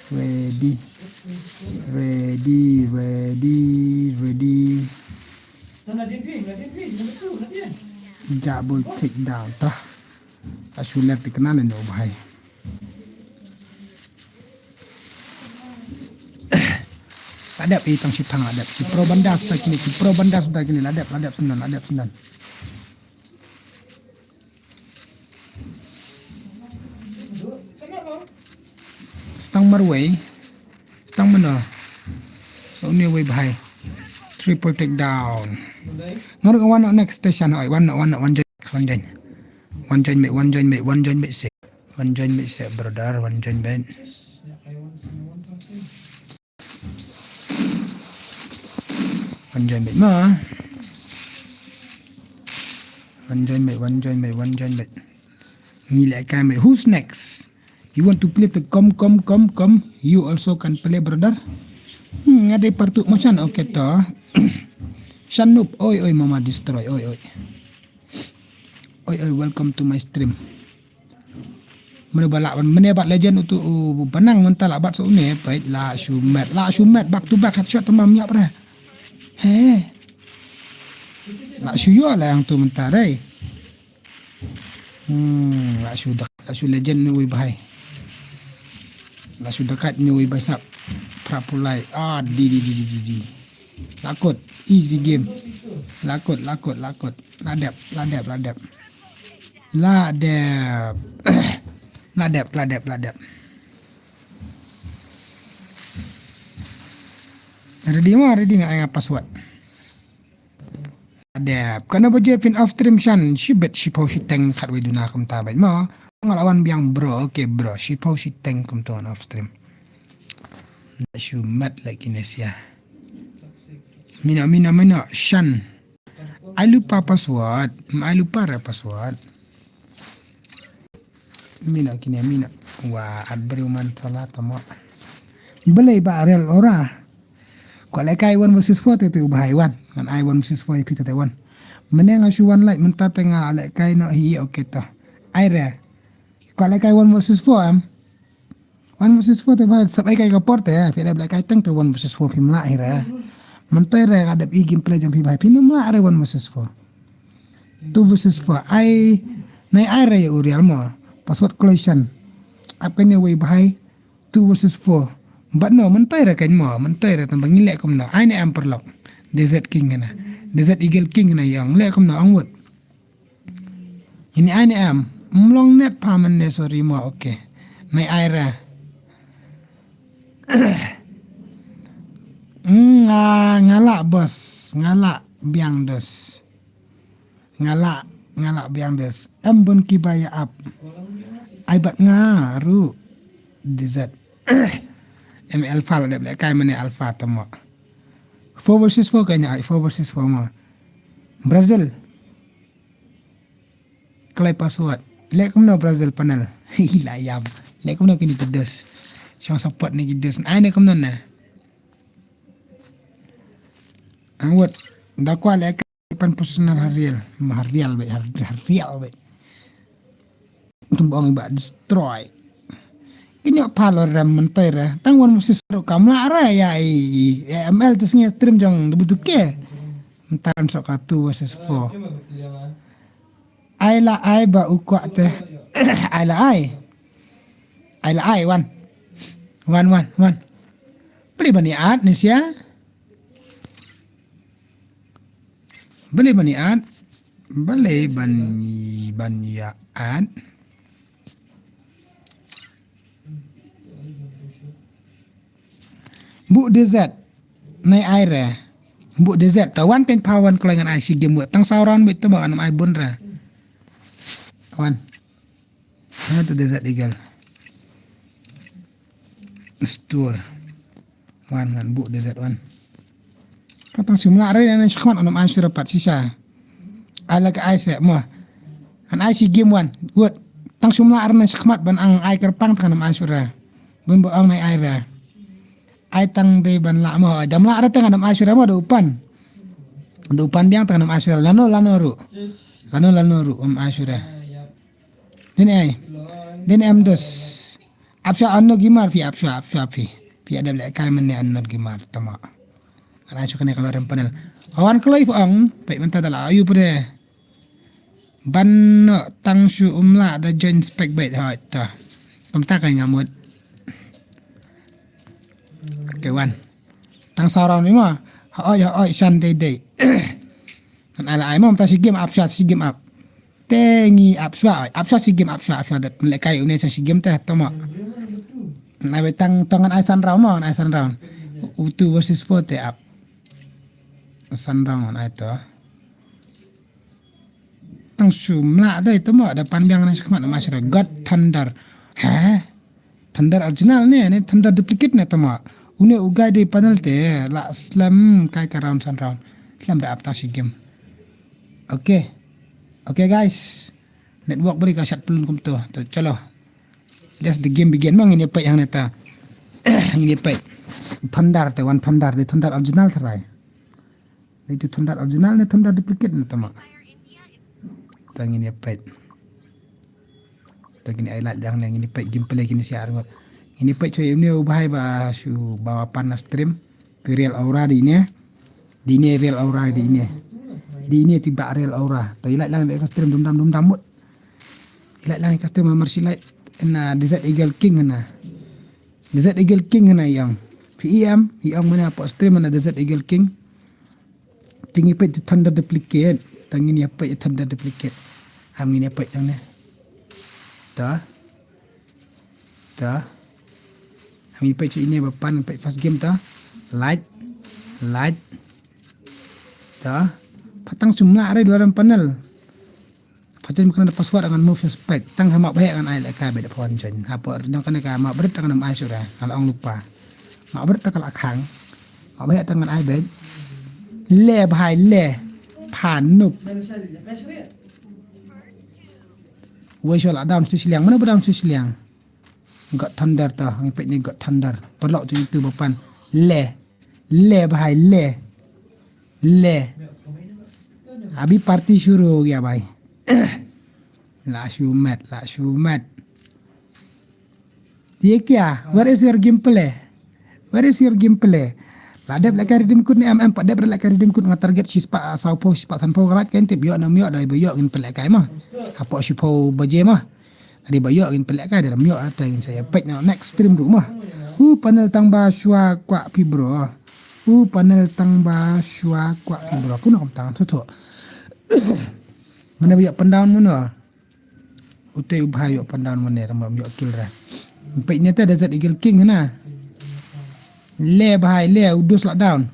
Ready. Ready, ready, ready. Double takedown ta. Ashu left kena le no bhai. La dep i tang shi thang la dep. Ki pro bandas ta kini, ki pro bandas ta kini, la dep, la dep sendon, la dep sendon. Stang marwei. Stang mano. So, une uwei bha. Triple takedown. Nga ruh wan noh next station, oi, wan noh, wan noh, wan join, wan join. Wan join mate, wan join mate, wan join mate seh. Wan join mate seh, brother, wan join mate. Wan join mate ma. Wan join mate, wan join mate, wan join mate. Ngi lehkai mate. Who's next? You want to play the come, come, come, come? You also can play, brother. Hmm, nga dei partu mo shan, okay to. Shan Noob, oi, oi, Mama Destroy, oi, oi. Oi, oi, welcome to my stream. Mane ba lah ban, mane ba legend utu u Banang mynta lah bat sa une, peit lah shu met, lah shu met back to back headshot tang ba ym ïap re. He. Lah shu ïoh lah hangtu mynta dei. Hmm, lah shu dak, lah shu legend ne uwei bha. Lah shu dakat ne uwei bha sap. Prapulai. Ah, di, di, di, di, di, di. Lah kut, easy game. Lah kut, lah kut, lah kut. Lah dep, lah dep, lah dep. Lah dep. Lah dep, lah dep, lah dep. Ready mo, ready nga ai nga password. Lah dep. Kane ba je phin off stream shan, shibit shiphew shiteng khatwei duna kumta beit mo. Nga la wan biang bro, okay bro, shiphew shiteng kumta wan off stream. Shu met lagi ne sia. Mina, mina, mina, shan. Ai lypa password, ai lypa re password. Mina kine mina. Wa at briew man salat tamo. Balei ba real ora. Ko lehkai one versus four te tu bha wan. Ngan ai one versus four ïa phi te wan. Mynne nga shu wan like mynta te nga lehkai noh hi, okay to. Ai re. Ko lehkai one versus four em. One versus four te ba sap ai kai ka por te, phi dep lehkai tang te one versus four phim lah hi re. Mynta re ka dep i gameplay jong phi ba phi nym lah re one versus four. Two versus four. Ai, nai ai re ïa u real mo. Password collection. Ap kane wei bha. Two versus four. But no, mynta re kan mo, mynta re tang ba ngi leh kumno. Ai ne em paralok. Desert King kana. Desert Eagle King kana ïong. Leh kumno ong wut. Ini ai ne em. Mlong net pha mynne, sorry mo, okay. Nai ai re. Hmm, nga, nga lah bos, nga lah biang dos. Nga lah, nga lah biang dos. Em bun kiba ïa ap. Ai bad nga ruh. Desert. Em alpha lah dep lehkai mane alpha tamo. Four versus four kane ai, four versus four mo. Brazil. Kloi password. Leh kumno Brazil panel. Hi la ïam. Leh kumno kine ki dos. Shong support ne ki dos. Ai ne kumno ne. Ang wut. Da kwah lehkai pan personal ha real. Ma ha real beit, ha, ha real beit. Tum bong ba destroy. Kine pha lo rem mynta re. Tang one versus four kam lah re ïa i, i M L tu sngi stream jong da butuke. Mynta kan sok ka two versus four. Ai la ai ba u kwah te. Ai la ai. Ai la ai wan. Wan, wan, wan. Beli bani at ni sia. Beli bani at. Beli bani, bani at. Bu desert. Nai ai re. Bu desert. Ta wan pen pa wan kloi ngan ai si game wut. Tang saw round wut tu ba ngan ai bun re. Wan. Ha tu desert eagle. Store. Wan, wan, bu desert wan. Ka tang sumla re nan shkhmat anam ai sura pat sisa. Ala ka ai se mo. An ai si game wan. Wut. Tang sumla re nan shkhmat ban ang ai kerpang tang anam ai sura. Bun ba ang nai ai re. Ai tang dei ban la mo. Jam la re tang anam ai sura mo da upan. Da upan biang tang anam ai sura. Lano, lano ru. Lano, lano ru. Am ai sura. Dene ai. Dene em dos. Apsha anno gimar phi apsha apsha phi. Phi ada lek kai mene anno gimar tama. Ana shu kane kalau rem panel. Awan kalau ipo ang, baik mentah dalam ayu pada. Ban no tang shu umla da join spec bait ha ta. Kam ta kai ngamut. Kewan. Tang sarau ni ma. Ha oi ha oi shan dei dei. Kan ala ai mom ta si game up sha si game up. Tengi up sha oi. Up sha si game up sha up sha dat. Lek kai une sha si game teh tama. Na be tang tongan ai san round ma, ai san round. U two versus four te ap. San round on ai to. Tang shu mla dei to mo da pan biang na shakmat ma shara God Thunder. Ha? Thunder original ne, ne Thunder duplicate ne to mo. Une u guy dei panel te la slem kai ka round san round. Slem da ap ta shi game. Okay. Okay guys. Network beri ka shat pelun kumto. To chalo. Let's the game begin. Mo ngin ïa peit hangne ta. Ngin ïa peit. Thunder te wan Thunder, dei Thunder original tharai. Dei tu Thunder original ne Thunder duplicate ne tama. Ta ngin ïa peit. Ta ngin ai lad hangne ngin ïa peit gameplay kine shi ar ngot. Ngin ïa peit choi une u bahai ba shu ba pan na stream. Ke Real Aura dei ne. Dei ne Real Aura dei ne. Dei ne ti ba Real Aura. Ta ïa lad lang ka stream dum dam dum dam mut. Ïa lad lang ka stream mar shi lad na Desert Eagle King na. Desert Eagle King na ïa. Pi em ïa mana pa stream na Desert Eagle King. Tingi peit Thunder duplicate. Tangin ïa peit Thunder duplicate. Am ngin ïa peit hangne. Ta. Ta. Am ngin peit ine ba pan peit first game ta. Light. Light. Ta. Patang sumla re dalam panel. Patang bukan ada password dengan move yang spek. Tang ha ma bahek ngan ai leka beda phone join. Apa dang kana ka ma beret ngan ai sura. Kalau ong lupa. Ma beret ta kala khang. Ma bahek ta ngan ai bed. Le bahai le. Panup. Wei shol down stu shiliang. Mana ba down stu shiliang? God Thunder ta. Ngi peit ni God Thunder. Pelok tu itu bapan. Le. Le bahai le. Le. Abi party shuru ya bai. La shu met, la shu met. Ye kya? Where is your gameplay? Where is your gameplay? La dep leka redeem code ni em em pa dep leka redeem code nga target shi spah saw phew shi spah san phew ka lait kan tip ïoh nam ïoh dei ba ïoh ngin peit leka ma. Hapoh shi phew baje ma. Adi ba ïoh ngin peit leka dei nam ïoh ta ngin sa ïa peit na next stream ruh ma. U panel tang ba shwa kwah pi bro. U panel tang ba shwa kwah pi bro. Kuna kam tang sotho. Mana ba ïoh pan down mano. Utei u bha ïoh pan down mane tang ba ïoh kill ra. Peit ne ta Desert Eagle King na. Le bahai le u dus la down.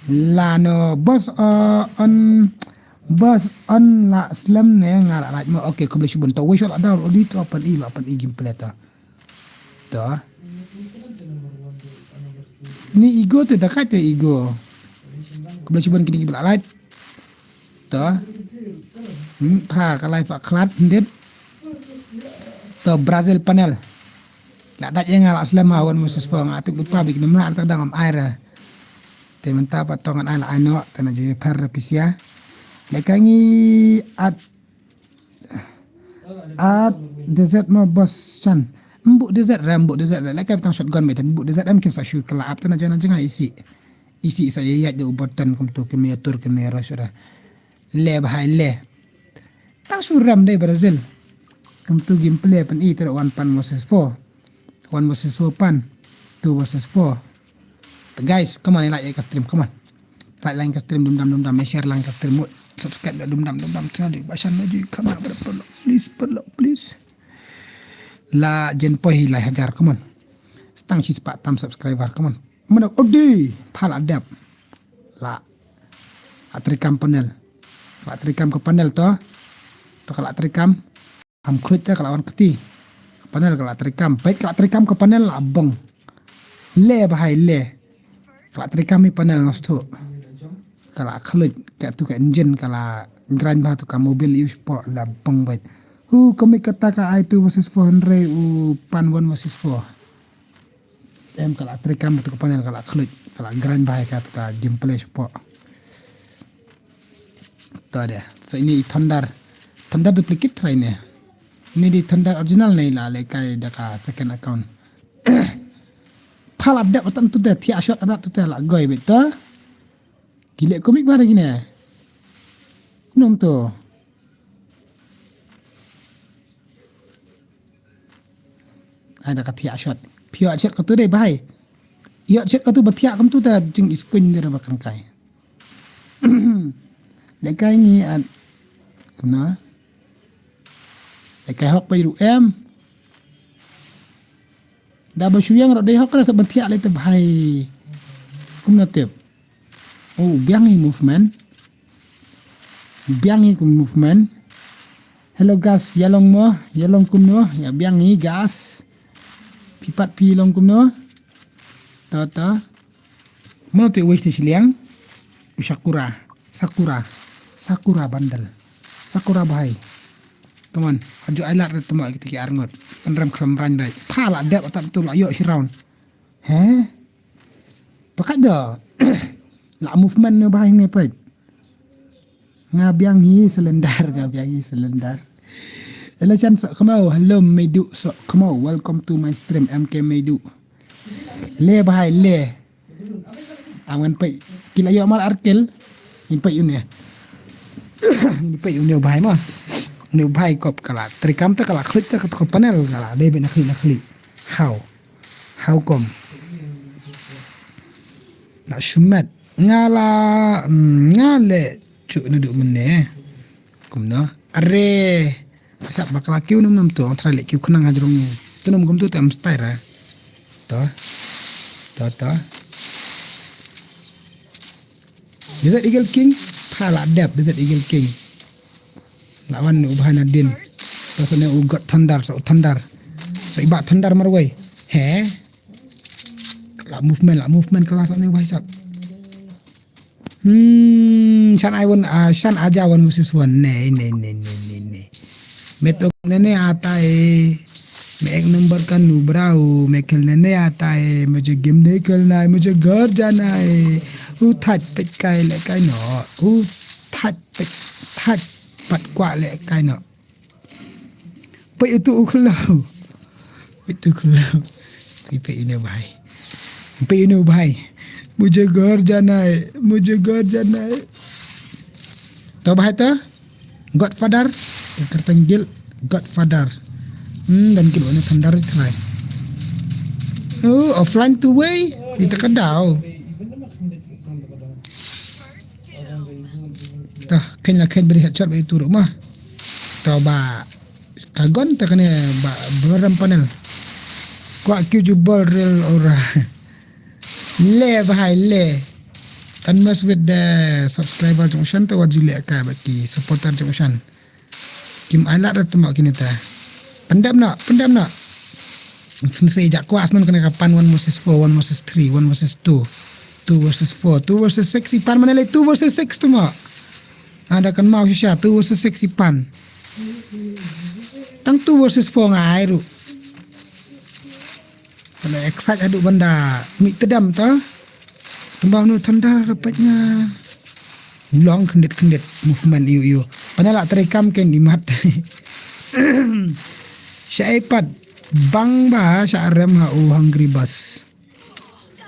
Lano boss uh, on boss on la slem ne nga la right mo. Okay, khublei shibun to wei shot la down odi to pan i la pan i gameplay to. To. Ni ego te da ka te ego. Khublei shibun kini ki la right. To. Hmm, pha ka live a khlad ndit. To Brazil panel. La dait ïa nga la slem ha one versus four nga tip lupa bik nem la ta dang am ai ra. Te mynta pat tong an ai la ai no te na ju pher ra pisia. Leka ngi at at desert mo bos chan. Mbuk desert ra mbuk desert ra leka tang shotgun beta mbuk desert em kin sa shu kala ap te na jana janga isi. Isi sa ïa ïaid da u button kumtu kemia tur kemia rush ra. Le bahai le. Tang shu rem dei Brazil. Kumtu gameplay pan i tara one pan versus four. One versus four pan. Two versus four. Guys, come on, like ka stream, come on. Like lang ka stream dum dam dum dam, share lang ka stream mut. Subscribe da dum dam dum dam channel ba shan maju come on, please, please. La jen poi hi lai hajar, come on. Stang shi spah tam subscriber, come on. Mana odi pha la dep. La atrikam panel. La atrikam ka panel to. To ka la atrikam. Ham khluit te ka la wan kti. Panel ka la atrikam. Bait ka la atrikam ka panel la bong. Le bahai le. Ka la atrikam i panel ngas tu. Ka la khluit ka tu ka engine ka la grind bah tu ka mobil use po la bong bait. Hu kami kata ka ai two versus four hundred u pan one versus four. Em ka la trikam tu ka panel ka la khluit ka la grind bahai ka tu ka gameplay shapoh. To deh. So ini i Thunder. Thunder duplicate try ne. Ini di Thunder original ne la le kai da ka second account. Pha la dep atan tu te thiah shot adat tu te la goi bit to. Ki leh comic ba da kine. Nom to. Ai da ka thiah shot. Phi ïoh shot ka tu dei bai. Ïoh shot ka tu ba thiah kam tu ta jing is kuñ dei ba kan kai. Lekai ngi at na. Lekai hok bai ru em. Da ba shu ïeng ruh dei hok la sa ban thiah lei te bhai. Kumno tip. Oh, biang hi movement. Biang hi kum movement. Hello guys, ïa long mo, ïa long kumno, ïa biang hi guys. Phi pat phi long kumno. Ta ta. Mo te wei te shiliang. U Sakura, Sakura, Sakura bandel. Sakura bhai. Come on, aju ai lad rat temo kita ki arngot. Penrem khlem rang dai. Pha la dep atam tu la ïoh shi round. He? Pakat do. La movement ne bhai ne pet. Nga biang hi selendar, nga biang hi selendar. Hello chan sok kemau, hello Meidu sok kemau, welcome to my stream M K Meidu. Le bhai le. Awan pet. Kila ïoh mal arkel. Ni pet une. Ni pet une bhai ma. Une bhai kop kala. Trikam ta kala klik ta kata panel kala. Dei bena klik na klik. How? How come? Na shumat. Nga la, mm, nga le chu na du mene. Kumno? Are. Sap bakla kiu num num tu, ong try le kiu khnang hajrong. Tu num kumtu te am style ra. To. To, to. Desert Eagle King, pha la dep Desert Eagle King. La wan u bhai na din. To so ne u got thunder, so thunder. So iba thunder marwei. He? La movement, la movement kelas ni wai sap. Hmm, shan ai wan, ah, shan aja one versus one. Nei, nei, nei, nei, nei, nei. Me to nene ata e. Me ek number ka nu brau. Me khel nene ata e. Mujhe game nahi khelna hai. Mujhe ghar jana hai. U thach pet kai le kai no. U thach pet, thach pat kwa le kai no. Peit utu u khlo. Peit utu u khlo. Peit, peit ine bhai. Peit ine bhai. Mujhe ghar jana hai. Mujhe ghar jana hai. To bhai to. Godfather. Tertenggil. Godfather. Hmm, dan kilo ni thunder try. Oh, offline tu wei. Di takadau. Tah, khein la khein beri headshot beri turu mah. Tau ba kagon ta kane ba berem panel. Kwa kiu ju bol rel ora. Le bhai le. Don't mess with the subscriber jong shan ta wat ju le ka ba ki supporter jong shan. Kim ai lad rat tama kine ta. Pendam na, pendam na. Sensei jak kuas non kena kapan one versus four, one versus three, one versus two, two versus four, two versus six ipan mana le two versus six tu ma. Ada kan mau shisha two versus six ipan. Tang two versus four ngai ru. Kalau excite adu banda mi tedam ta. Tembang nu tendar repetnya. Ulang kendit-kendit movement iu iu. Panala terikam ken imat. Sya ipat bang ba sya rem ha u hungry bus.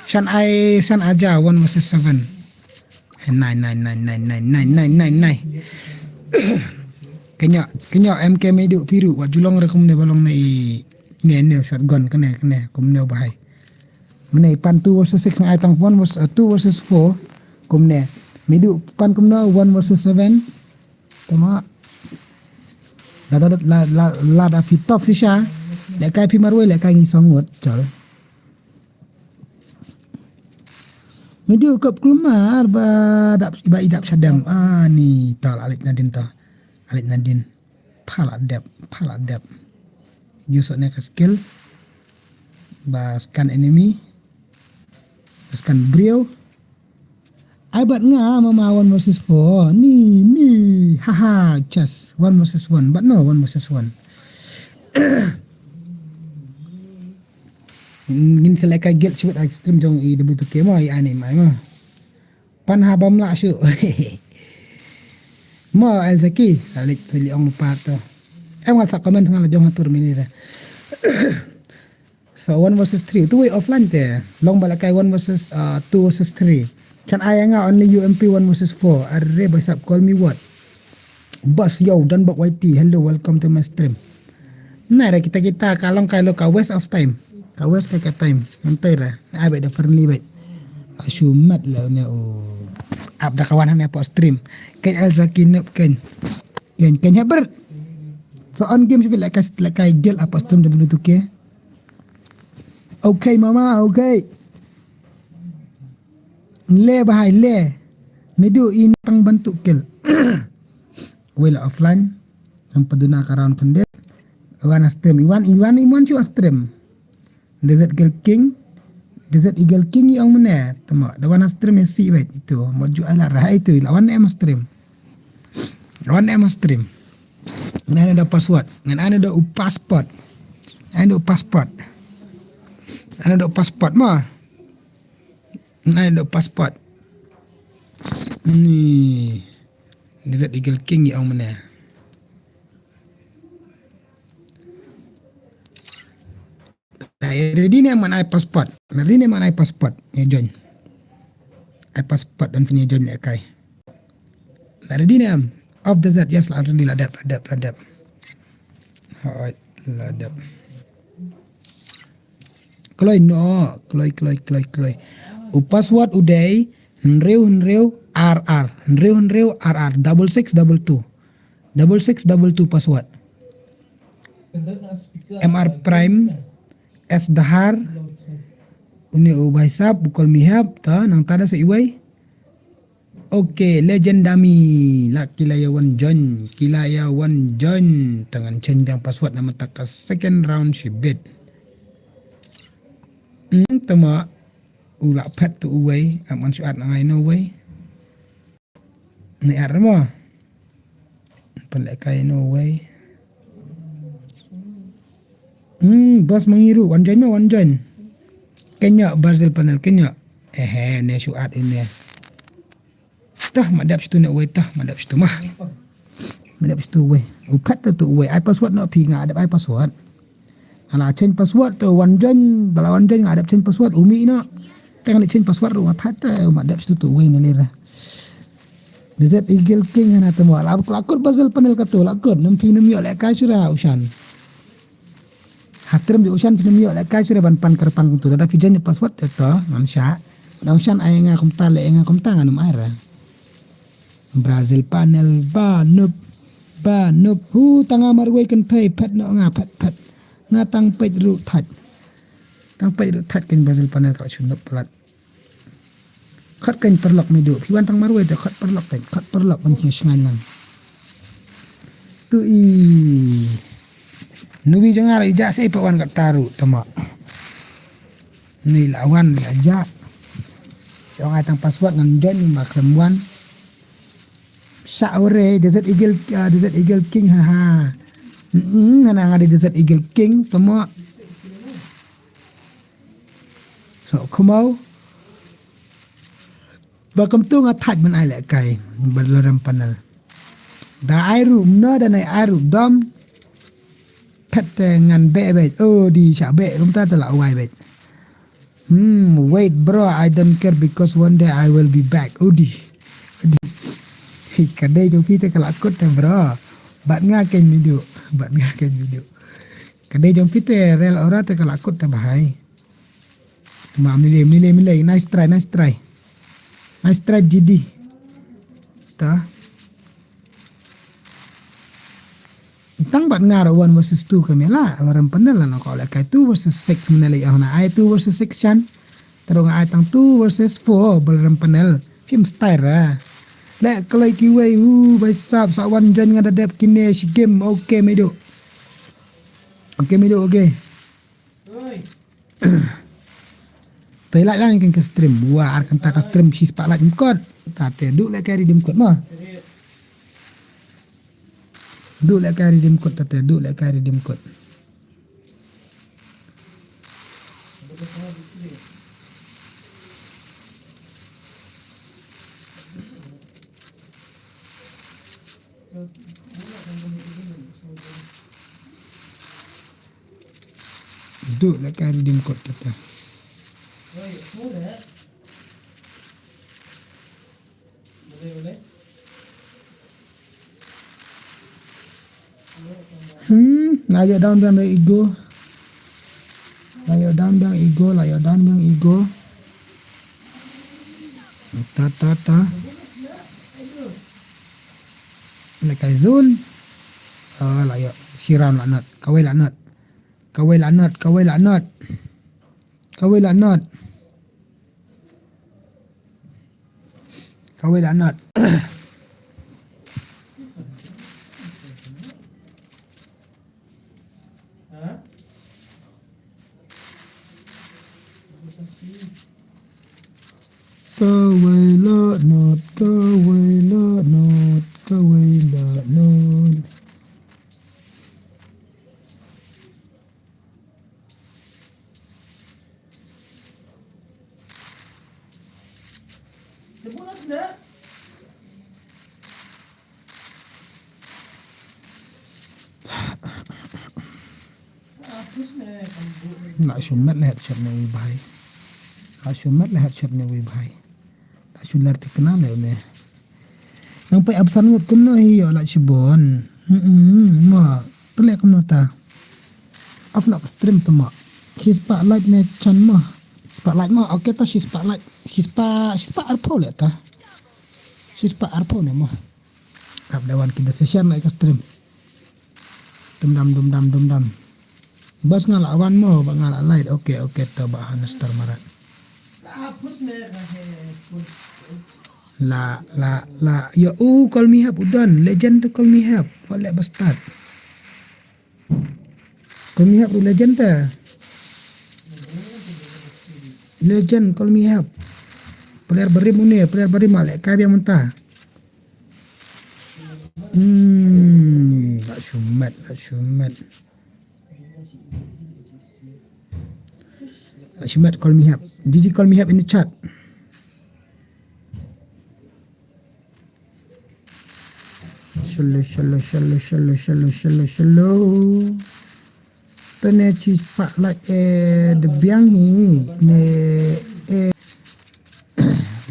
Shan ai shan aja one versus seven. Nine nine nine nine nine nine nine nine nine. Kenya kenya M K medu piru wa julong rekum ne balong ne i ne ne shotgun kene kene kum ne bahai. Mene pan two versus six ngai tang one versus uh, two versus four. Kumne. Midu pan kumno one versus seven. Tama. La da la la la da fi top fi sha. Le kai fi marwe le kai ngi songot chol. Midu kop kulmar ba dap ba idap shadam. Ah ni tal alik nadin ta. Alik nadin. Phala dep, phala dep. Use ne ka skill. Ba scan enemy. Ba scan briew. Ai bat nga mama one versus four. Ni, ni. Haha, chess. One versus one. But no, one versus one. Ngin select ka guild sibit extreme jong i W two K mo i ani mai mo. Pan ha bam lah shu. Mo El Zaki, salik sili ong lupa to. Em ngal sa comment ngal jong atur mini da. So one versus three. Tu wei offline te. Long balakai one versus uh, two versus three. Chan ayanga only U M P one versus four. Arre basap call me what? Boss yo dan bok Y T. Hello, welcome to my stream. Nai ra kita kita ka long kai lo ka waste of time. Ka waste kai ka time. Ngantai ra. Ai bai da friendly bai. Ka shumat la ne o. Ap da kawan hane po stream. Ken El Zaki nup ken. Ken ken haber. So on game sibit la ka la ka gel apa stream da dulu tu ke. Okay mama, okay. Le bahai le. Midu i tang bantu kel. Wei la offline. Yang paduna ka round pendek. Wan a stream. Iwan, Iwan, Iwan shu a stream. Desert Eagle King. Desert Eagle King i ong mene. Tama. Da wan a stream ya si wait itu. Mod ju ai la rahai itu. La wan em stream. Wan em stream. Ngan ane da password. Ngan ane da u passport. Ane da u passport. Ane da u passport ma. Ngan ane da u passport. Ni. Desert Eagle King i ong mene. Ready ne man ai passport. Ready ne man ai passport. Ya join. Ai passport dan fini join ne kai. Ready ne am. Of the Z, yes la ready la dep la dep la dep. Hai la dep. Kloi no, kloi kloi kloi kloi. U password u dei hynriew hynriew R R, hynriew hynriew R R, double six double two. Double six double two password. M R Prime, S Dahar, une u Baisap, u Kolmihap, ta nang tada sa iwei. Okay, Legend Dummy, la kila ya wan join, kila ya wan join, tangan change biang password na mata ka second round shibit. Hmm, tama, u la phat tu uwei, aman shuat na ngai no uwei. Ni ar mo. Pan le kai no way. Hmm, boss mangiru, wan join mo, wan join. Kenya Brazil panel, kenya. Eh, eh, ne shu at ini. Tah, madap situ ne way, tah, madap situ mah. Madap situ way. Upat tu tu way. Ai password no pi nga adap ai password. Ala change password tu wan join, bala wan join nga adap change password, umi no. Tang ni change password ru nga that tu madap situ tu way ne lera. Desert Eagle King hana temo. La, la kut Brazil panel katu, la kut. Num phi num yo le kai sura ushan. Hastrim di ushan phi num yo le kai sura ban pan kerpang tu. Tada phi join password tu to, ngan sha. Na ushan ai nga kumta le nga kumta nganum ai ra. Brazil panel ba nup, ba nup. Hu tanga marwei kentai pet no nga pet pet. Nga tang pet ru thaj. Tang pet ru thaj ken Brazil panel ka shu nup pelat. Khot kan paralok midu. Phi wan tang marwei te khot paralok kan. Khot paralok wan hi shngain lang. Tu i. Nubi jong nga i ja sei pa wan kat taru tama. Ni la wan la ja. Jong ai tang password ngan join ma krem wan. Sa ore Desert Eagle, ah, Desert Eagle King ha ha. Mm, hana nga di Desert Eagle King tama. So kumau. Ba kum tu nga thaj ban ai le kai ba lorem panel. Da ai ru mno da nai ai ru dom. Pet te ngan be be. Oh di sha be kum ta te la wai be. Hmm, wait bro, I don't care because one day I will be back. Oh di. Di. Hi ka dei jong phi te ka la kut te bro. Bat nga ken midu. Bat nga ken midu. Ka dei jong phi te rel ora te ka la kut te bahai. Ma mile mile mile, nice try, nice try. Nice try G D. Ta. Tang bat nga ra one versus two ka mela, lorem panel la no ka le kai two versus six mena le yahna ai two versus six chan. Tero nga ai tang two versus four ba lorem panel. Phim style ra. Le kalai kiwei u bai sap sa wan join nga da dep kine shi game. Okay midu. Okay midu, okay. Te la lang ken ka stream. Wa ar kan ta ka stream shi spotlight mkot. Ta te du le ka redeem code ma. Du le ka redeem code ta te du le ka redeem code. Du le ka redeem code ta te. Hmm, la ïoh down biang ego. La ïoh down biang ego, la ïoh down biang ego. Ta ta ta. Le kai zone. Ah, la ïoh. Shiram la not. Kawei la not. Kawei la not, kawei la not. Kawei la not. Kawei la not. Kawei la not, kawei la not, kawei la not. Nga shu met le headshot ne wi bhai. Nga shu met le headshot ne wi bhai. Nga shu lar tikna le ne. Nang pai absan ngut kumno hi ïa la shibon. Hmm, ma. Pele kumno ta. Af la stream tu ma. Shi spah like ne chan ma. Spah like ma. Okay ta shi spah like. Shi spah, shi spah arphew le ta. Shi spah arphew ne ma. Ap da wan kita session na ka stream. Dum dam, dum dam, dum dam. Bas nga la wan mo, ba nga la light. Okay, okay, to ba han star marat. La, la, la. Yo, u call me hap, u don. Legend to call me hap. Wat le ba start. Call me hap, u legend ta. Legend, call me hap. Player barim une, player barim ale, ka biang mynta. Hmm, la shumat, la shumat. La shumat, call me hap. G G, call me hap in the chat. Shallow, shallow, shallow, shallow, shallow, shallow, shallow. Tone chi spah like eh de biang hi ne eh.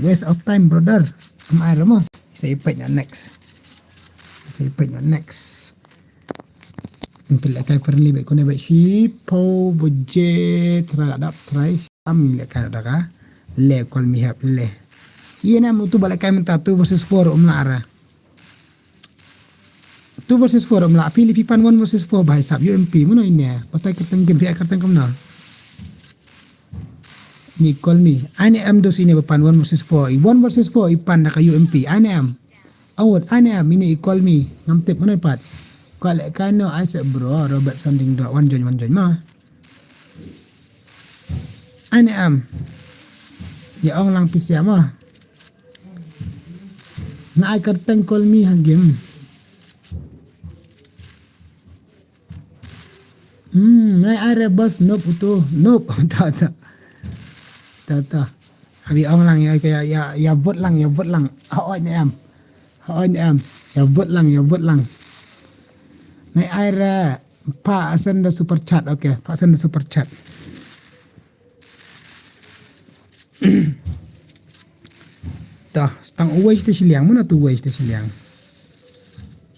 Waste of time, brother. Am I ramo? Sa ipet nya next. Sa ipet nya next. Pil kai friendly be kone be shi po boje try adap try. Am le kai da ka. Le call me hap le. Ïa na mu tu ba le kai mynta two versus four um la ara. Two versus four um la phi li phi pan one versus four bhai sab U M P mano ine. Patai kyrteng game phi kyrteng kumno. Ni call me. Ai ne em dos ine ba pan one versus four. I one versus four i pan da ka U M P. Ai ne em. Awot ai ne em ine i call me. Ngam tip mano i pat. Ka le kai no ai se bro Robert Sanding do one join one join ma. Ai ne em. Ïa ong lang pisa ma. Na ai kyrteng call me ha game. Hmm, nai ai re bas nop uto, nop. Ta, ta. Ta, ta. Abi ong lang ïa, ïa, ïa, ïa vote lang, ïa vote lang. Ha oi ne em. Ha oi ne em. Ïa vote lang, ïa vote lang. Nai ai re. Pha send the super chat, okay. Pha send the super chat. Ta, tang uwei te shiliang, mana tu uwei te shiliang.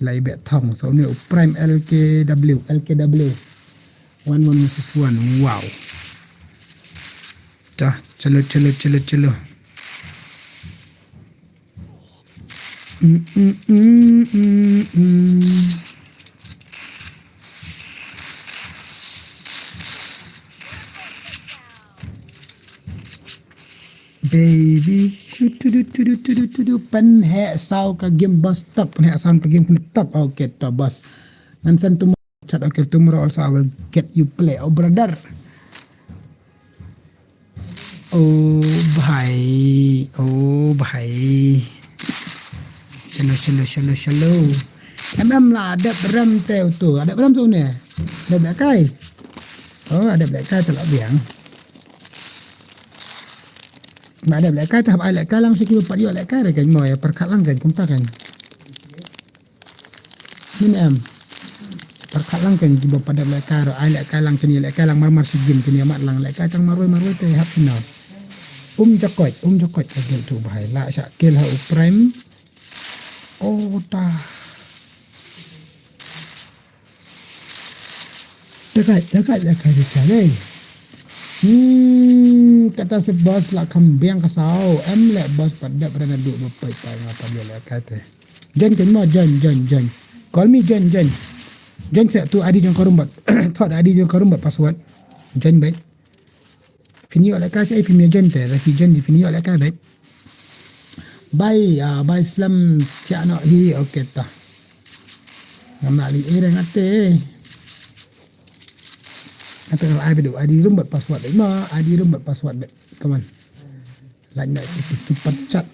Lai bet thong, so ni u prime L K W, L K W. One one versus one, wow. Ta, chalo, chalo, chalo, chalo. Mm, mm, mm, mm, mm. Baby, shu tudu, tudu, tudu, tudu, pen he saw ka game bas top, pen he saw ka game kena top, okay, top bas. Ngan send to chat, okay, tomorrow also I will get you play, oh brother. Oh bhai, oh bhai. Shallow, shallow, shallow, shallow. Em em la dep rem te uto. Adep rem tu ne. Adep lehkai. Oh, adep lehkai te la biang. Ma adep lehkai te hap ai lehkai lang siki pat ïoh lehkai re kan mo ïa pyrkhat lang kan kumta kan. Min em. Pyrkhat lang kan kiba pat dep lehkai ruh ai lehkai lang kan ïa lehkai lang marmar shi game kan ïa mat lang lehkai tang marwei marwei te hap sinaw. Um jakoit, um jakoit ka gel tu bhai la sha kel ha u prime. Oh ta. Dekat, dekat, dekat, dekat, eh. Hmm, kata se bos la kham biang ka saw. Em le bos pat dep rena duk ba pai pai nga pat ïa lehkai te. Join kan mo, join, join, join. Call me, join, join. Join se tu I D jong ka room bad. Thot I D jong ka room bad password. Join bad. Phin ïoh lehkai shi, eh, phi ïoh jan te, phi jan, phin ïoh lehkai beit. Bai, ah, bai slem thiah noh hi, okay ta. Ngam lah leh ere ngate. Ngate ngam ai beit, I D room bad password beit ma, I D room bad password beit. Come on. Like na itu super chat.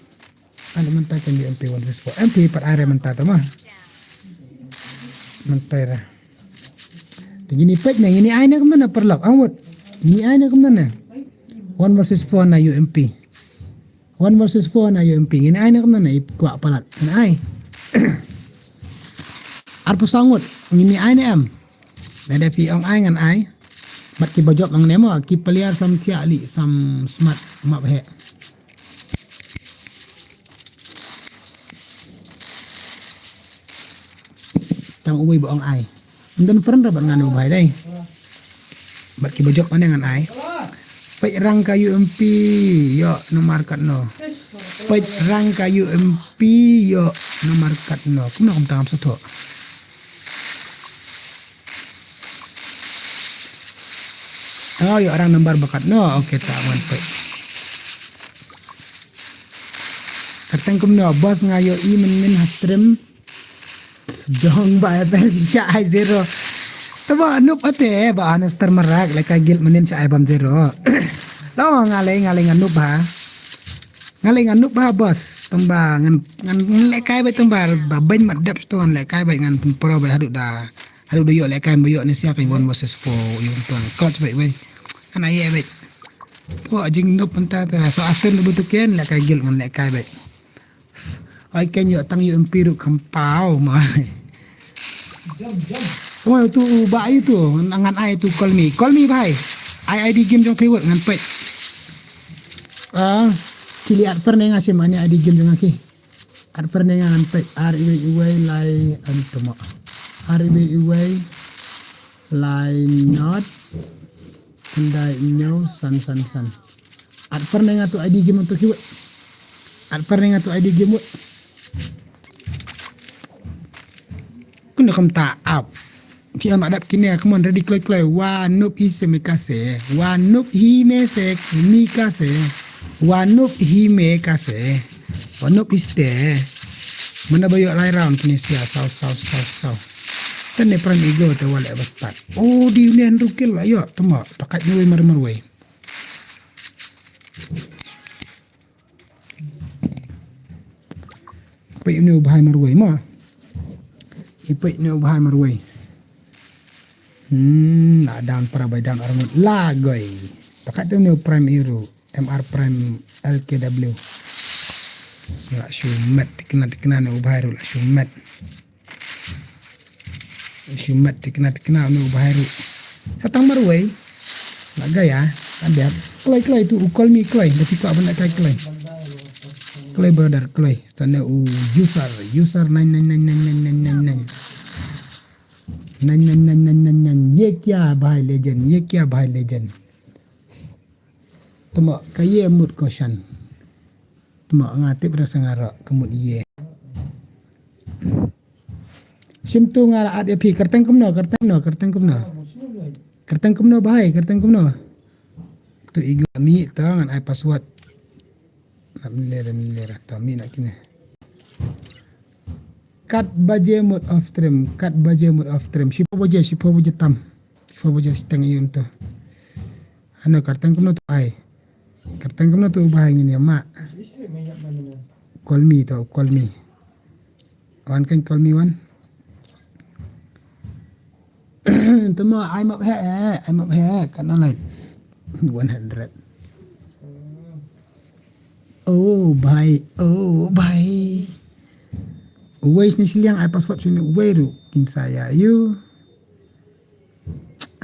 Ano mynta kan ïa U M P one versus four. U M P pat ai re mynta ta ma. Mynta ra. Te ngin ïa peit ne, ngin ïa ai ne kumno ne paralok. Ang wut. Ngin ïa ai ne kumno ne. One versus four na U M P. One versus four na U M P. Ngin ïa ai ne kumno ne, ïa kwah palat. Ngin ai. Arphew saw ngut. Ngin ïa ai ne em. Lada phi ong ai ngan ai. Bad kiba jop hangne mo, ki player sam thiah lih, sam smart map he. Tang uwei ba ong ai. Ym don friend ra bad ngan u bhai dei. Bad kiba jop hangne ngan ai. Peit rang ka U M P, ïoh namar katno. Peit rang ka U M P, ïoh namar katno. Kumno kumta ngam sngewthuh. Oh, ïoh rang namar ba katno. Okay, ta wan peit. Kyrteng kumno, boss, nga ïohi mynnin ha stream. Jong ba F L sha ai zero. Te ba noob ate ba Anaster Marak lehkai guild mynnin sha ai bam zero. Lo nga lei, nga lei nga noob ha. Nga lei nga noob ha boss. Tang ba ngan, ngan, ngan lehkai beit tang ba, ba beiñ mat dep tu ngan lehkai beit ngan pro beit haduh da. Haduh da ïoh lehkai ba ïoh ne sia kan one versus four ïoh tuan clutch beit wei. Ngan ai beit. To jing noob mynta ta so after noob tu ken lehkai guild ngan lehkai beit. Ai ken ïoh tang U M P ruh kham paw ma. Tang tu ba ai tu ngan ai tu call me. Call me bhai. Ai I D game jong phi wut ngan peit. Ah, ki li at per ne nga shim ani I D game jong nga ki. At per ne nga ngan peit ar iwei iwei lai an tuma. Ar iwei iwei lai not. Khyndai hynñiew san san san. At per ne nga tu I D game tu ki wut. At per ne nga tu I D game wut. Kumno kumta ap. Phi am adap kine, come on, ready, kloi kloi. Wa noob hi se me kase. Wa noob hi me se mi kase. Wa noob hi me kase. Wa noob hi ste. Mana ba ïoh lai round kine sia saw saw saw saw. Tane prime igo te wale ba start. Oh, di ne andru kill la ïoh tama. Takat ni wei mar mar wei. Peit une u bhai marwei mo. I peit une u bhai marwei. Hmm, la down para bai down arngut la goi. Takat te une u prime hero, M R prime L K W. La shu met tikna tikna ne u bhai ru la shu met. Shu met tikna tikna une u bhai ru. Sa tang marwei. La gaya, ada. Kloi kloi tu u call me kloi. Da phi kwah ban da kai kloi. Kloi brother kloi. Sa ne u user, user nine nine nine nine nine nine nine. Nine nine nine nine nine nine. Ye kya bhai legend, ye kya bhai legend. Tama ka ye mut ko shan. Tama nga tip rasa nga ro ka mut ye. Shim tu nga la at ïa phi, kyrteng kumno, kyrteng kumno, kyrteng kumno. Kyrteng kumno bhai, kyrteng kumno. Tu igu mi ta ngan ai password. Nap ler ler ta mi na kine. Kat baje mut off stream, kat baje mut off stream. Shiphew baje, shiphew baje tam. Shiphew baje shiteng ïun tu. Hano kyrteng kumno tu ai. Kyrteng kumno tu bhai ngin ïa ma. Call me to, call me. Wan kan call me wan. Tama ai map he, ai map he, kan like one hundred. Oh bhai, oh bhai. Uwei sni siliang ai password sini uwei ru kin saya you.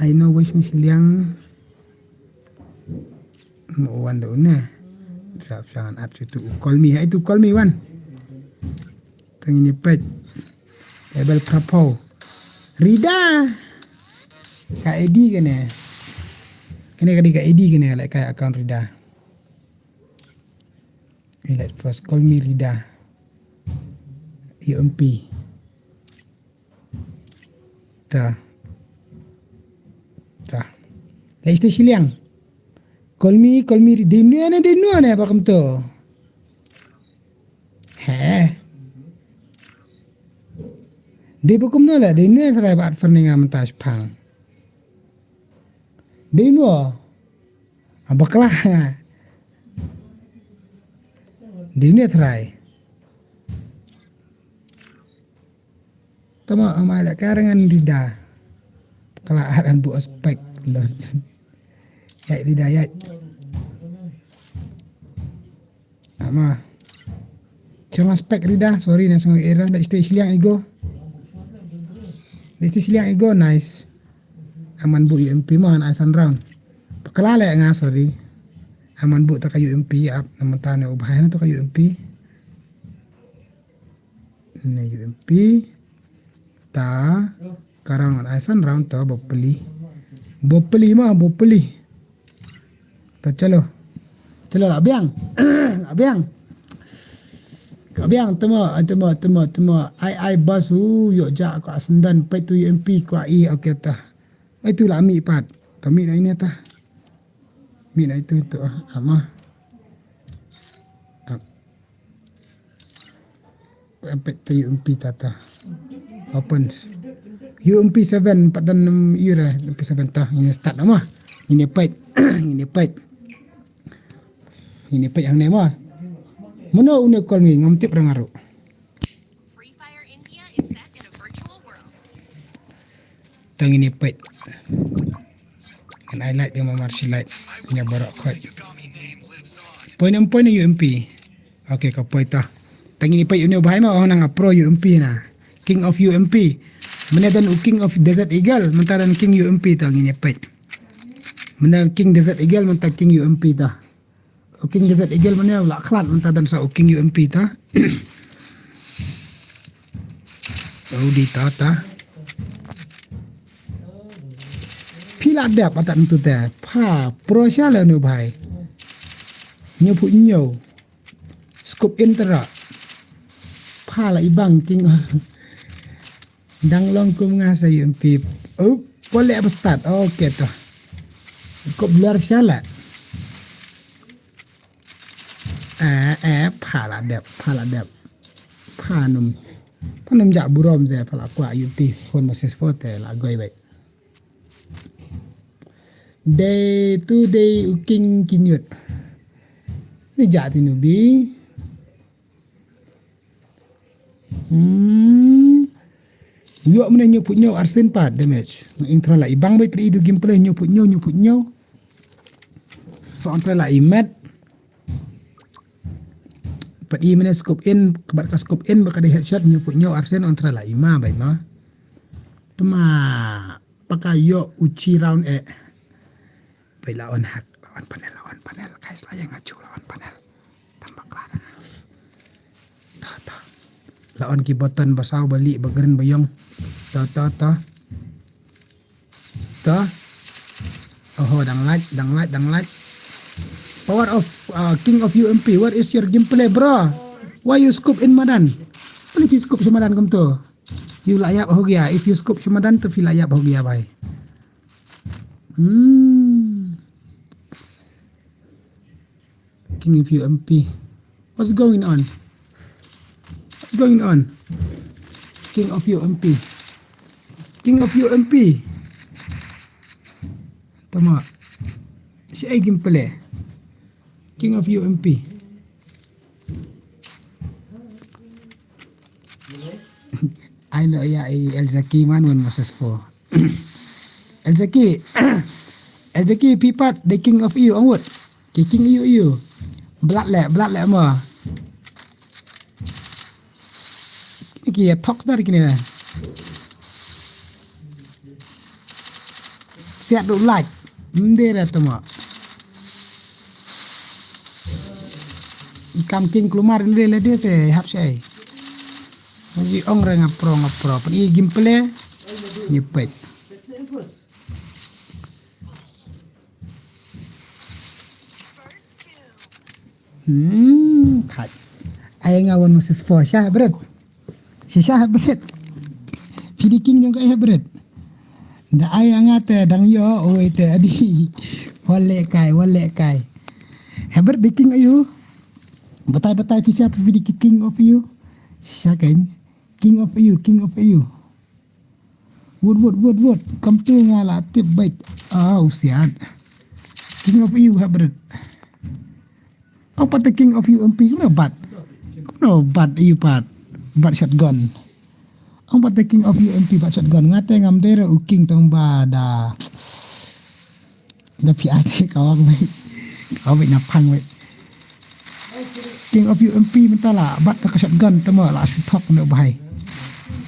I know wei sni siliang. Mo wan do ne. Sa sa ngan at situ u call me, hai tu call me wan. Tang ini pet. Level prapo. Rida. Ka I D kene. Kene ka di ka I D kene like ka account Rida. Let first call me Rida. U M P. Ta. Ta. Lai sni siliang. Call me, call me, dei ne, dei ne, ba kumto. He. Dei ba kumno la, dei ne trai ba at far ne nga mynta shipang. Dei ne. Bakla. Dei ne trai. Tama amai la karangan Rida. Kala aran bu aspek. Yai Rida yai. Ama. Chong aspek Rida, sorry na song era. Let's stay siliang ego. Let's stay siliang ego, nice. Aman bu U M P man ai san round. Kala le nga, sorry. Aman bu ta ka U M P ap na mata ne ubhai na ta ka U M P. Ne U M P ta ka round ai san round ta bopli. Bopli ma bopli. Ta chalo. Chalo la biang. La biang. Ka biang temo temo temo temo ai ai bas u yo ja ka sendan peit tu U M P ka i okay ta. Ai tu la mi pat. Ta mi na ini ta. Mi na itu tu ah ama. Peit ta U M P ta ta. Open. U M P seven pat dan yu ra U M P seven ta. Ini start ama. Ini peit. Ini peit. Ini peit hangne ma. Mano une call me ngam tip rang aru. Free Fire India is set in a virtual world. Tang ini peit. Ngan ai light dia mamar si light. Punya borok khoi. Point em point U M P. Okay ka point ta. Tang ini peit uni bahai ma oh nang pro U M P na. King of U M P. Mana dan u King of Desert Eagle, mentang dan King U M P tang ini peit. Mana King Desert Eagle, mentang King U M P ta. U King Desert Eagle mane u la khlat mynta dan sa u King U M P ta. Udi ta ta. Phi la dep ata ntu te. Pha pro sha le nu bhai. Nyu phu nyu. Scoop in tera. Pha la ibang King. Dang long kum nga sa U M P. Up, pole ba start. Okay to. Kop blur shala. Eh, eh, pha la dep, pha la dep. Pha num. Pha num ja burom ze, pha la kwa U M P. Phone message phote la goi bai. Dei tu dei u King Kinyut. Ni ja tu nubi. Hmm. Yok mene nyuput nyau arsen pat damage. Intro la ibang bai pri du gameplay nyuput nyau nyuput nyau. So ontra la imet. Pat i mene scope in, kebat ka scope in baka dei headshot nyuput nyau arsen ontra la ima bai ma. Tema baka yok uchi round eh. Bai la on hack, la on panel, la on panel, guys la yang achu la on panel. Tambah kelar. Ta ta. La on ki button ba saw ba li ba green ba yong. Ta ta ta. Ta. Oho dang light, dang light, dang light. Power of uh, King of U M P. What is your gameplay, bro? Why you scoop in madan? Pali phi scoop sha madan kum tu. You la yap ho gya. If you scoop sha madan tu phi la yap ho gya bai. Hmm. King of U M P. What's going on? What's going on? King of U M P. King of U M P. Tama. Si ai gameplay. King of U M P. I know ya i El Zaki man one versus four. El Zaki. El Zaki pipat the king of you angwut. Ki king you you. Blood le, blood le mo. Kini ki ya thok dar kini. Siat du laj. Mde ra tama. I kam king klumar le le de te hap sai. Ji ong re nga pro nga pro. Pen i gameplay. Ni pet. Hmm, thaj. Ai nga one versus four sha bret. Sha bret. Phi di king jong ka ai bret. Da ai nga te dang yo oi te adi. Wat leh kai, wat leh kai. Hebert the king of you. Batai, batai, pisa pisa the king of you. Shisha kan. King of you, king of you. Wut, wut, wut, wut. Kam tu nga la tip bait. Ah, usiat. King of you, Hebert. Ong pat the king of U M P, kumno bat? Kumno bat ïa u pat? Bat shotgun. Ong pat the king of U M P bat shotgun. Nga te ngam dei re u king tang ba da. Da phi ai te ka wang wei. Ka wang wei na phang wei. King of U M P mynta la bat da ka shotgun te mo la shu thok ne u bhai.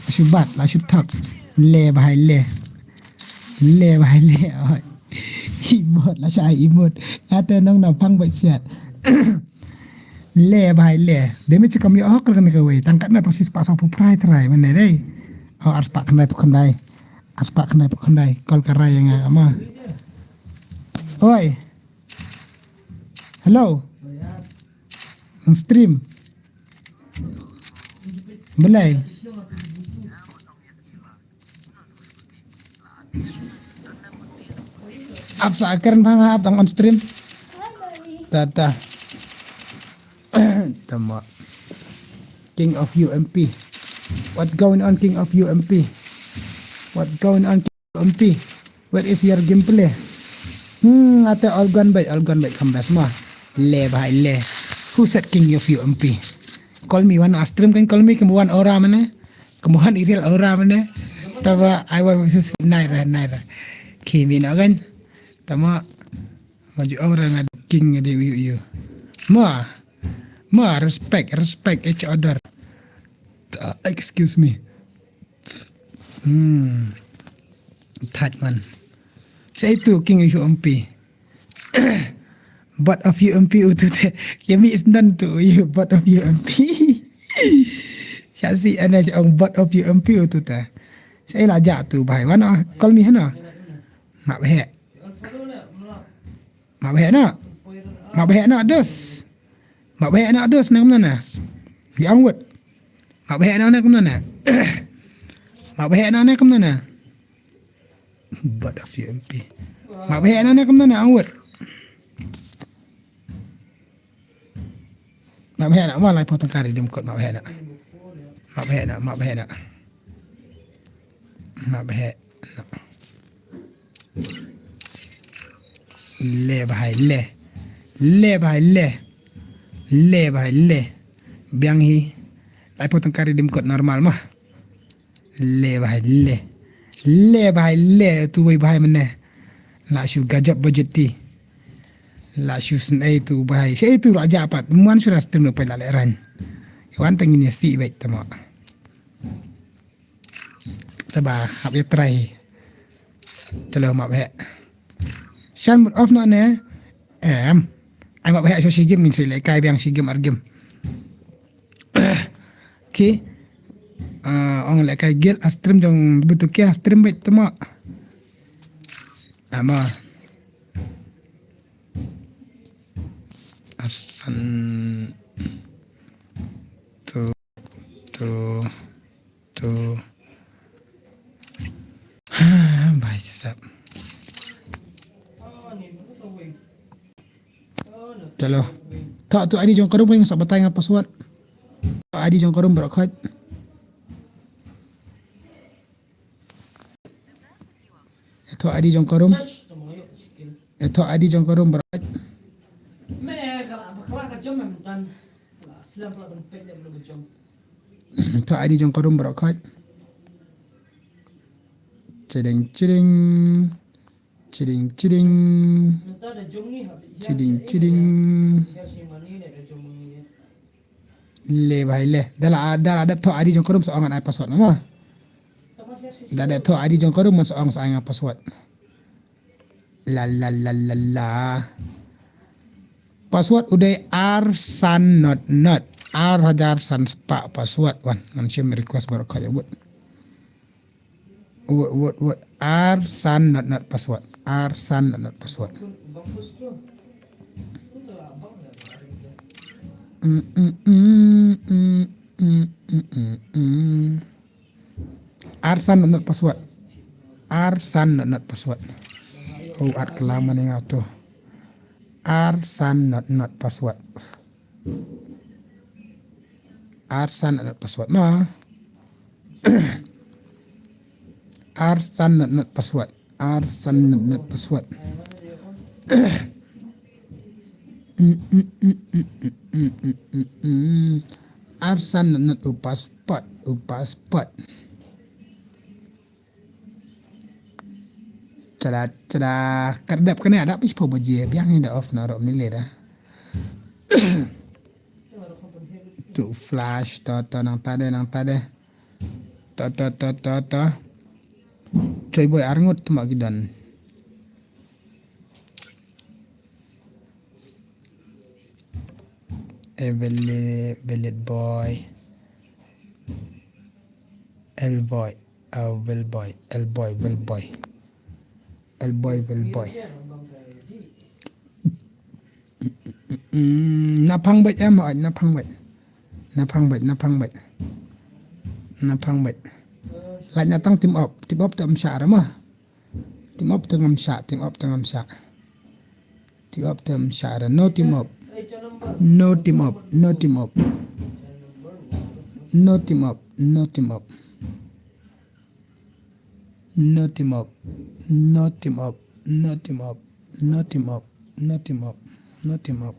La shu bat, la shu thok. Le bhai le. Le bhai le. Oi. Imut la shai imut. Nga te nong na phang bait siat. Le bhai le. Dei me chikam ïoh hok kane kawei. Tang katne tang shispah sawphew phra trai mane dei. Oh, arspah khyndai phew khyndai. Arspah khyndai phew khyndai. Kol ka rai ïa nga ma. Oi. Hello. Nang stream. Belai. Ap sa kren bha nga ap tang on stream. Ta ta. Tama. King of U M P. What's going on, King of U M P? What's going on, King of U M P? Where is your gameplay? Hmm, ate all gone bait, all gone bait, come back ma. Le bhai le. Who said King of U M P? Call me one stream kan call me, come one aura mane. Kemudian Iriel aura mane. Taba I want versus Naira, Naira. Kimi na kan. Tama maju aura nga king di yu yu. Ma, ma respect, respect each other. Uh, excuse me. Hmm. Third man. Say to King of U M P. But of U M P utu te. Yemi is none to you, but of U M P. Sha si ana sha ong but of U M P utu te. Sa ila ja tu bhai. Wana call me hana. Mak bhek. Mak bhek na. Mak bhek na dus. Mak bhek na dus na kumna na. Di angwut. Mak bhek na na kumna na. Mak bhek na na kumna na. But of U M P. Mak bhek na na kumna na angwut. Mak bhek na ma lai potong kari dim kot mak bhek na. Mak bhek na, mak bhek na. Mak bhek na. Le bhai le. Le bhai le. Le bhai le. Biang hi. Lai potong kari dim kot normal ma. Le bhai le. Le bhai le tu wei bhai mane. La shu gajop budget ti. La shu snei tu bhai. Sei tu la ja pat. Muan shu ras tem lo pai la le ran. Wan tangi ne si bhai tama. Taba hap ya try. Telo mak bhek. Shan mut off no ne. Em. Ai mak bhek shu sigim min sei le kai biang sigim argim. Ki, ah, ong le kai gel a stream jong betul ki a stream bait tama. Ama. Asan tu tu tu. Bai sap. Chalo. Tho tu I D jong ka room, ngan sa batai nga password. Tho I D jong ka room baroh khoit. Tho I D jong ka room. Tho I D jong ka room baroh khoit. Tho I D jong ka room baroh khoit. Chiding chiding. Chiding chiding. Chiding chiding. Le bhai le. Da la, da la dep tho I D jong ka room sa ong ngan ai password mo. Da dep tho I D jong ka room man sa ong sa ai nga password. La la la la la. Password u dei ar san not not. Ar hajar san spah password wan. Ngan shim request baroh khoit wut. Wut, wut, wut. Ar san not not password. Ar san not not password. Mm, mm, mm, mm, mm, mm, mm, mm. Ar san not not password. Ar san not not password. Oh, ar kelam mane nga tu. Ar san not not password. Ar san not not password ma. Ar san not not password. Ar san not not password. Mm, mm, mm, mm, mm, mm, mm, mm, mm. Ar san not not u password, u password. Chada, chada, ka dep kane, dap ish po baje, biang ni da off na rom ni lera. Tu flash, to, to, nang tade, nang tade. To, to, to, to, to. Choi boy arngut tu ma gidan. Evelit, Evelit boy. El boy, El boy, El boy, El boy. El boy, El boy. Mm, na phang bait em, oi, na phang bait. Na phang bait, na phang bait. Na phang bait. Lait na tang team up, team up te ym shah ra ma. Team up te ngam shah, team up te ngam shah. Team up te ym shah ra, no team up. No team up, no team up. No team up, no team up. No team up, no team up, no team up, no team up, no team up, no team up.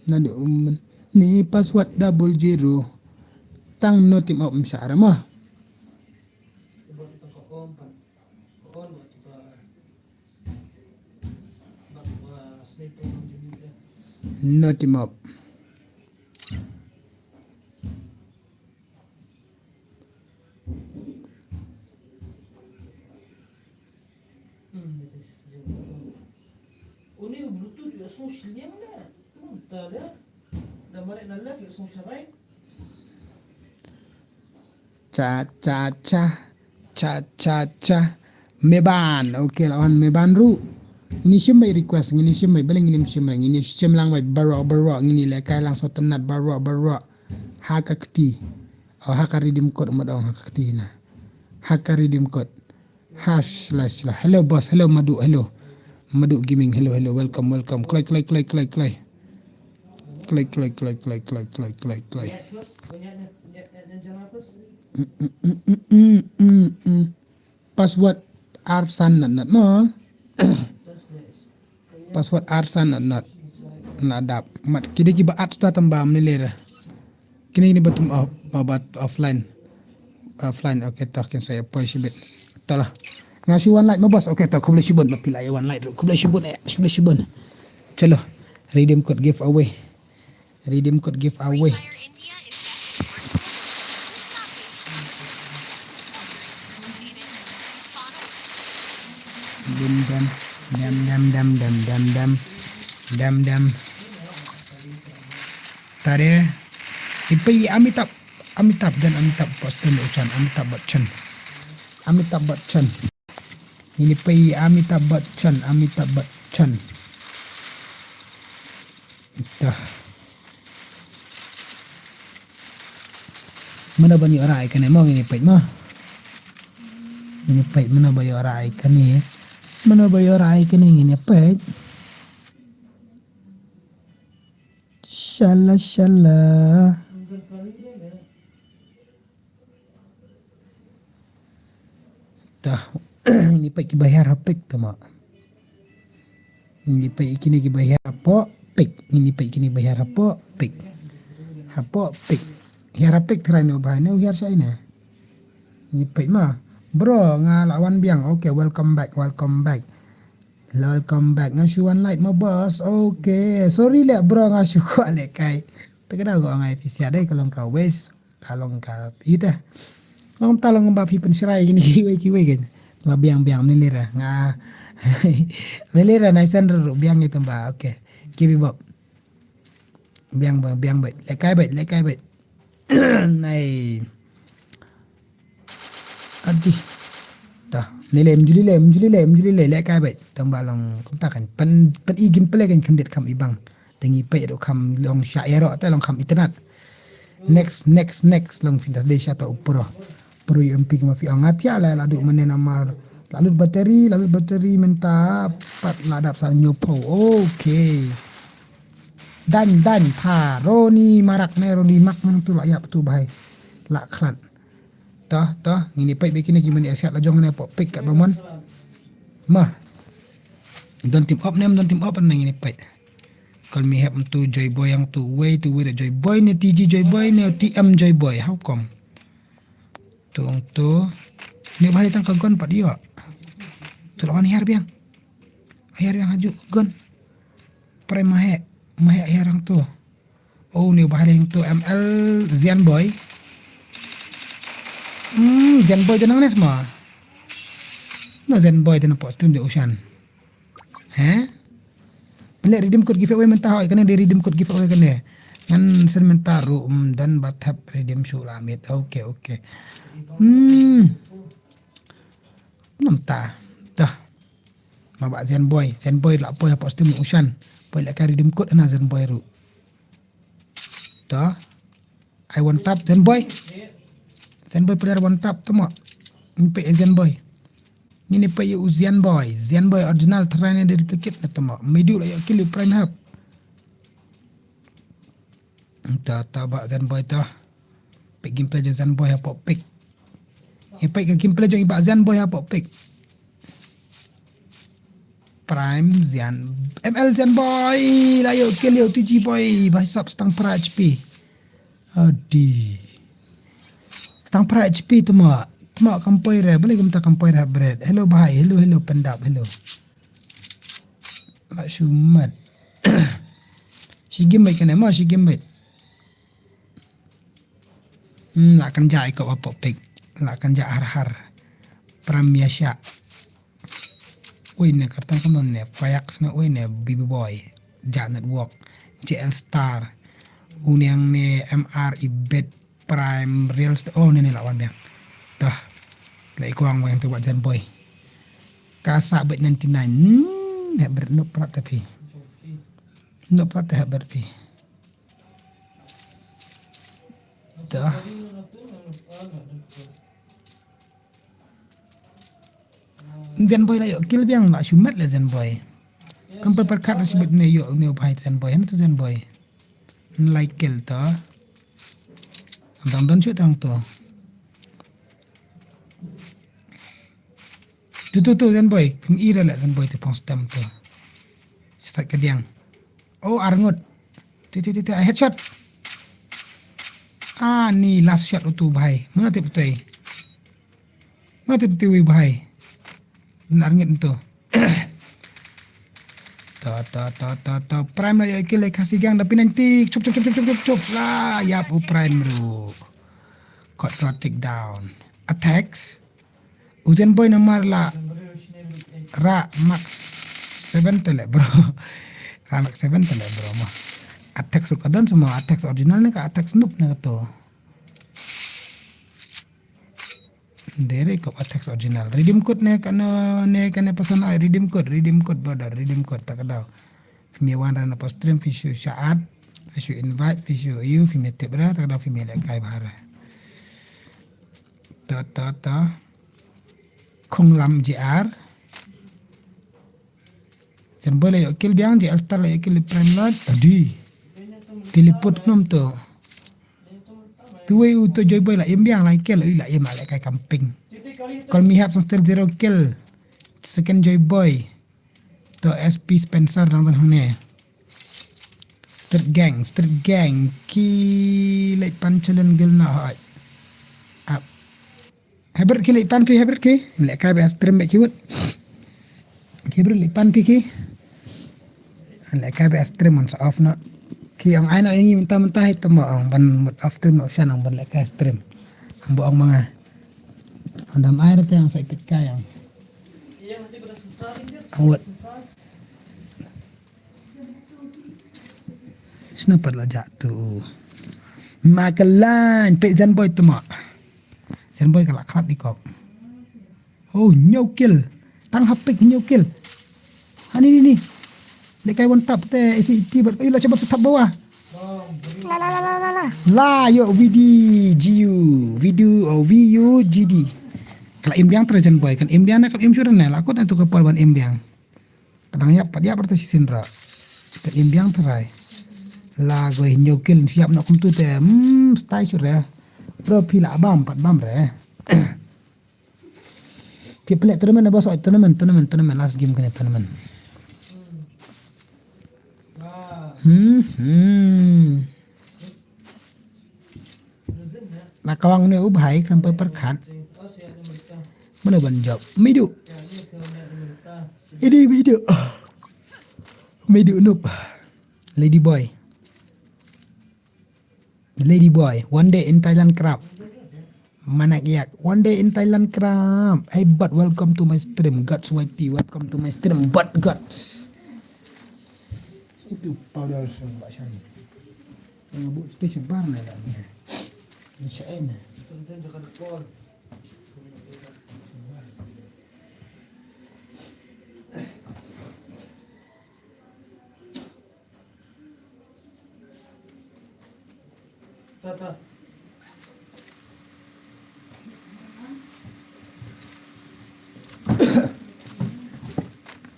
Na du um ni password double zero. Tang no team up ym shah ra ma. No team up. Uni u Bluetooth ïa song shiliang da. Kum ta da. Da mare na left ïa song sharai. Cha, cha, cha. Cha, cha, cha. Meban. Okay, lawan Meban ruh. Ngin ïa shim bad request, ngin ïa shim bad, balei ngin ïa shim bad, ngin ïa shim lang bad baroh, baroh, ngin ïa lehkai lang sngewtynnat baroh, baroh. Ha ka kti. Oh, ha ka redeem code ma dong ha ka kti na. Ha ka redeem code. Hash, lash, lah. Hello, boss. Hello, Madu. Hello. Madu Gaming. Hello, hello. Welcome, welcome. Kloi, kloi, kloi, kloi, kloi. Kloi, kloi, kloi, kloi. Mm, mm, mm, mm, mm, mm. Password ar san not not mo. Password ar san not not. Na dap. Mat kide ki ba at ta tamba mnilir. Kini ni batum off, ba, ba offline. Offline, okay, to kin saya poi shibit. To lah. Nga shu one like ma boss. Okay, to khublei shibun, ma phi la ïa one like ruh. Khublei shibun, eh, khublei shibun. Chalo. Redeem code giveaway. Redeem code giveaway. Dim dam, dam, dam, dam, dam, dam, dam, dam, dam. Tare. Ipi Amitabh, Amitabh dan Amitabh Bachchan, Amitabh Bachchan. Amitabh Bachchan. Ini pai Amitabh Bachchan, Amitabh Bachchan. Dah. Mano ba ïoh rai kane mo ngin ïa peit mo. Ngin ïa peit mano ba ïoh rai kane. Mano ba ïoh rai kane ngin ïa peit. Shala shala. Tah, ngin ïa peit kiba hiar ha pick tama. Ngin ïa peit kine kiba hiar hapoh pick. Ngin ïa peit kine kiba hiar hapoh pick. Hapoh pick. Hiar ha pick trai no ba ne hiar sa ine. Ngin ïa peit ma. Bro, nga la wan biang. Okay, welcome back, welcome back. Welcome back. Nga shu wan like ma boss. Okay. Sorry leh bro, nga shu kwah leh kai. Te ka dau ko ngai phi sia dei ka long ka waste. Ka long ka ita. Long ta long ba phi pynshrai kini kiwei kiwei kan. Ma biang biang ni lira. Nga. Ni lira nai san ru biang itu ba. Okay. Kibi bob. Biang ba biang ba. Lekai ba lekai ba. Nai. Adi. Ta. Ni le mjuli le mjuli le mjuli le lekai ba. Tang ba long kumta kan. Pen pen i gim pele kan kendit kam ibang. Te ngi peit ruh kham long shah ïaroh te long kham itynnat. Next, next, next long phin da dei sha ta u pro. Pro ïa em pi ma phi ong nga thiah la la duh mane namar La lut battery, la lut battery mynta pat la dap sa hynñiew phew. Okay. Dan, dan, pha, Roni Marak ne, Roni Mak, mynta la ïap tu bhai. La khlad. Toh, toh, ngin ïa peit bad kine ki mane ïa siat la jong ne pok pik kat ba mon. Ma. Don team up ne, don team up ne ngin ïa peit. Call me hep tu Joy Boy hangtu wei, tu wei da Joy Boy ne T G Joy Boy ne T M Joy Boy. How come? Tu ong tu. Ni bhai tang ka gun pat ïoh. Tu la wan hiar biang. Hiar biang haju gun. Prai mahe, mahe hiar hangtu. Oh, ni bhai hangtu M L Zian Boy. Hmm, Zian Boy te nang ne sma. No Zian Boy te na pok stream de Ushan. He? Pele redeem code giveaway mynta hoi kane de redeem code giveaway kane. Ngan send mynta ru um dan ba thap redeem shu la mit. Okay, okay. Hmm. Namta. Dah. Ma ba Zen Boy, Zen Boy la poi ha pok stream Ushan. Poi la ka redeem code na Zen Boy ru. Toh. Ai one tap Zen Boy. Zen Boy player one tap tama. Ngin peit Zen Boy. Ngin peit u Zen Boy. Zen Boy original try ne de duplicate na tama. Medu la ïoh kill u Prime Hub. Ta ta ba Zen Boy ta. Peit gameplay jong Zen Boy ha pok pik. Ngin peit ka gameplay jong i ba Zen Boy ha pok pik. Prime Zen. M L Zen Boy. La ïoh kill ïoh T G Boy. Ba hisap stang pra H P. Adi. Stang pra H P tama. Tama kam poi re. Balei kumta kam poi re bret. Hello bhai. Hello, hello, pendap. Hello. La shumat. Shi game bait kane ma, shi game bait. Hmm, la kan ja ikop apok pik. La kan ja har har. Pram yasha. Ui ne kartang kanon ne. Fayak sna ui ne Baby Boy. Ja Network. J L Star. Uniang ne M R Ibet. Prime Real Estate. Oh, ne ne la wan biang. Dah. La ikwang wang tu wat Zen Boy. Kasa bet ninety nine. Hmm, hep ber nup prat tapi. Nup prat hep ber pi. Dah. Zen Boy la ïoh kill biang la shumat le Zen Boy. Kam pyrkhat la shibit ne ïoh ne u bhai Zen Boy. Hana tu Zen Boy. Lai kill to. Dang don shu tang to. Tu tu tu Zen Boy. Kum ira le Zen Boy tu pong stem tu. Stat kadiang. Oh, arngut. Ti ti ti ti headshot. Ah, ni last shot utu bhai. Mana tip tu? Mana tip tu bhai? Nar ngit tu. To to to to to Prime la ïoh kill Khasi Gang da P ninety. Chup chup chup chup chup chup. La ïap u Prime ru. Kot rot take down. Attacks. U Zen Boy namar la ra Mark seven te le bro. Ra Mark seven te le bro ma. Attacks ru ka don semua Attacks original ne ka Attacks noob ne ka to. Dere kop Attacks original. Redeem code ne ka no ne ka ne pasan ai redeem code, redeem code brother, redeem code ta ka dau. Phi mih wan ra na post stream phi shu shah add, phi shu invite, phi shu ïoh, phi mih tip ra, ta ka dau phi mih lehkai bha ra. Ta ta ta. Khonglam J R. Zen Boy la ïoh kill biang, J L Star la ïoh kill Prime Lord. Adi. Teleport nom to. Tu wei u to Joy Boy la im biang la kill, ui la im la lehkai camping. Call me hap song still zero kill. Second Joy Boy. To S P Spencer dang dang hangne. Street Gang, Street Gang. Ki leit pan challenge gel na hoi. Ap. Hybrid ki leit pan pi hybrid ki. Lehkai ba stream ba ki wut. Ki hybrid leit pan pi ki. Lehkai ba stream on sa off na. Ki ong ai na ing mynta mynta hit tama ong ban mut off stream na option ong ban lehkai stream. Ong ba ong manga. Andam ai rete ong sa ikit kai ong. Ong wut. Sna pat la ja tu. Ma ka lain pek Zen Boy tu ma. Zen Boy ka la khat di kop. Oh, hynñiew kill. Tang hapik hynñiew kill. Hani ni ni. Lehkai one tap te isi iti bat. Ayo la shabat sa tap bawah. La la la la la la. La yo V D G U. V D O V U G D. Ka la im biang trai Jen Boy, kan im biang ne kam im shuh ne, la kut na tu ka por ban im biang. Ka dang ïap pat ïap rta shisien ra. Kan im biang trai. La goi hynñiew kill shu ïap noh kumtu te. Hmm, stai shuh re. Bro phi la bam pat bam re. Phi pynleh tournament ba soi tournament, tournament, tournament, last game kane tournament. Hmm, hmm. Na kawang ne u bhai khlem poi pyrkhat. Mano ban jop? Midu. Ini Midu. Midu noob. Lady boy. Lady boy. One day in Thailand crab. Manak yak. One day in Thailand crab. Hey, but welcome to my stream. Guts Y T, welcome to my stream. But guts. Itu powder sun ba shan. Yang bu space bar na lah ni. Ni sha ni.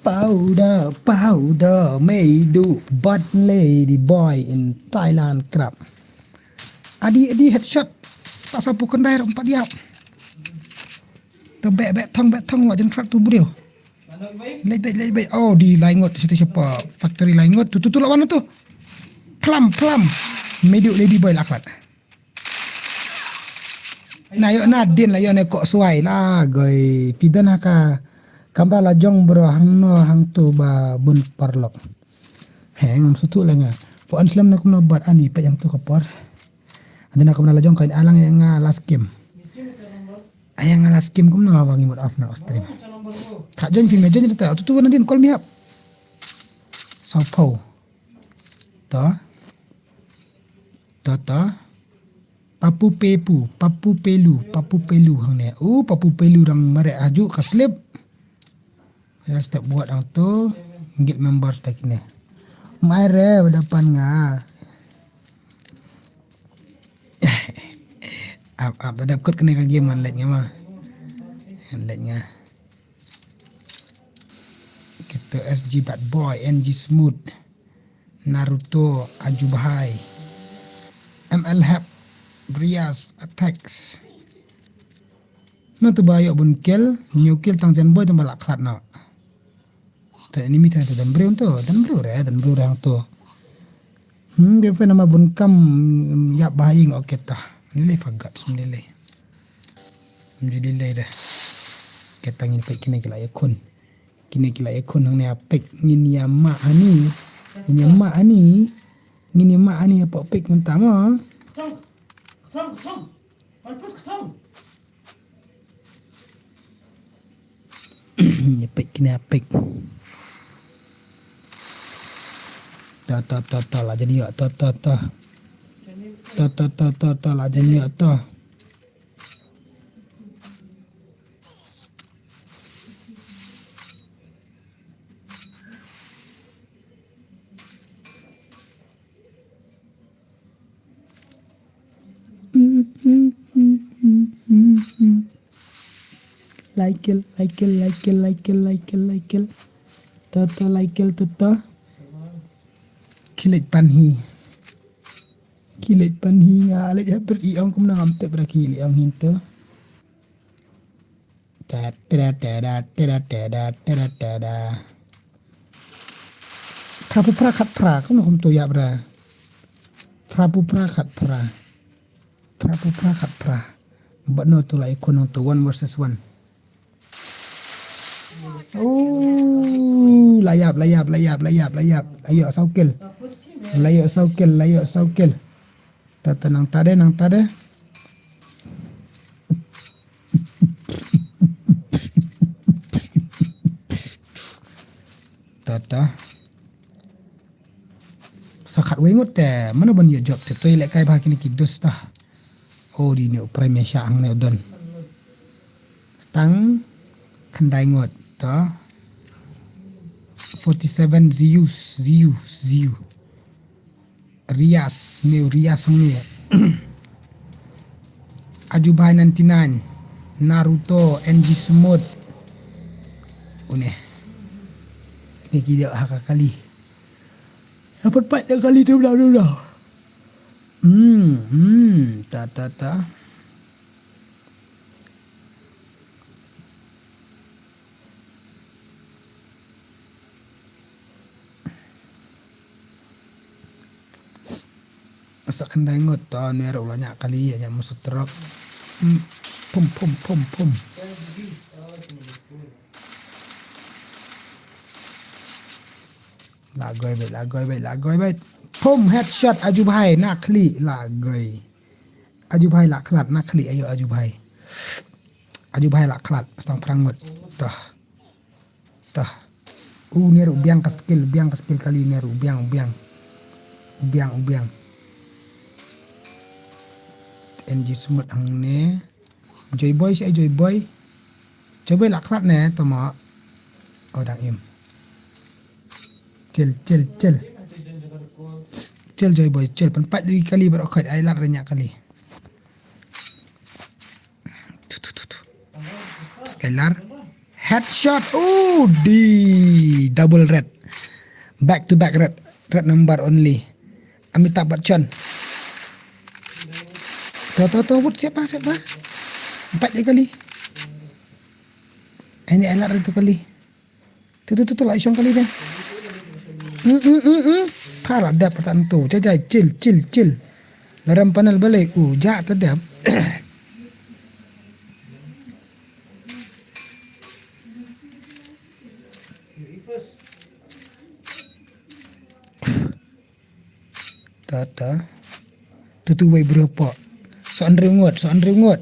Powder, powder, meidu, but lady boy in Thailand crab. Adi, adi headshot. Pasal pukon dai rom pat diap. To bek bek thong bek thong wa jen krak tu brio. Lej bek lej bek. Oh di laingot situ siapa? Factory laingot tu tu tu lawan tu. Plam plam. Meidu lady boy laklat. Na yo na din la yo ne kok suai la goi pidan haka kamra la jong bro hang no hang tu ba bun parlok. Heng sutu la nga. Fo an slam na kumno bat ani pa yang tu ka por. Adi na kumna la jong kai alang yang nga last game. Ayang nga last game kumno ba ngi mut off na stream. Ka join phi me join ta tu tu na din call me up. Sau pau. To. To to. Papu pepu, papu pelu, papu pelu hangne. U papu pelu dang mareh aju ka slip. Ila step buat ang tu guild members ta kine. Mai re bada pan nga. Ap ap bada kut kene ka game man lek nga ma. Lek nga. Kita S G bad boy, N G smooth, Naruto, Ajubahai, M L Hep, Rias, Attacks. No tu ba yok bun kill, new kill tang jen boy tang ba lak klat no. Te enemy te dan breu tu, dan breu re, dan breu re hang tu. Hmm, ke fe nama bun kam yap bahai ngo kita. Nilai fagat, nilai. Nilai re. Kita ngin pe kine kila yakun. Kine kila yakun hangne apek ngin yama ani. Ngin yama ani. Ngin yama ani apa pek mentama. Tang, tang, tang. Malpus ketang. Ïa peit kine ïa peit. To to to to la jani ïa to to to. To to to to to la jani ïa to. Like, like, like, like, like, like. Toto, like, toto. Kilik panhi. Kilik panhi nga alik ya ber iong kum nangam tep ra kilik iong hinto. Tada, tada, tada, tada, tada, tada. Phra pu phra khat phra, kumno kumto ïa bra. Phra pu phra khat phra. Phra pu phra khat phra. Bad no to la ikon nang to one versus one. Oh, la ïap, la ïap, la ïap, la ïap, la ïap. La ïoh saw kill. La ïoh saw kill, la ïoh saw kill. Ta, ta, nang ta de, nang ta de. Ta, ta. Sa khat wei ngut te, mano ban ïoh job te, to ïaleh kai bha kine ki dos ta. Oh, di ne u prime sha ang ne u don. Stang khyndai ngut ta. Forty seven Zeus, Zeus, Zeus. Rias, Neo Rias hangne. Ajubai ninety nine. Naruto, N G Smooth. Une. Kine ki dei ha ka kali. Dapat pat da kali tu bla bla bla. Hmm, hmm, ta ta ta. Sa khyndai ngut to, ne ruh la ñiah kali, ñiah musutrok. Hmm, pum pum pum pum. La goi beit, la goi beit, la goi beit. Pum, headshot, aju bhai, na khlieh, la goi. Aju bhai la khlad, na khlieh, ayo aju bhai. Aju bhai la khlad, stang phrang ngut. Toh. Toh. U ne ruh biang ka skill, biang ka skill kali ne ruh, biang, biang. Biang, biang. N G Smooth hangne. Joy Boy, si Joy Boy. Joy Boy la khlad ne, tama. Oh, dang im. Chill, chill, chill. Chill, Joy Boy, chill. Pynpait lui kali baroh khoit, ai lad re ñiah kali. Tu, tu, tu, tu. Skylar. Headshot. Oh, di. Double red. Back to back red. Red number only. Amitabh Bachchan. To, to, to, wut siapa, siapa? Empat je kali. Ini enak itu kali. Tu, tu, tu, tu, lah isong kali dah. Hmm, hmm, hmm, hmm. Pala dap pertan tu. Jai, jai, chill, chill, chill. Laram panel balik. Uh, jak tadap. Ta, ta. Tu, tu, wei, bru, pok. Soh Andrew ngut, soh Andrew ngut.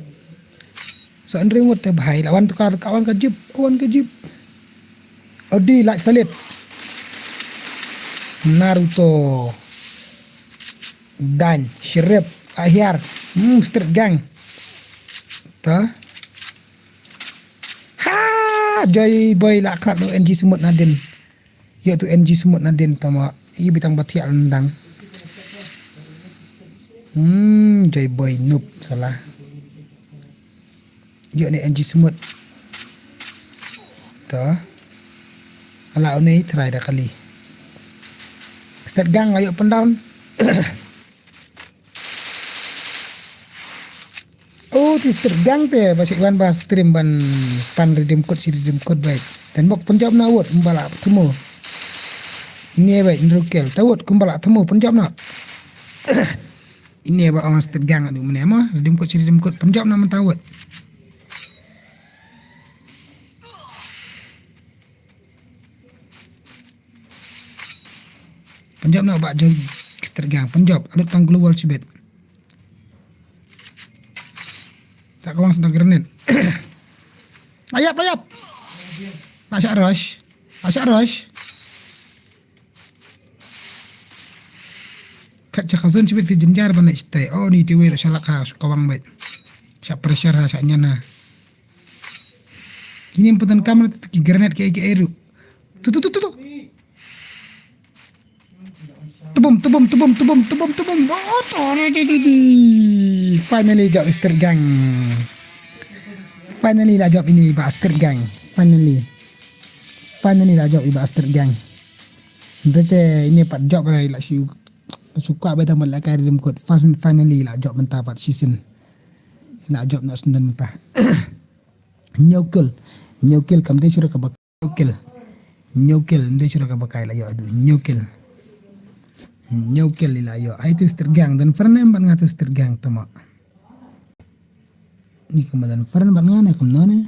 Soh Andrew ngut te bhai. Lawan tu ka, ka wan ka jip, wan ka jip. Odi, like, salit. Naruto. Dan, Sherif, Ahyar. Hmm, Street Gang. Ta. Ha, Joy Boy la khlad no N G Smooth nadin. Ïoh tu N G Smooth nadin tama i bitang ba thiah lendang. Hmm, Joy Boy noob salah. Ïoh ne N G Smooth. To. Ala une try da kali. Street Gang la ïoh pyndown. Oh, ti Street Gang te, ba sik wan ba stream ban pan redeem code, si redeem code bai. Ten bok pynjop na wot, kumba la thmu. Ine bai, nrukel, ta wot, kumba la thmu, pynjop na. Ine ba ong Street Gang adu mene ma, redeem code, si redeem code, pynjop na mynta wot. Pynjop noh ba jong Street Gang, pynjop, adut tang global sibit. Tak kawang sentang grenade. Layap, layap. Nak syak rush. Nak syak rush. Kat syak zone sibit fi jinjar ban nak sitai. Oh, ni tiwi tak syak lak ha, syak kawang bait. Syak pressure ha, syak nyan ha. Kini yang petan kamera tu ki granat ke ke eru. Tu tu tu tu tu. Tebum tebum tebum tebum tebum tebum. Oh, tu, tu, tu, tu. Finally jawab Street Gang. Finally lah jawab ini ba Street Gang. Finally. Finally lah jawab iba Street Gang. Berarti ini pat jawab lah, lah si suka betang balik kai dalam kot. Fast and finally lah jawab mentah pat season. Lah jawab nak sendan mentah. Nyokil. Nyokil kam te sura ka bak. Nyokil. Nyokil, nde sura ka bakai la yo adu. Nyokil. Nyokil la yo. Ai tu Street Gang, dan friend em ban nga tu Street Gang tama. Ni kuma dan friend ban nga ne kum none.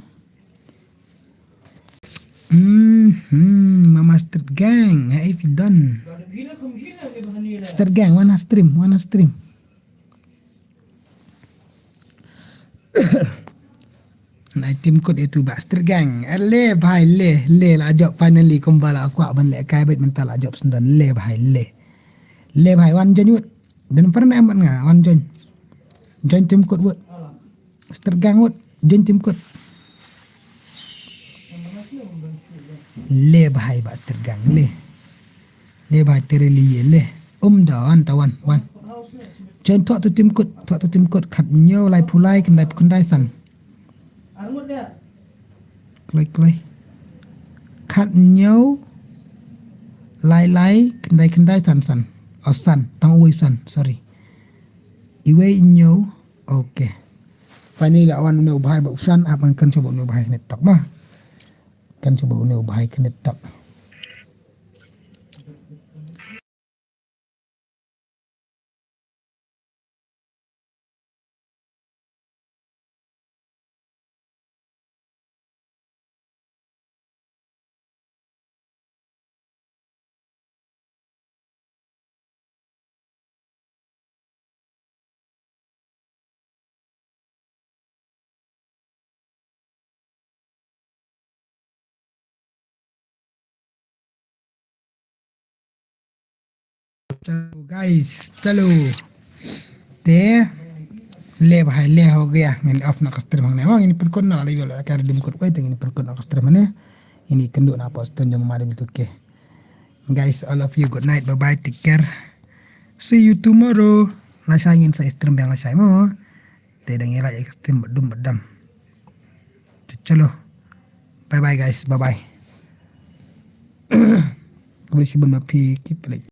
Hmm, hmm, mama Street Gang, hai fi don. Street Gang, wana stream, wana stream. Nai tim kut itu ba Street Gang. Eh, le bhai le, le la jop finally kumba la kwah ban le kai bait mynta la jop sendon le bhai le. Le bhai wan join wut. Dan pernah em nga wan join. Join tim kut wut. Street Gang wut. Join tim kut. Le bhai ba Street Gang le. Le bhai tere li ye le. Um da wan ta wan wan. Join thok tu tim kut, thok tu tim kut khat nyo lai pulai kendai kendai san. Kloi kloi. Khat hynñiew lai lai khyndai khyndai san san. Oh, san, tang uwei san, sorry. Iwei hynñiew. Okay. Finally la wan une u bhai ba u san, hap ban kren shuh ba une u bhai kane tok ma. Kren shuh ba une u bhai kane tok. Chalo guys, chalo. Te le bhai, le ho gaya, ngin off noh ka stream hangne. Oh, ngin pynkut noh, la ïoh la ka redeem code wei, te ngin pynkut noh ka stream hangne. Ngin ïakynduh noh hapoh stream jong ma Devil two K. Guys, all of you, good night, bye bye, take care. See you tomorrow. Lashai ngin sa stream biang lashai mo. Te dang ïalait ïa ka stream badum badam. Te chalo. Bye bye guys, bye bye. Khublei shibun ma phi ki pynlait